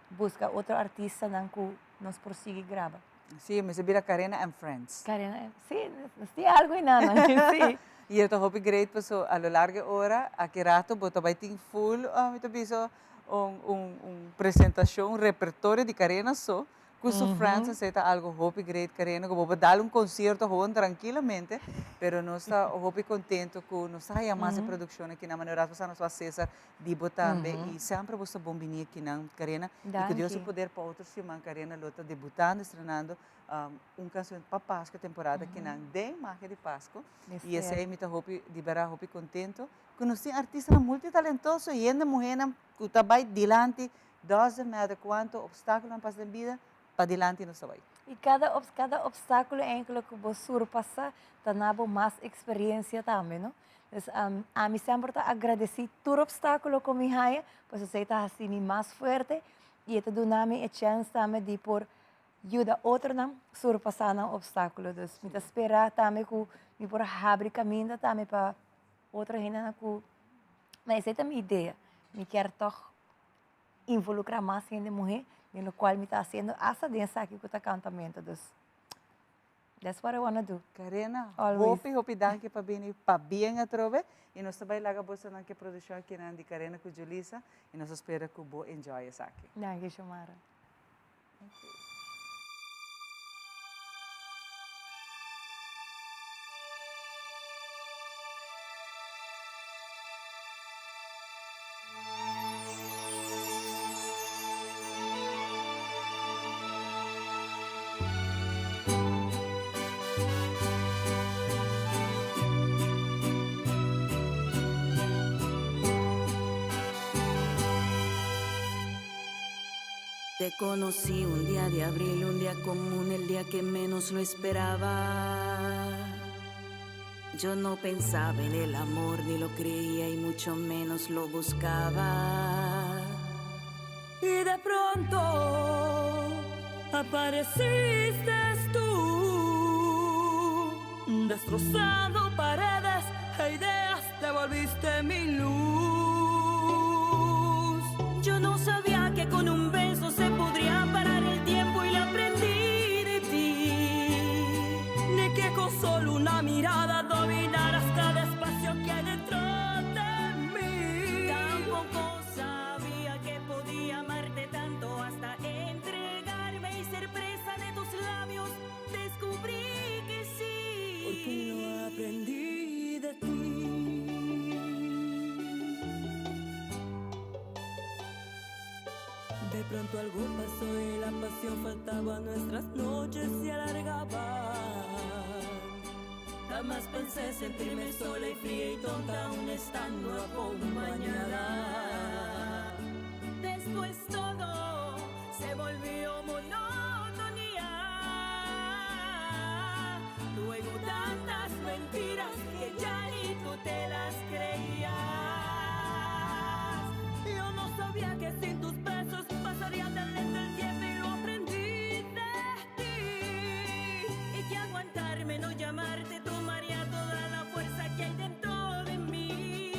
buska otro artistanan ku nos por sigui graba. Sí, mester bira Karina and Friends. Karina and, sí, nos tin algu einan, sí. I e ta hopi great pasobra a lo largo e ora, aki rato bo ta bai tin full, mi ta bisa un un presentashon, un repertorio di Karina so. Cu su friends esey ta algo hopi great Karina cu bo por dal un concierto gewoon trankilamente pero nos ta hopi contento cu nos ta haya mas e produccion akinan manera ras pasa nos wak Cesar di bo tambe y semper bo sta bon bini akinan Karina y cu Dios su poder pa otro siman Karina lo ta debutando estrenando un cancion pa Pasco temporada akinan den Magia di Pasco y esey mi ta hopi di berdad hopi contento cu nos tin artistanan multitalentoso y hende muhernan cu ta bay dilanti Doesn't matter cuanto obstaculonan pasa den bida, padilanti nos ta bay. Y cada cada obstaculo enkele cu bo surpasa ta na bo mas experiencia tambe, no? Dus ami semper ta agradeci tur obstaculo cu mi haya, pasobra esey ta haci mi mas fuerte y e ta duna mi e chance tambe di por yuda otronan surpasa nan obstaculo. Dus mi ta spera tambe cu mi por habri caminda tambe pa otro hendenan cu, ma esey ta mi idea, mi kier toch involucra mas hende muhe den locual mi ta haciendo hasta den esaki cu ta cantamento dus that's what I wanna do. Karina, Always. hopi hopi danki pa bini pabien atrobe y nos ta bay laga bosonan ke produccion akinan di Karina cu Julissa y nos ta spera cu bo enjoy esaki. Danki Xiomara. Te conocí un día de abril, un día común, el día que menos lo esperaba. Yo no pensaba en el amor, ni lo creía y mucho menos lo buscaba. Y de pronto apareciste tú, destrozando paredes e ideas, te volviste mi luz. Yo no sabía que con un beso se podría parar el tiempo y lo aprendí de ti. Ni que con solo una mirada dominaras cada espacio que hay dentro de mí. Tampoco sabía que podía amarte tanto hasta entregarme y ser presa de tus labios. Descubrí que sí. Porque lo aprendí de ti. De pronto algo pasó y la pasión faltaba, nuestras noches se alargaban. Jamás pensé sentirme sola y fría y tonta aún estando acompañada. Después todo se volvió monotonía. Luego tantas mentiras que ya ni tú te las creías. Yo no sabía que sin tus besos pasaría tan lento el tiempo y lo aprendí de ti. Y que aguantarme, no llamarte, tomaría toda la fuerza que hay dentro de mí.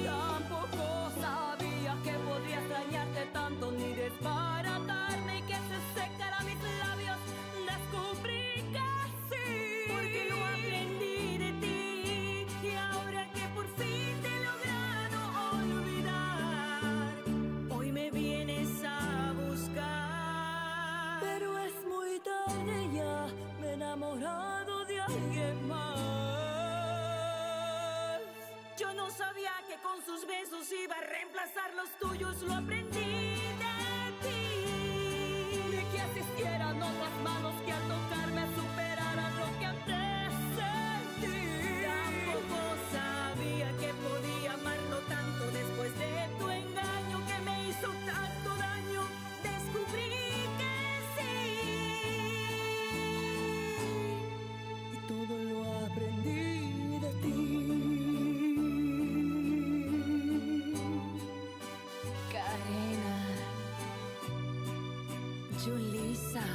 Tampoco sabía que podría extrañarte tanto ni desbaratarme y que se secara mis labios. Descubrí que sí. Porque lo aprendí de ti y ahora que por fin te he logrado olvidar, hoy me vienes a buscar. Pero es muy tarde ya, me he enamorado de alguien más. Yo no sabía que con sus besos iba a reemplazar los tuyos, lo aprendí de ti. Ni que asistieran otras manos que al tocarme superaran lo que antes sentí. Tampoco sabía que podía amarlo tanto después de tu engaño que me hizo tanto daño. Descubrí que sí. Y todo lo aprendí de ti. Karina, Julissa.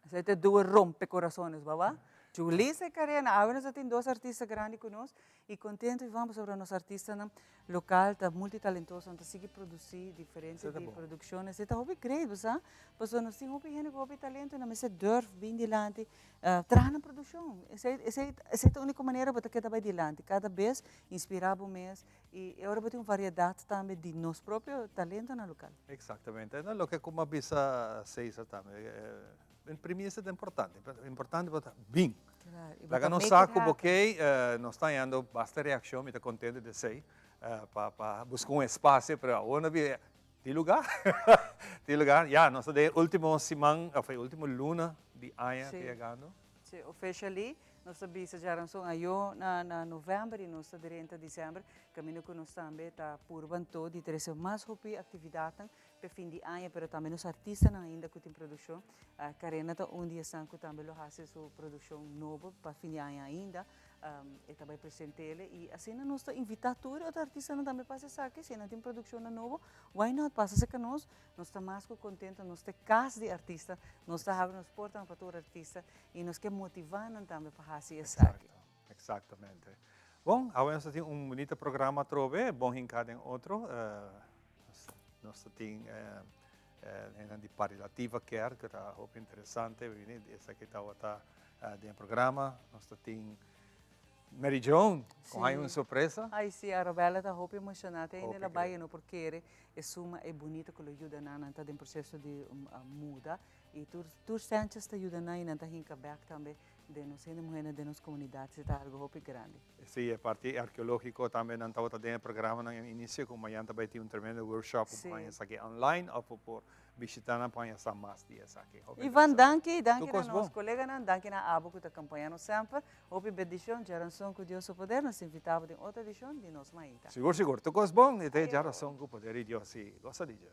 Esei ta due rompe corazones, baba. Julissa y Karina, awe nos a tin dos artista grandi cu nos y contento y vamos pasobra nos artistanan local ta multitalentoso, nan ta sigui produci diferente di producciones. Esei ta hopi great, bo sa, pasobra nos tin hopi hende cu hopi talento y nan mester durf bin dilanti traha nan produccion. Esei, esei, esei ta unico manera bo ta keda bay dilanti, cada bes inspira bo mes y e ora bo tin un variedad tambe di nos propio talentonan local. Exactamente. No, loke cu mi a bisa Cesar tambe, en primista ta importante, importante bo ta bin. Laga nos sa cu bo key, nos ta hañando basta reaccion, mi ta contento di esey, pa pa busca un espacio, pero awor no bira tin lugar, tin lugar, ya nos ta den e ultimo siman of e ultimo luna di aña ta yegando. Si, officially nos ta bisa djaranson ayo na na november y nos ta drenta december, caminda cu nos tambe ta purba anto di trece mas hopi actividadnan p'e fin di aña, pero tambe nos artistanan ainda cu tin produccion. Karena ta un di esnan cu tambe lo haci su produccion nobo pa fin di aña ainda. E ta bay present'ele y asina nos ta invita tur e otro artistanan tambe pa haci esaki. Si nan tin produccionnan nobo, why not pasa cerca nos. Nos ta mas cu contento, nos ta e cas di artista, nos ta habri nos portanan pa tur artista y nos ke motiva nan tambe pa haci esaki. Exactamente. Bon, awe nos ta tin un bunita programa atrobe, bon hinca den otro. Nos ta tin hendenan di Parilativa Care, cu ta hopi interesante, esaki tabata den e programa. Nos ta tin Mary Joan, cu hay un sorpresa. Ay si, Arabella ta hopi emociona, te hende la bay e no por kere e suma e bunita cu lo yuda nan, nan ta den proceso di muda y tur tur Sanchez ta yuda nan y nan ta hinca bek tambe. Den nos hende muhernan den nos comunidad si ta algo hopi grandi. Sí, e parti arqueologico tambe nan tabata den e programanan en inicio cu mañan ta bay tin un tremendo workshop cu por haña esaki online of bo por bishita nan pa haña sa mas di esaki. Hopi Ivan, interesante. danki, danki Tur na cos nos bon. coleganan, danki na abo cu ta acompaña nos semper. Hopi bendicion, djaranson cu Dios su poder, nos ta invita bo den otro edicion di Nos Mainta. Sigur, sigur. Tur cos bon y te djaranson cu poder di Dios y gosa di dje.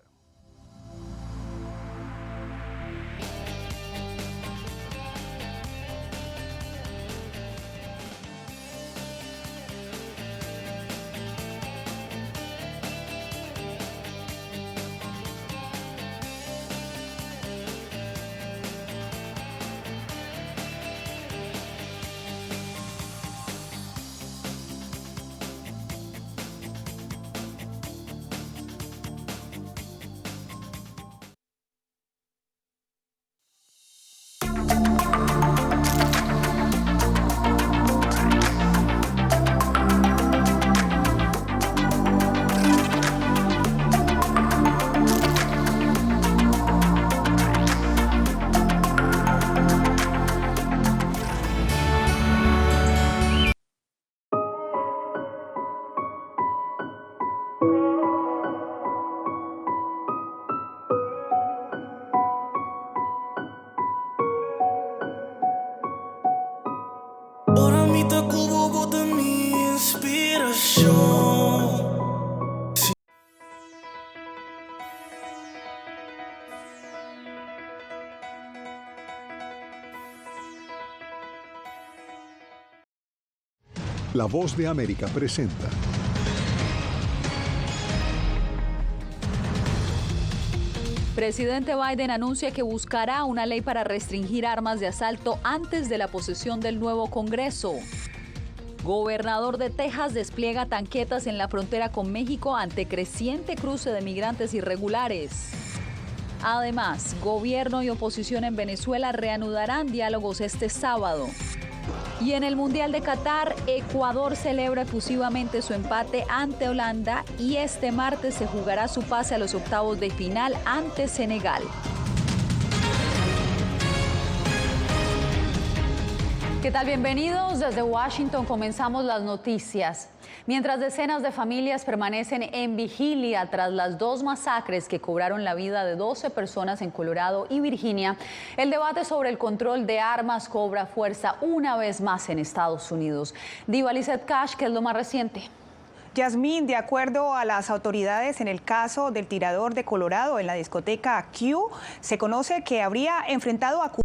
Ora mi ta ku bo, bo ta mi inspirashon. La Voz de América presenta. Presidente Biden anuncia que buscará una ley para restringir armas de asalto antes de la posesión del nuevo Congreso. Gobernador de Texas despliega tanquetas en la frontera con México ante creciente cruce de migrantes irregulares. Además, gobierno y oposición en Venezuela reanudarán diálogos este sábado. Y en el Mundial de Qatar, Ecuador celebra efusivamente su empate ante Holanda y este martes se jugará su pase a los octavos de final ante Senegal. ¿Qué tal? Bienvenidos. Desde Washington comenzamos las noticias. Mientras decenas de familias permanecen en vigilia tras las dos masacres que cobraron la vida de 12 personas en Colorado y Virginia, el debate sobre el control de armas cobra fuerza una vez más en Estados Unidos. Diva Lizette Cash, que es lo más reciente. Yasmín, de acuerdo a las autoridades en el caso del tirador de Colorado en la discoteca Q, se conoce que habría enfrentado a